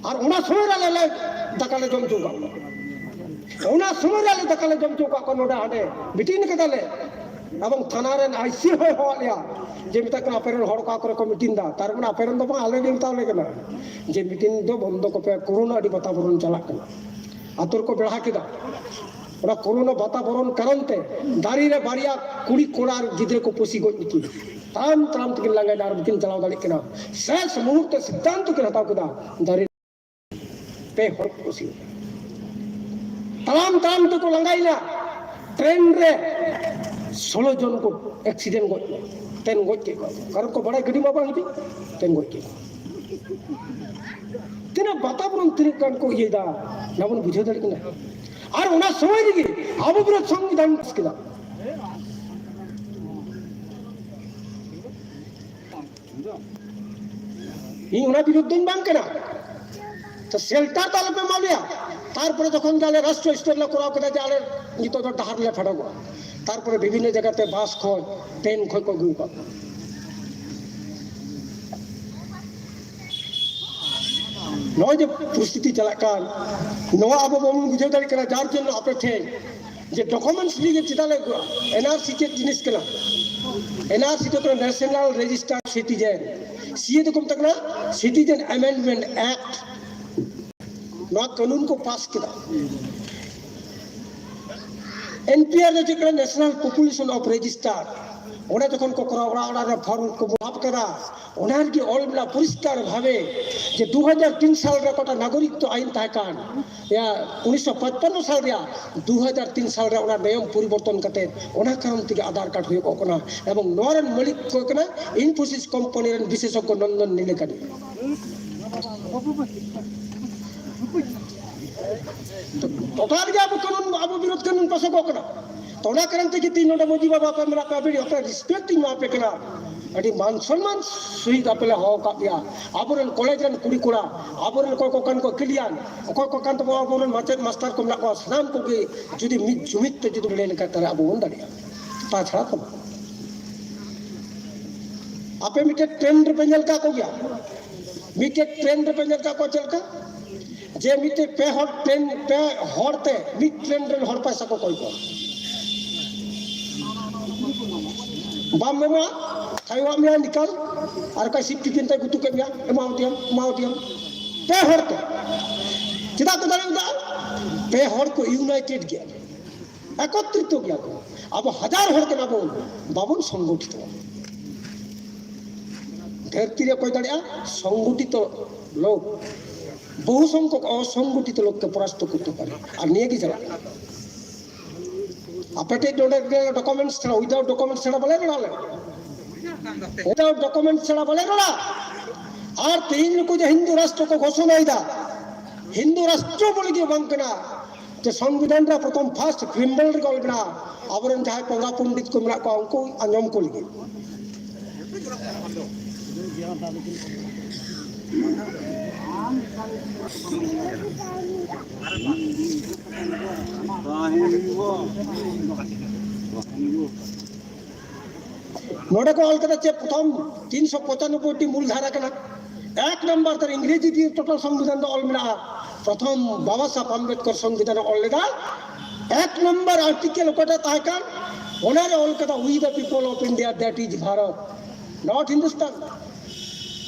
ᱟᱨ ᱚᱱᱟ ᱥᱚᱢᱚᱭ ᱨᱮ ᱟᱞᱮ ᱞᱮ ᱫᱟᱠᱟ ᱞᱮ ᱡᱚᱢ ᱦᱚᱪᱚ ᱠᱟᱜ ᱠᱚᱣᱟ᱾ ᱚᱱᱟ ᱥᱚᱢᱚᱭ ᱨᱮ ᱟᱞᱮ ᱫᱟᱠᱟ ᱞᱮ ᱡᱚᱢ ᱦᱚᱪᱚ ᱠᱟᱜ ᱠᱚᱣᱟ, ᱱᱚᱰᱮ ᱦᱟᱸᱰᱮ ᱢᱤᱴᱤᱝ ᱠᱟᱫᱟᱞᱮ᱾ ᱮᱵᱚᱝ ᱛᱷᱟᱱᱟ ᱨᱮᱱ ᱟᱭ ᱥᱤ ᱦᱚᱸᱭ ᱦᱚᱦᱚᱣᱟᱫ ᱞᱮᱭᱟ, ᱡᱮ ᱢᱮᱛᱟᱜ ᱠᱟᱱᱟ, "ᱟᱯᱮ ᱨᱮᱱ ᱦᱚᱲ ᱚᱠᱟ ᱠᱚᱨᱮ ᱠᱚ ᱢᱤᱴᱤᱝ ᱫᱟ?" ᱛᱟᱨ ᱢᱟᱱᱮ ᱟᱯᱮ ᱨᱮᱱ ᱫᱚ ᱵᱟᱝ, ᱟᱞᱮ ᱜᱮ ᱢᱮᱛᱟᱣ ᱞᱮ ᱠᱟᱱᱟ ᱡᱮ ᱢᱤᱴᱤᱝ ᱫᱚ ᱵᱚᱱᱫᱚ ᱠᱚᱯᱮ, ᱠᱳᱨᱳᱱᱟ ᱟᱹᱰᱤ ᱵᱟᱛᱟᱵᱚᱨᱚᱱ ᱪᱟᱞᱟᱜ ᱠᱟᱱᱟ᱾ ᱟᱛᱳ ᱨᱮᱠᱚ ᱵᱮᱲᱦᱟ ᱠᱮᱫᱟ᱾ ᱚᱱᱟ ᱠᱳᱨᱳᱱᱟ ᱵᱟᱛᱟᱵᱚᱨᱚᱱ ᱠᱟᱨᱚᱱ ᱛᱮ ᱫᱟᱨᱮ ᱨᱮ ᱵᱟᱨᱭᱟ ᱠᱩᱲᱤ ᱠᱚᱲᱟ ᱟᱨ ᱜᱤᱫᱽᱨᱟᱹ ᱠᱚ ᱯᱟᱹᱥᱤ ᱜᱚᱡ ᱠᱤᱱ᱾ ᱛᱟᱲᱟᱢ ᱛᱟᱲᱟᱢ ᱛᱮᱠᱤᱱ ᱞᱟᱸᱜᱟᱭᱮᱱᱟ ᱟᱨ ᱵᱟᱹᱠᱤᱱ ᱪᱟᱞᱟᱣ ᱫᱟᱲᱮᱭᱟᱜ ᱠᱟᱱᱟ᱾ ᱥᱮᱥ ᱢᱩᱦᱩᱨᱛᱚ ᱥᱤᱫᱽᱫᱷᱟᱱᱛᱚ ᱠᱤᱱ ᱦᱟᱛᱟᱣ ᱠᱮᱫᱟ, ᱫᱟᱨᱮ ᱯᱮ ᱦᱚᱲ ᱠᱚ ᱯᱟᱹᱥᱤ ᱜᱚᱡ᱾ ᱛᱟᱲᱟᱢ ᱛᱟᱲᱟᱢ ᱛᱮᱠᱚ ᱞᱟᱸᱜᱟᱭᱮᱱᱟ᱾ ᱴᱨᱮᱱ ᱨᱮ ᱥᱳᱞᱳ ᱡᱚᱱ ᱠᱚ ᱮᱠᱥᱤᱰᱮᱱᱴ ᱜᱚᱡ ᱮᱱᱟ᱾ ᱴᱨᱮᱱ ᱜᱚᱡ ᱠᱮᱫ ᱠᱚᱣᱟ, ᱠᱟᱨᱚᱱ ᱠᱚ ᱵᱟᱲᱟᱭ ᱜᱟᱹᱰᱤ ᱢᱟ ᱵᱟᱝ ᱦᱤᱡᱩᱜ, ᱴᱨᱮᱱ ᱜᱚᱡ ᱠᱮᱫ ᱠᱚᱣᱟ᱾ ᱛᱤᱱᱟᱹᱜ ᱵᱟᱛᱟᱵᱚᱨᱚᱱ, ᱛᱤᱱᱟᱹᱜ ᱜᱟᱱ ᱠᱚ ᱤᱭᱟᱹᱭᱮᱫᱟ, ᱚᱱᱟ ᱵᱚᱱ ᱵᱩᱡᱷᱟᱹᱣ ᱫᱟᱲᱮᱭᱟᱜ ᱠᱟᱱᱟ᱾ ᱟᱨ ᱚᱱᱟ ᱥᱚᱢᱚᱭ ᱨᱮᱜᱮ ᱟᱵᱚ ᱵᱤᱨᱳᱫᱷ ᱥᱚᱝᱵᱤᱫᱷᱟᱱ ᱯᱟᱥ ᱠᱮᱫᱟ᱾ ᱤᱧ ᱚᱱᱟ ᱵᱤᱨᱩᱫᱷ ᱫᱚᱧ ᱵᱟᱝ ᱠᱟᱱᱟ᱾ ᱛᱚ ᱥᱮᱞᱴᱟᱨ ᱫᱚ ᱟᱞᱚᱯᱮ ᱮᱢᱟ ᱞᱮᱭᱟ᱾ ᱛᱟᱨᱯᱚᱨᱮ ᱡᱚᱠᱷᱚᱱ ᱜᱮ ᱟᱞᱮ ᱨᱟᱥᱴᱨᱚ ᱥᱛᱚᱨ ᱞᱮ ᱠᱚᱨᱟᱣ ᱠᱮᱫᱟ ᱡᱮ ᱟᱞᱮ ᱱᱤᱛᱚᱜ ᱫᱚ ᱰᱟᱦᱟᱨ ᱞᱮ ᱯᱷᱮᱰᱚᱜᱚᱜᱼᱟ, ᱛᱟᱨᱯᱚᱨᱮ ᱵᱤᱵᱷᱤᱱᱱᱚ ᱡᱟᱭᱜᱟᱛᱮ ᱵᱟᱥ ᱠᱷᱚᱱ ᱴᱨᱮᱱ ᱠᱷᱚᱱ ᱠᱚ ᱟᱹᱜᱩ ᱟᱠᱟᱫ ᱠᱚᱣᱟ᱾ ᱱᱚᱜᱼᱚᱭ ᱡᱮ ᱯᱚᱨᱤᱥᱛᱷᱤᱛᱤ ᱪᱟᱞᱟᱜ ᱠᱟᱱ, ᱱᱚᱣᱟ ᱟᱵᱚ ᱵᱟᱵᱚᱱ ᱵᱩᱡᱷᱟᱹᱣ ᱫᱟᱲᱮᱭᱟᱜ ᱠᱟᱱᱟ, ᱡᱟᱨ ᱡᱚᱱᱱᱚ ᱟᱯᱮ ᱴᱷᱮᱱ ᱡᱮ ᱰᱚᱠᱩᱢᱮᱱᱴᱥ ᱞᱤᱜᱟᱹ ᱪᱮᱫᱟᱜ ᱞᱮ ᱟᱹᱜᱩᱣᱟ? ᱮᱱᱟᱨᱥᱤ ᱪᱮᱫ ᱡᱤᱱᱤᱥ ᱠᱟᱱᱟ? ᱮᱱᱟᱨᱥᱤ ᱫᱚ ᱠᱟᱱᱟ ᱱᱮᱥᱱᱟᱞ ᱨᱮᱡᱤᱥᱴᱟᱨ ᱥᱤᱴᱤᱡᱮᱱ᱾ ᱥᱤᱭᱮ ᱫᱚᱠᱚ ᱢᱮᱛᱟᱜ ᱠᱟᱱᱟ ᱥᱤᱴᱤᱡᱮᱱ ᱟᱢᱮᱱᱰᱢᱮᱱᱴ ᱮᱠᱴ᱾ ᱱᱚᱣᱟ ᱠᱟᱹᱱᱩᱱ ᱠᱚ ᱯᱟᱥ ᱠᱮᱫᱟ᱾ ᱮᱱ ᱯᱤ ᱟᱨ ᱫᱚ ᱪᱮᱫ ᱠᱟᱱᱟ? National population of register. ᱚᱸᱰᱮ ᱡᱚᱠᱷᱚᱱ ᱠᱚ ᱠᱚᱨᱟᱣ, ᱚᱲᱟᱜ ᱚᱲᱟᱜ ᱨᱮ ᱯᱷᱚᱨᱢ ᱠᱚ ᱵᱷᱟᱵ ᱠᱟᱫᱟ᱾ ᱚᱱᱟ ᱨᱮᱜᱮ ᱚᱞ ᱢᱮᱱᱟᱜᱼᱟ ᱯᱚᱨᱤᱥᱠᱟᱨ ᱵᱷᱟᱵᱮ ᱡᱮ ᱫᱩ ᱦᱟᱡᱟᱨ ᱛᱤᱱ ᱥᱟᱞ ᱨᱮ ᱚᱠᱟᱴᱟᱜ ᱱᱟᱜᱚᱨᱤᱠᱛᱚ ᱟᱭᱤᱱ ᱛᱟᱦᱮᱸ ᱠᱟᱱ, ᱭᱟ, ᱩᱱᱤᱥᱥᱚ ᱯᱟᱸᱪᱯᱟᱱᱱᱚ ᱥᱟᱞ ᱨᱮᱭᱟᱜ, ᱫᱩ ᱦᱟᱡᱟᱨ ᱛᱤᱱ ᱥᱟᱞ ᱨᱮ ᱚᱱᱟ ᱱᱤᱭᱚᱢ ᱯᱚᱨᱤᱵᱚᱨᱛᱚᱱ ᱠᱟᱛᱮ ᱚᱱᱟ ᱠᱟᱨᱚᱱ ᱛᱮᱜᱮ ᱟᱫᱷᱟᱨ ᱠᱟᱨᱰ ᱦᱩᱭᱩᱜᱚᱜ ᱠᱟᱱᱟ᱾ ᱮᱵᱚᱝ ᱱᱚᱣᱟ ᱨᱮᱱ ᱢᱟᱹᱞᱤᱠ ᱠᱚ ᱠᱟᱱᱟ ᱤᱱᱯᱷᱳᱥᱤᱥ ᱠᱳᱢᱯᱟᱱᱤ ᱨᱮᱱ ᱵᱤᱥᱮᱥᱚᱡᱽᱡᱚ ᱱᱚᱱᱫᱚᱱ ᱱᱤᱞᱮᱠᱟᱱᱤ᱾ ᱴᱳᱴᱟᱞ ᱜᱮ ᱟᱵᱚ ᱠᱟᱹᱱᱩᱱ, ᱟᱵᱚ ᱵᱤᱨᱩᱫᱷ ᱠᱟᱹᱱᱩᱱ ᱯᱟᱥᱚᱜᱚᱜ ᱠᱟᱱᱟ᱾ ᱛᱚ, ᱚᱱᱟ ᱠᱟᱨᱚᱱ ᱛᱮᱜᱮ ᱛᱤᱦᱤᱧ ᱱᱚᱰᱮ ᱢᱟᱹᱡᱷᱤ ᱵᱟᱵᱟ ᱟᱯᱮ ᱢᱮᱱᱟᱜ ᱯᱮᱭᱟ, ᱟᱹᱰᱤ ᱟᱯᱮ ᱨᱮᱥᱯᱮᱠᱴ ᱤᱧ ᱮᱢᱟ ᱯᱮ ᱠᱟᱱᱟ᱾ ᱟᱹᱰᱤ ᱢᱟᱱ ᱥᱚᱱᱢᱟᱱ ᱥᱚᱦᱤᱛ ᱟᱯᱮ ᱞᱮ ᱦᱚᱦᱚ ᱟᱠᱟᱫ ᱯᱮᱭᱟ᱾ ᱟᱵᱚᱨᱮᱱ ᱠᱚᱞᱮᱡᱽ ᱨᱮᱱ ᱠᱩᱲᱤ ᱠᱚᱲᱟ, ᱟᱵᱚᱨᱮᱱ ᱚᱠᱚᱭ ᱠᱚ ᱠᱟᱱ ᱠᱚ ᱠᱤᱞᱤᱭᱟᱱ, ᱚᱠᱚᱭ ᱠᱚ ᱠᱟᱱ ᱛᱟᱵᱚᱱᱟ ᱟᱵᱚᱨᱮᱱ ᱢᱟᱪᱮᱫ ᱢᱟᱥᱴᱟᱨ ᱠᱚ ᱢᱮᱱᱟᱜ ᱠᱚᱣᱟ, ᱥᱟᱱᱟᱢ ᱠᱚᱜᱮ ᱡᱩᱫᱤ ᱢᱤᱫ ᱡᱩᱢᱤᱫ ᱛᱮ ᱡᱩᱫᱤ ᱞᱟᱹᱭ ᱞᱮᱠᱷᱟᱱ, ᱛᱟᱦᱞᱮ ᱟᱵᱚ ᱵᱚᱱ ᱫᱟᱲᱮᱭᱟᱜᱼᱟ᱾ ᱛᱟᱪᱷᱟᱲᱟ ᱛᱚ ᱵᱟᱝ᱾ ᱟᱯᱮ ᱢᱤᱫᱴᱮᱡ ᱴᱨᱮᱱ ᱨᱮᱯᱮ ᱧᱮᱞ ᱠᱟᱜ ᱠᱚᱜᱮᱭᱟ? ᱢᱤᱫᱴᱮᱡ ᱴᱨᱮᱱ ᱨᱮᱯᱮ ᱧᱮᱞ ᱠᱟᱜ ᱠᱚᱣᱟ ᱪᱮᱫ ᱞᱮᱠᱟ? ᱡᱮ ᱢᱤᱫᱴᱮᱡ ᱯᱮ ᱦᱚᱲ ᱴᱨᱮᱱ, ᱯᱮ ᱦᱚᱲ ᱛᱮ ᱢᱤᱫ ᱴᱨᱮᱱ ᱨᱮᱱ ᱦᱚᱲ ᱯᱚᱭᱥᱟ ᱠᱚ ᱠᱚᱭ ᱠᱚᱣᱟ᱾ ᱵᱟᱢ ᱮᱢᱟ, ᱠᱷᱟᱭᱣᱟᱜ ᱢᱮᱭᱟ ᱱᱤᱠᱟᱞ, ᱟᱨ ᱚᱠᱟ ᱥᱤᱴ ᱴᱤᱯᱤᱱ ᱛᱮ ᱜᱩᱛᱩ ᱠᱮᱫ ᱢᱮᱭᱟ, ᱮᱢᱟᱣ ᱫᱤᱭᱟᱢ, ᱮᱢᱟᱣ ᱫᱤᱭᱟᱢ᱾ ᱯᱮ ᱦᱚᱲ ᱛᱮ᱾ ᱪᱮᱫᱟᱜ ᱠᱚ ᱫᱟᱲᱮ ᱠᱟᱫᱟ? ᱯᱮ ᱦᱚᱲ ᱠᱚ ᱤᱭᱩᱱᱟᱭᱴᱮᱰ ᱜᱮᱭᱟ᱾ ᱮᱠᱚᱛᱨᱤᱛᱚ ᱜᱮᱭᱟ ᱠᱚ᱾ ᱟᱵᱚ ᱦᱟᱡᱟᱨ ᱦᱚᱲ ᱠᱟᱱᱟ ᱵᱚᱱ, ᱵᱟᱵᱚᱱ ᱥᱚᱝᱜᱚᱴᱷᱤᱛᱚ᱾ ᱫᱷᱟᱹᱨᱛᱤ ᱨᱮ ᱚᱠᱚᱭ ᱫᱟᱲᱮᱭᱟᱜᱼᱟ? ᱥᱚᱝᱜᱚᱴᱷᱤᱛᱚ ᱞᱳᱠ᱾ ᱵᱚᱦᱩ ᱥᱚᱝᱠᱷᱚᱠ ᱚᱥᱚᱝᱜᱚᱴᱷᱤᱛᱚ ᱞᱳᱠ ᱠᱮ ᱯᱚᱨᱟᱥᱛᱚ ᱠᱚᱨᱛᱮ ᱯᱟᱨᱮ᱾ ᱟᱨ ᱱᱤᱭᱟᱹ ᱜᱮ ᱪᱟᱞᱟᱜ ᱠᱟᱱᱟ᱾ ᱟᱯᱮ ᱴᱷᱮᱡ ᱱᱚᱰᱮ ᱰᱚᱠᱩᱢᱮᱱᱴᱥ ᱪᱷᱟᱲᱟ, ᱩᱭᱫᱟᱣᱩᱴ ᱰᱚᱠᱩᱢᱮᱱᱴᱥ ᱪᱷᱟᱲᱟ ᱵᱟᱞᱮ ᱨᱚᱲᱟ ᱞᱮ᱾ ᱩᱭᱫᱟᱣᱩᱴ ᱰᱚᱠᱩᱢᱮᱱᱴᱥ ᱪᱷᱟᱲᱟ ᱵᱟᱞᱮ ᱨᱚᱲᱟ᱾ ᱟᱨ ᱛᱮᱦᱮᱧ ᱱᱩᱠᱩ ᱡᱮ ᱦᱤᱱᱫᱩ ᱨᱟᱥᱴᱨᱚ ᱠᱚ ᱜᱷᱳᱥᱚᱱᱟᱭᱮᱫᱟ, ᱦᱤᱱᱫᱩ ᱨᱟᱥᱴᱨᱚ ᱵᱚᱞᱮ ᱜᱮ ᱵᱟᱝ ᱠᱟᱱᱟ᱾ ᱡᱮ ᱥᱚᱝᱵᱤᱫᱷᱟᱱ ᱨᱮ ᱯᱨᱚᱛᱷᱚᱢ ᱯᱷᱟᱥᱴ ᱯᱨᱤᱢᱵᱚᱞ ᱨᱮ ᱚᱞ ᱢᱮᱱᱟᱜᱼᱟ, ᱟᱵᱚᱨᱮᱱ ᱡᱟᱦᱟᱸᱭ ᱵᱚᱸᱜᱟ ᱯᱚᱱᱰᱤᱛ ᱠᱚ ᱢᱮᱱᱟᱜ ᱠᱚᱣᱟ, ᱩᱱᱠᱩ ᱟᱸᱡᱚᱢ ᱠᱚ ᱞᱟᱹᱜᱤᱫ᱾ ᱱᱚᱰᱮ ᱠᱚ ᱚᱞ ᱠᱟᱫᱟ ᱪᱮᱫ, ᱯᱨᱚᱛᱷᱚᱢ ᱛᱤᱱᱥᱚ ᱯᱚᱸᱪᱟᱱᱚᱵᱵᱳᱭ ᱴᱤ ᱢᱩᱞ ᱫᱷᱟᱨᱟ ᱠᱟᱱᱟ᱾ ᱮᱠ ᱱᱟᱢᱵᱟᱨ ᱛᱟᱨ ᱤᱝᱨᱮᱡᱤ ᱫᱤᱭᱮ ᱴᱳᱴᱟᱞ ᱥᱚᱝᱵᱤᱫᱷᱟᱱ ᱫᱚ ᱚᱞ ᱢᱮᱱᱟᱜᱼᱟ᱾ ᱯᱨᱚᱛᱷᱚᱢ ᱵᱟᱵᱟ ᱥᱟᱦᱮᱵ ᱟᱢᱵᱮᱫᱠᱚᱨ ᱥᱚᱝᱵᱤᱫᱷᱟᱱ ᱮ ᱚᱞ ᱞᱮᱫᱟ, ᱮᱠ ᱱᱚᱢᱵᱚᱨ ᱟᱨᱴᱤᱠᱮᱞ ᱚᱠᱟᱴᱟᱜ ᱛᱟᱦᱮᱸ ᱠᱟᱱ, ᱚᱱᱟᱨᱮ ᱚᱞ ᱠᱟᱫᱟ, "We the people of India, that is Bharat, not Hindustan."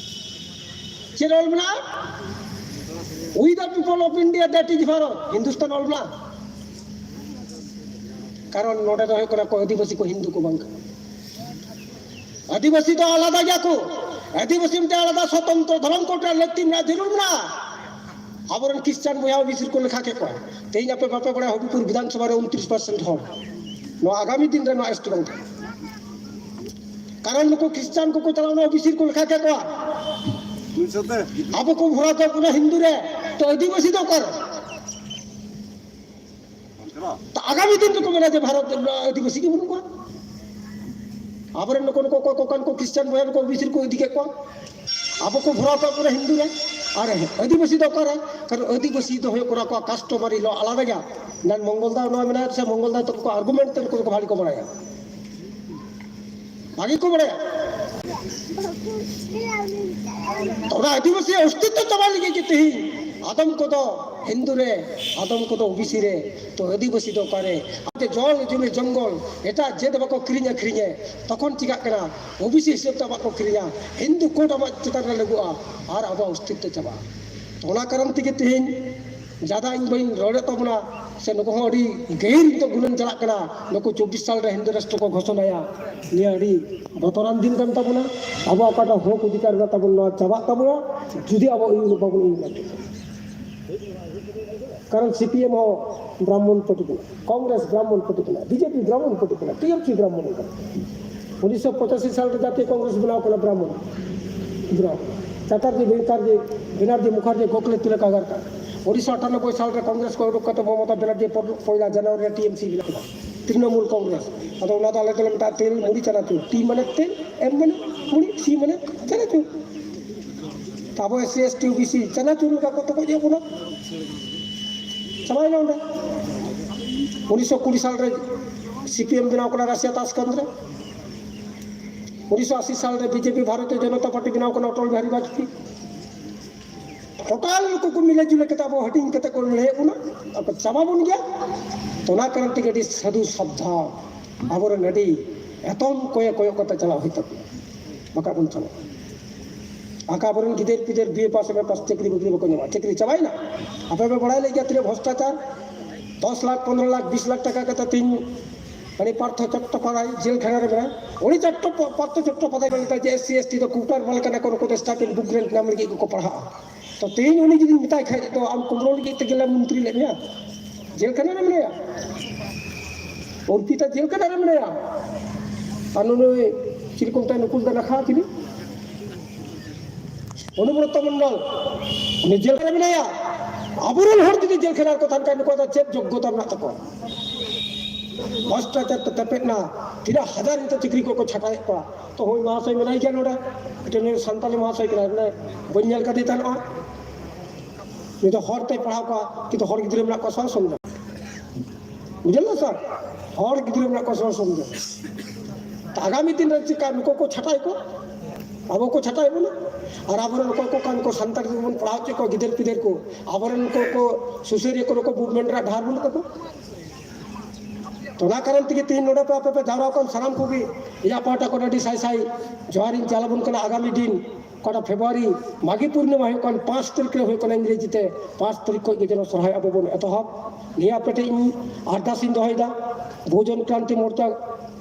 ᱪᱮᱫ ᱚᱞ ᱢᱮᱱᱟᱜᱼᱟ? "We the people of India, that is Bharat." Hindustan ᱚᱞ ᱢᱮᱱᱟᱜᱼᱟ? ᱠᱟᱨᱚᱱ ᱱᱚᱰᱮ ᱫᱚ ᱦᱩᱭᱩᱜ ᱠᱟᱱᱟ ᱠᱚ ᱟᱹᱫᱤᱵᱟᱹᱥᱤ ᱠᱚ, ᱦᱤᱱᱫᱩ ᱠᱚ ᱵᱟᱝ ᱠᱟᱱᱟ᱾ ᱟᱹᱫᱤᱵᱟᱹᱥᱤ ᱫᱚ ᱟᱞᱟᱫᱟ ᱜᱮᱭᱟ ᱠᱚ᱾ ᱟᱹᱫᱤᱵᱟᱹᱥᱤ ᱢᱤᱫᱴᱮᱱ ᱟᱞᱟᱫᱟ ᱥᱚᱛᱚᱱᱛᱨᱚ ᱫᱷᱚᱨᱚᱢ ᱠᱳᱰ ᱨᱮ ᱞᱟᱹᱠᱛᱤ ᱢᱮᱱᱟᱜᱼᱟ, ᱡᱟᱹᱨᱩᱲ ᱢᱮᱱᱟᱜᱼᱟ᱾ ᱟᱵᱚᱨᱮᱱ ᱠᱷᱨᱤᱥᱪᱟᱱ ᱵᱚᱭᱦᱟ ᱳᱵᱤᱥᱤ ᱨᱮᱠᱚ ᱞᱮᱠᱷᱟ ᱠᱮᱫ ᱠᱚᱣᱟ᱾ ᱛᱮᱦᱮᱧ ᱟᱯᱮ ᱵᱟᱯᱮ ᱵᱟᱲᱟᱭᱟ, ᱦᱚᱵᱤᱯᱩᱨ ᱵᱤᱫᱷᱟᱱ ᱥᱚᱵᱷᱟ ᱨᱮ ᱩᱱᱛᱨᱤᱥ ᱯᱟᱨᱥᱮᱱᱴ ᱦᱚᱲ᱾ ᱱᱚᱣᱟ ᱟᱜᱟᱢᱤ ᱫᱤᱱ ᱨᱮ ᱱᱚᱣᱟ ᱮᱥᱴᱤ ᱵᱟᱝ ᱛᱟᱦᱮᱸ᱾ ᱠᱟᱨᱚᱱ ᱱᱩᱠᱩ ᱠᱷᱨᱤᱥᱪᱟᱱ ᱠᱚᱠᱚ ᱪᱟᱞᱟᱣ ᱮᱱᱟ, ᱳᱵᱤᱥᱤ ᱨᱮᱠᱚ ᱞᱮᱠᱷᱟ ᱠᱮᱫ ᱠᱚᱣᱟ᱾ ᱟᱵᱚ ᱠᱚ ᱵᱷᱚᱨᱟᱣ ᱠᱮᱫ ᱵᱚᱱᱟ ᱦᱤᱱᱫᱩ ᱨᱮ, ᱛᱚ ᱟᱹᱫᱤᱵᱟᱹᱥᱤ ᱫᱚ ᱚᱠᱟᱨᱮ? ᱛᱚ ᱟᱜᱟᱢᱤ ᱫᱤᱱ ᱨᱮᱠᱚ ᱢᱮᱱᱟ ᱡᱮ ᱵᱷᱟᱨᱚᱛ ᱨᱮ ᱟᱹᱫᱤᱵᱟᱹᱥᱤ ᱜᱮ ᱵᱟᱹᱱᱩᱜ ᱠᱚᱣᱟ᱾ ᱟᱵᱚᱨᱮᱱ ᱱᱩᱠᱩ, ᱱᱩᱠᱩ ᱚᱠᱚᱭ ᱠᱚ ᱠᱟᱱ ᱠᱚ ᱠᱷᱨᱤᱥᱪᱟᱱ ᱵᱚᱭᱦᱟ ᱱᱩᱠᱩ ᱳᱵᱤᱥᱤ ᱨᱮᱠᱚ ᱤᱫᱤ ᱠᱮᱫ ᱠᱚᱣᱟ᱾ ᱟᱵᱚ ᱠᱚ ᱵᱷᱚᱨᱟᱣ ᱠᱮᱫ ᱵᱚᱱᱟ ᱦᱤᱱᱫᱩ ᱨᱮ᱾ ᱟᱨ ᱟᱹᱫᱤᱵᱟᱹᱥᱤ ᱫᱚ ᱚᱠᱟᱨᱮ? ᱠᱟᱨᱚᱱ ᱟᱹᱫᱤᱵᱟᱹᱥᱤ ᱫᱚ ᱦᱩᱭᱩᱜ ᱠᱟᱱᱟ ᱠᱚ customary law ᱟᱞᱟᱫᱟ ᱜᱮᱭᱟ᱾ ᱱᱟᱱ ᱢᱚᱝᱜᱚᱞ ᱫᱟ ᱱᱚᱣᱟ ᱢᱮᱱᱟ ᱥᱮ ᱢᱚᱝᱜᱚᱞ ᱫᱟ ᱛᱟᱠᱚ ᱠᱚ argument ᱛᱮ ᱱᱩᱠᱩ ᱫᱚᱠᱚ ᱵᱷᱟᱞᱤ ᱠᱚ ᱵᱟᱲᱟᱭᱟ᱾ ᱵᱷᱟᱜᱮ ᱠᱚ ᱵᱟᱲᱟᱭᱟ᱾ ᱚᱱᱟ ᱟᱹᱫᱤᱵᱟᱹᱥᱤ ᱚᱥᱛᱤᱛᱛᱚ ᱪᱟᱵᱟ ᱞᱟᱹᱜᱤᱫ ᱜᱮ ᱛᱮᱦᱮᱧ ᱟᱫᱚᱢ ᱠᱚᱫᱚ ᱦᱤᱱᱫᱩ ᱨᱮ, ᱟᱫᱚᱢ ᱠᱚᱫᱚ ᱳᱵᱤᱥᱤ ᱨᱮ, ᱛᱚ ᱟᱹᱫᱤᱵᱟᱹᱥᱤ ᱫᱚ ᱚᱠᱟᱨᱮ? ᱟᱯᱮ ᱡᱚᱞ ᱡᱩᱢᱤ ᱡᱚᱝᱜᱚᱞ ᱮᱴᱟᱜ ᱡᱟᱹᱛ ᱵᱟᱠᱚ ᱠᱤᱨᱤᱧ ᱟᱹᱠᱷᱨᱤᱧᱮ, ᱛᱚᱠᱷᱚᱱ ᱪᱤᱠᱟᱜ ᱠᱟᱱᱟ? ᱳᱵᱤᱥᱤ ᱦᱤᱥᱟᱹᱵ ᱛᱮ ᱟᱢᱟᱜ ᱠᱚ ᱠᱤᱨᱤᱧᱟ, ᱦᱤᱱᱫᱩ ᱠᱳᱰ ᱟᱢᱟᱜ ᱪᱮᱛᱟᱱ ᱨᱮ ᱞᱟᱹᱜᱩᱜᱼᱟ, ᱟᱨ ᱟᱵᱚᱣᱟᱜ ᱚᱥᱛᱤᱛᱛᱚ ᱪᱟᱵᱟᱜᱼᱟ᱾ ᱛᱚ ᱚᱱᱟ ᱠᱟᱨᱚᱱ ᱛᱮᱜᱮ ᱛᱮᱦᱮᱧ ᱡᱟᱫᱟ ᱤᱧ ᱵᱟᱹᱧ ᱨᱚᱲᱮᱫ ᱛᱟᱵᱚᱱᱟ, ᱥᱮ ᱱᱩᱠᱩ ᱦᱚᱸ ᱟᱹᱰᱤ ᱜᱟᱹᱦᱤᱨ ᱱᱤᱛᱚᱜ ᱜᱩᱱᱟᱹᱱ ᱪᱟᱞᱟᱜ ᱠᱟᱱᱟ᱾ ᱱᱩᱠᱩ ᱪᱚᱵᱵᱤᱥ ᱥᱟᱞ ᱨᱮ ᱦᱤᱱᱫᱩ ᱨᱟᱥᱴᱨᱚ ᱠᱚ ᱜᱷᱳᱥᱚᱱᱟᱭᱟ, ᱱᱤᱭᱟᱹ ᱟᱹᱰᱤ ᱵᱚᱛᱚᱨᱟᱱ ᱫᱤᱱ ᱠᱟᱱ ᱛᱟᱵᱚᱱᱟ᱾ ᱟᱵᱚ ᱚᱠᱟᱴᱟᱜ ᱦᱚᱠ ᱚᱫᱷᱤᱠᱟᱨ ᱢᱮᱱᱟᱜ ᱛᱟᱵᱚᱱ, ᱱᱚᱣᱟ ᱪᱟᱵᱟᱜ ᱛᱟᱵᱚᱱᱟ ᱡᱩᱫᱤ ᱟᱵᱚ ᱤᱭᱩᱱᱤᱴ ᱵᱟᱵᱚᱱ ᱤᱭᱩᱱᱟᱭᱴᱮᱰ᱾ ᱠᱟᱨᱚᱱ ᱥᱤ ᱯᱤ ᱮᱢ ᱦᱚᱸ ᱵᱨᱟᱦᱢᱚᱱ ᱯᱟᱨᱴᱤ ᱠᱟᱱᱟ, ᱠᱚᱝᱜᱨᱮᱥ ᱵᱨᱟᱦᱢᱚᱱ ᱯᱟᱨᱴᱤ ᱠᱟᱱᱟ, B J P Brahmin party ᱠᱟᱱᱟ, ᱴᱤ ᱮᱢ ᱥᱤ ᱵᱨᱟᱦᱢᱚᱱ ᱠᱟᱱᱟ᱾ ᱩᱱᱤᱥᱥᱚ ᱯᱚᱸᱪᱟᱥᱤ ᱥᱟᱞ ᱨᱮ ᱡᱟᱛᱤᱭᱚ ᱠᱚᱝᱜᱨᱮᱥ ᱵᱮᱱᱟᱣ ᱠᱟᱱᱟ, ᱵᱨᱟᱦᱢᱚᱱ, ᱵᱨᱟᱦᱢᱚᱱ᱾ ᱪᱟᱴᱟᱨᱡᱤ, ᱵᱮᱱᱟᱨᱡᱤ, ᱵᱮᱱᱟᱨᱡᱤ, ᱢᱩᱠᱷᱟᱨᱡᱤ, ᱜᱳᱠᱷᱞᱮ, ᱛᱤᱞᱚᱠ, ᱟᱜᱟᱨᱠᱟᱨ᱾ ᱩᱱᱤᱥᱥᱚ ᱟᱴᱷᱟᱱᱚᱵᱵᱳᱭ ᱥᱟᱞ ᱨᱮ ᱠᱚᱝᱜᱨᱮᱥ ᱠᱚ ᱩᱰᱩᱠ ᱠᱟᱛᱮ ᱢᱚᱢᱚᱛᱟ ᱵᱮᱱᱟᱨᱡᱤ ᱯᱚᱨ-, ᱯᱚᱭᱞᱟ ᱡᱟᱱᱩᱣᱟᱨᱤ ᱨᱮ ᱴᱤ ᱮᱢ ᱥᱤ ᱵᱮᱱᱟᱣ ᱠᱮᱫᱟ, ᱛᱨᱤᱱᱚᱢᱩᱞ ᱠᱚᱝᱜᱨᱮᱥ᱾ ᱟᱫᱚ ᱚᱱᱟ ᱫᱚ ᱟᱞᱮ ᱫᱚᱞᱮ ᱢᱮᱛᱟᱜᱼᱟ ᱛᱮᱞ ᱢᱩᱲᱤ ᱪᱟᱱᱟᱪᱩᱨ, ᱴᱤ ᱢᱟᱱᱮ ᱛᱮᱞ, ᱮᱢ ᱢᱟᱱᱮ ᱢᱩᱲᱤ, ᱥᱤ ᱢᱟᱱᱮ ᱪᱟᱱᱟᱪᱩᱨ᱾ ᱛᱚ ᱟᱵᱚ S C, S T, O B C ᱪᱟᱱᱟᱪᱩᱨ ᱞᱮᱠᱟ ᱠᱚ ᱛᱚᱜᱚᱡ ᱮᱫ ᱵᱚᱱᱟ᱾ ᱪᱟᱵᱟᱭᱮᱱᱟ ᱚᱸᱰᱮ᱾ ᱩᱱᱤᱥᱥᱚ ᱠᱩᱲᱤ ᱥᱟᱞ ᱨᱮ ᱥᱤ ᱯᱤ ᱮᱢ ᱵᱮᱱᱟᱣ ᱠᱟᱱᱟ ᱨᱟᱥᱤᱭᱟ ᱛᱟᱥᱠᱚᱱᱫ ᱨᱮ᱾ ᱩᱱᱤᱥᱥᱚ ᱟᱥᱤ ᱥᱟᱞ ᱨᱮ B J P, Bharatiya Janata party, ᱵᱮᱱᱟᱣ ᱠᱟᱱᱟ ᱚᱴᱚᱞ ᱵᱤᱦᱟᱨᱤ ᱵᱟᱡᱽᱯᱮᱭᱤ᱾ ᱴᱳᱴᱟᱞ ᱱᱩᱠᱩ ᱠᱚ ᱢᱤᱞᱮ ᱡᱩᱞᱮ ᱠᱟᱛᱮ ᱟᱵᱚ ᱦᱟᱹᱴᱤᱧ ᱠᱟᱛᱮ ᱠᱚ ᱞᱟᱹᱲᱦᱟᱹᱭᱮᱫ ᱵᱚᱱᱟ, ᱟᱨ ᱠᱚ ᱪᱟᱵᱟ ᱵᱚᱱ ᱜᱮᱭᱟ᱾ ᱛᱚ ᱚᱱᱟ ᱠᱟᱨᱚᱱ ᱛᱮᱜᱮ ᱟᱹᱰᱤ ᱥᱟᱹᱫᱷᱩ ᱥᱟᱵᱫᱷᱟᱱ, ᱟᱵᱚᱨᱮᱱ ᱟᱹᱰᱤ ᱮᱛᱚᱢ ᱠᱚᱭᱮ ᱠᱚᱭᱚᱜ ᱠᱟᱛᱮ ᱪᱟᱞᱟᱜ ᱦᱩᱭᱩᱜ ᱛᱟᱵᱚᱱᱟ, ᱵᱟᱠᱷᱟᱡ ᱵᱚᱱ ᱪᱟᱵᱟᱜᱼᱟ᱾ ᱟᱠᱟ ᱟᱵᱚᱨᱮᱱ ᱜᱤᱫᱟᱹᱨ ᱯᱤᱫᱟᱹᱨ ᱵᱤ ᱮ ᱯᱟᱥ, ᱮᱢ ᱮ ᱯᱟᱥ, ᱪᱟᱹᱠᱨᱤ ᱵᱟᱹᱠᱨᱤ ᱵᱟᱠᱚ ᱧᱟᱢᱟ, ᱪᱟᱹᱠᱨᱤ ᱪᱟᱵᱟᱭᱮᱱᱟ᱾ ᱟᱯᱮ ᱯᱮ ᱵᱟᱲᱟᱭ ᱞᱮᱫ ᱜᱮᱭᱟ ᱛᱤᱱᱟᱹᱜ ᱵᱷᱨᱚᱥᱴᱟᱪᱟᱨ, ᱫᱚᱥ ᱞᱟᱠᱷ, ᱯᱚᱱᱨᱚ ᱞᱟᱠᱷ, ᱵᱤᱥ ᱞᱟᱠᱷ ᱴᱟᱠᱟ ᱠᱟᱛᱮ ᱛᱤᱧ ᱢᱟᱱᱮ ᱯᱟᱨᱛᱷᱚ ᱪᱚᱴᱴᱳᱯᱟᱫᱽᱭᱟᱭ ᱡᱮᱞ ᱠᱷᱟᱱᱟ ᱨᱮ ᱢᱮᱱᱟᱭᱟ᱾ ᱩᱱᱤ ᱪᱚᱴᱴᱚ-, ᱯᱟᱨᱛᱷᱚ ᱪᱚᱴᱴᱳᱯᱟᱫᱽᱭᱟᱭ ᱢᱮᱱ ᱠᱮᱫᱟ ᱡᱮ ᱮᱥ ᱥᱤ ᱮᱥ ᱴᱤ ᱫᱚ ᱠᱳᱴᱟᱨ ᱢᱟᱞ ᱠᱟᱱᱟ ᱠᱚ, ᱱᱩᱠᱩ ᱫᱚ ᱥᱴᱟᱭᱯᱮᱱᱰ ᱵᱩᱠ ᱨᱮᱱᱴ ᱧᱟᱢ ᱞᱟᱹᱜᱤᱫ ᱜᱮᱠᱚ ᱯᱟᱲᱦᱟᱜᱼᱟ᱾ ᱛᱚ ᱛᱮᱦᱮᱧ ᱩᱱᱤ ᱡᱩᱫᱤ ᱢᱮᱛᱟᱭ ᱠᱷᱟᱡ, "ᱛᱚ ᱟᱢ ᱠᱩᱢᱵᱽᱲᱩ ᱞᱟᱹᱜᱤᱫ ᱛᱮᱜᱮ ᱞᱮ ᱢᱚᱱᱛᱨᱤ ᱞᱮᱫ ᱢᱮᱭᱟ, ᱡᱮᱞ ᱠᱷᱟᱱᱟ ᱨᱮ ᱢᱮᱱᱟᱭᱟ, ᱚᱨᱯᱤᱛᱟ ᱡᱮᱞ ᱠᱷᱟᱱᱟ ᱨᱮ ᱢᱮᱱᱟᱭᱟ, ᱟᱨ ᱱᱩᱭ ᱪᱤᱞᱤ ᱠᱚ ᱢᱮᱛᱟᱭ, ᱱᱩᱠᱩᱞ ᱫᱟ ᱱᱟᱠᱷᱟ ᱪᱤᱞᱤ, ᱚᱱᱩᱵᱨᱚᱛᱚ ᱢᱚᱱᱰᱚᱞ, ᱩᱱᱤ ᱡᱮᱞ ᱠᱷᱟᱱᱟ ᱨᱮ ᱢᱮᱱᱟᱭᱟ᱾ ᱟᱵᱚᱨᱮᱱ ᱦᱚᱲ ᱡᱩᱫᱤ ᱡᱮᱞ ᱠᱷᱟᱱᱟ ᱨᱮᱠᱚ ᱛᱟᱦᱮᱱ ᱠᱷᱟᱱ, ᱱᱩᱠᱩᱣᱟᱜ ᱫᱚ ᱪᱮᱫ ᱡᱳᱜᱽᱜᱚᱛᱟ ᱢᱮᱱᱟᱜ ᱛᱟᱠᱚᱣᱟ?" ᱵᱷᱨᱚᱥᱴᱟᱪᱟᱨ ᱛᱮ ᱛᱮᱯᱮᱫ ᱮᱱᱟ, ᱛᱤᱱᱟᱹᱜ ᱦᱟᱡᱟᱨ ᱱᱤᱛᱚᱜ ᱪᱟᱹᱠᱨᱤ ᱠᱚᱠᱚ ᱪᱷᱟᱴᱟᱭᱮᱫ ᱠᱚᱣᱟ᱾ ᱛᱚ ᱦᱳᱭ ᱢᱚᱦᱟᱥᱚᱭ ᱢᱮᱱᱟᱭ ᱜᱮᱭᱟ ᱱᱚᱰᱮ, ᱢᱤᱫᱴᱮᱱ ᱱᱩᱭ ᱥᱟᱱᱛᱟᱞᱤ ᱢᱚᱦᱟᱥᱚᱭ ᱠᱟᱱᱟᱭ, ᱵᱚᱞᱮ ᱵᱟᱹᱧ ᱧᱮᱞ ᱠᱟᱫᱮ ᱛᱟᱦᱮᱱᱚᱜᱼᱟ᱾ ᱱᱩᱭ ᱫᱚ ᱦᱚᱲ ᱛᱮᱭ ᱯᱟᱲᱦᱟᱣ ᱠᱚᱣᱟ, ᱠᱤᱱᱛᱩ ᱦᱚᱲ ᱜᱤᱫᱽᱨᱟᱹ ᱢᱮᱱᱟᱜ ᱠᱚᱣᱟ ᱥᱚᱨ ᱥᱚᱢᱡᱟ, ᱵᱩᱡᱷᱟᱹᱣ ᱥᱟᱨ? ᱦᱚᱲ ᱜᱤᱫᱽᱨᱟᱹ ᱢᱮᱱᱟᱜ ᱠᱚᱣᱟ ᱥᱚᱨ ᱥᱚᱢᱡᱟ᱾ ᱛᱚ ᱟᱜᱟᱢᱤ ᱫᱤᱱ ᱨᱮ ᱪᱤᱠᱟ ᱱᱩᱠᱩ ᱠᱚ ᱪᱷᱟᱴᱟᱭ ᱠᱚ, ᱟᱵᱚ ᱠᱚ ᱪᱷᱟᱴᱟᱭ ᱵᱚᱱᱟ, ᱟᱨ ᱟᱵᱚᱨᱮᱱ ᱚᱠᱚᱭ ᱠᱚ ᱠᱟᱱ ᱠᱚ ᱥᱟᱱᱛᱟᱲ ᱜᱤᱫᱽᱨᱟᱹ ᱵᱚᱱ ᱯᱟᱲᱦᱟᱣ ᱦᱚᱪᱚᱭᱮᱫ ᱠᱚᱣᱟ, ᱜᱤᱫᱟᱹᱨ ᱯᱤᱫᱟᱹᱨ ᱠᱚ, ᱟᱵᱚᱨᱮᱱ ᱠᱚ, ᱠᱚ ᱥᱩᱥᱟᱹᱨᱤᱭᱟᱹ ᱠᱚ, ᱱᱩᱠᱩ ᱢᱩᱵᱷᱢᱮᱱᱴ ᱨᱮ ᱰᱟᱦᱟᱨ ᱵᱟᱹᱱᱩᱜ ᱛᱟᱠᱚᱣᱟ᱾ ᱛᱚ ᱚᱱᱟ ᱠᱟᱨᱚᱱ ᱛᱮᱜᱮ ᱛᱮᱦᱮᱧ ᱱᱚᱰᱮ ᱯᱮ ᱟᱯᱮ ᱯᱮ ᱡᱟᱣᱨᱟ ᱟᱠᱟᱱ ᱥᱟᱱᱟᱢ ᱠᱚᱜᱮ ᱤᱧᱟᱹᱜ ᱯᱟᱦᱴᱟ ᱠᱷᱚᱱ ᱟᱹᱰᱤ ᱥᱟᱭ ᱥᱟᱭ ᱡᱚᱦᱟᱨᱤᱧ ᱪᱟᱞ ᱟᱵᱚᱱ ᱠᱟᱱᱟ᱾ ᱟᱜᱟᱢᱤ ᱫᱤᱱ ᱚᱠᱟᱴᱟᱜ ᱯᱷᱮᱵᱽᱨᱩᱣᱟᱨᱤ ᱢᱟᱜᱷᱤ ᱯᱩᱨᱱᱤᱢᱟ ᱦᱩᱭᱩᱜ ᱠᱟᱱ ᱯᱟᱸᱪ ᱛᱟᱹᱨᱤᱠᱷ ᱨᱮ ᱦᱩᱭᱩᱜ ᱠᱟᱱᱟ ᱤᱝᱨᱮᱡᱤ ᱛᱮ, ᱯᱟᱸᱪ ᱛᱟᱹᱨᱤᱠᱷ ᱠᱷᱚᱱ ᱜᱮ ᱡᱮᱱᱚ ᱥᱚᱨᱦᱟᱭ ᱟᱵᱚ ᱵᱚᱱ ᱮᱛᱚᱦᱚᱵ᱾ ᱱᱤᱭᱟᱹ ᱟᱯᱮ ᱴᱷᱮᱱ ᱤᱧ ᱟᱨᱫᱟᱥ ᱤᱧ ᱫᱚᱦᱚᱭᱮᱫᱟ, ᱵᱚᱦᱩᱡᱚᱱ ᱠᱨᱟᱱᱛᱤ ᱢᱳᱨᱪᱟ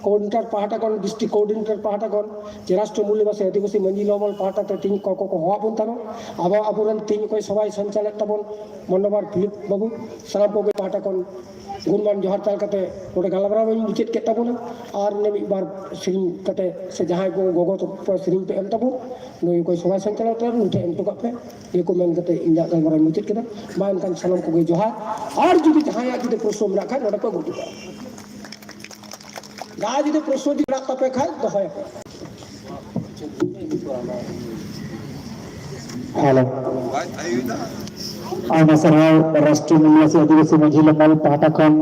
ᱠᱳᱚᱨᱰᱤᱱᱮᱴᱚᱨ ᱯᱟᱦᱴᱟ ᱠᱷᱚᱱ, ᱰᱤᱥᱴᱨᱤᱠᱴ ᱠᱳᱚᱨᱰᱤᱱᱮᱴᱚᱨ ᱯᱟᱦᱴᱟ ᱠᱷᱚᱱ, ᱪᱮ ᱨᱟᱥᱴᱨᱚ ᱢᱩᱞ ᱱᱤᱵᱟᱥᱤ ᱟᱹᱫᱤᱵᱟᱹᱥᱤ ᱢᱟᱹᱡᱷᱤ ᱞᱚᱢᱚᱞ ᱯᱟᱦᱴᱟ ᱛᱮ ᱛᱮᱦᱮᱧ ᱠᱚ, ᱠᱚ, ᱠᱚ ᱦᱚᱦᱚ ᱟᱵᱚᱱ ᱛᱟᱦᱮᱱᱟ᱾ ᱟᱵᱚ, ᱟᱵᱚᱨᱮᱱ ᱛᱮᱦᱮᱧ ᱚᱠᱚᱭ ᱥᱚᱵᱷᱟᱭ ᱥᱚᱧᱪᱟᱞᱮᱫ ᱛᱟᱵᱚᱱ ᱢᱟᱱᱱᱚᱵᱟᱨ ᱯᱷᱤᱞᱤᱯ ᱵᱟᱹᱵᱩ, ᱥᱟᱱᱟᱢ ᱠᱚᱜᱮ ᱯᱟᱦᱴᱟ ᱠᱷᱚᱱ ᱜᱩᱱᱢᱟᱱ ᱡᱚᱦᱟᱨ ᱪᱟᱞ ᱠᱟᱛᱮ ᱱᱚᱰᱮ ᱜᱟᱞᱢᱟᱨᱟᱣ ᱵᱚᱱ ᱢᱩᱪᱟᱹᱫ ᱠᱮᱫ ᱛᱟᱵᱚᱱᱟ᱾ ᱟᱨ ᱱᱤᱭᱟᱹ ᱢᱤᱫ ᱵᱟᱨ ᱥᱮᱨᱮᱧ ᱠᱟᱛᱮ ᱥᱮ ᱡᱟᱦᱟᱸᱭ ᱠᱚ ᱜᱚᱜᱚ ᱛᱟᱠᱚ ᱥᱮᱨᱮᱧ ᱯᱮ ᱮᱢ ᱛᱟᱵᱚᱱ, ᱱᱩᱭ ᱚᱠᱚᱭ ᱥᱚᱵᱷᱟᱭ ᱥᱚᱧᱪᱟᱞᱚᱱ ᱛᱟᱵᱚᱱ, ᱱᱩᱭ ᱴᱷᱮᱱ ᱮᱢ ᱦᱚᱴᱚ ᱠᱟᱜ ᱯᱮ᱾ ᱱᱤᱭᱟᱹ ᱠᱚ ᱢᱮᱱ ᱠᱟᱛᱮ ᱤᱧᱟᱹᱜ ᱜᱟᱞᱢᱟᱨᱟᱣ ᱢᱩᱪᱟᱹᱫ ᱠᱮᱫᱟ᱾ ᱢᱟ ᱮᱱᱠᱷᱟᱱ ᱥᱟᱱᱟᱢ ᱠᱚᱜᱮ ᱡᱚᱦᱟᱨ᱾ ᱟᱨ ᱡᱩᱫᱤ ᱡᱟᱦᱟᱸᱭᱟᱜ ᱡᱩᱫᱤ ᱯᱨᱚᱥᱱᱚ ᱢᱮᱱᱟᱜ ᱠᱷᱟᱱ ᱱᱚᱰᱮ ᱯᱮ ᱟᱹᱜᱩ ᱦᱚᱴᱚ ᱠᱟᱜᱼᱟ᱾ ᱡᱟᱦᱟᱸᱭ ᱡᱩᱫᱤ ᱯᱨᱚᱥᱱᱚ ᱡᱩᱫᱤ ᱢᱮᱱᱟᱜ ᱛᱟᱯᱮ ᱠᱷᱟᱱ ᱫᱚᱦᱚᱭᱟᱯᱮ᱾ ᱦᱮᱞᱳ᱾ ᱟᱭᱢᱟ ᱥᱟᱨᱦᱟᱣ ᱨᱟᱥᱴᱨᱤᱭᱚ ᱱᱤᱵᱟᱥᱤ ᱟᱹᱫᱤᱵᱟᱹᱥᱤ ᱢᱟᱹᱡᱷᱤ ᱞᱚᱢᱚᱞ ᱯᱟᱦᱴᱟ ᱠᱷᱚᱱ᱾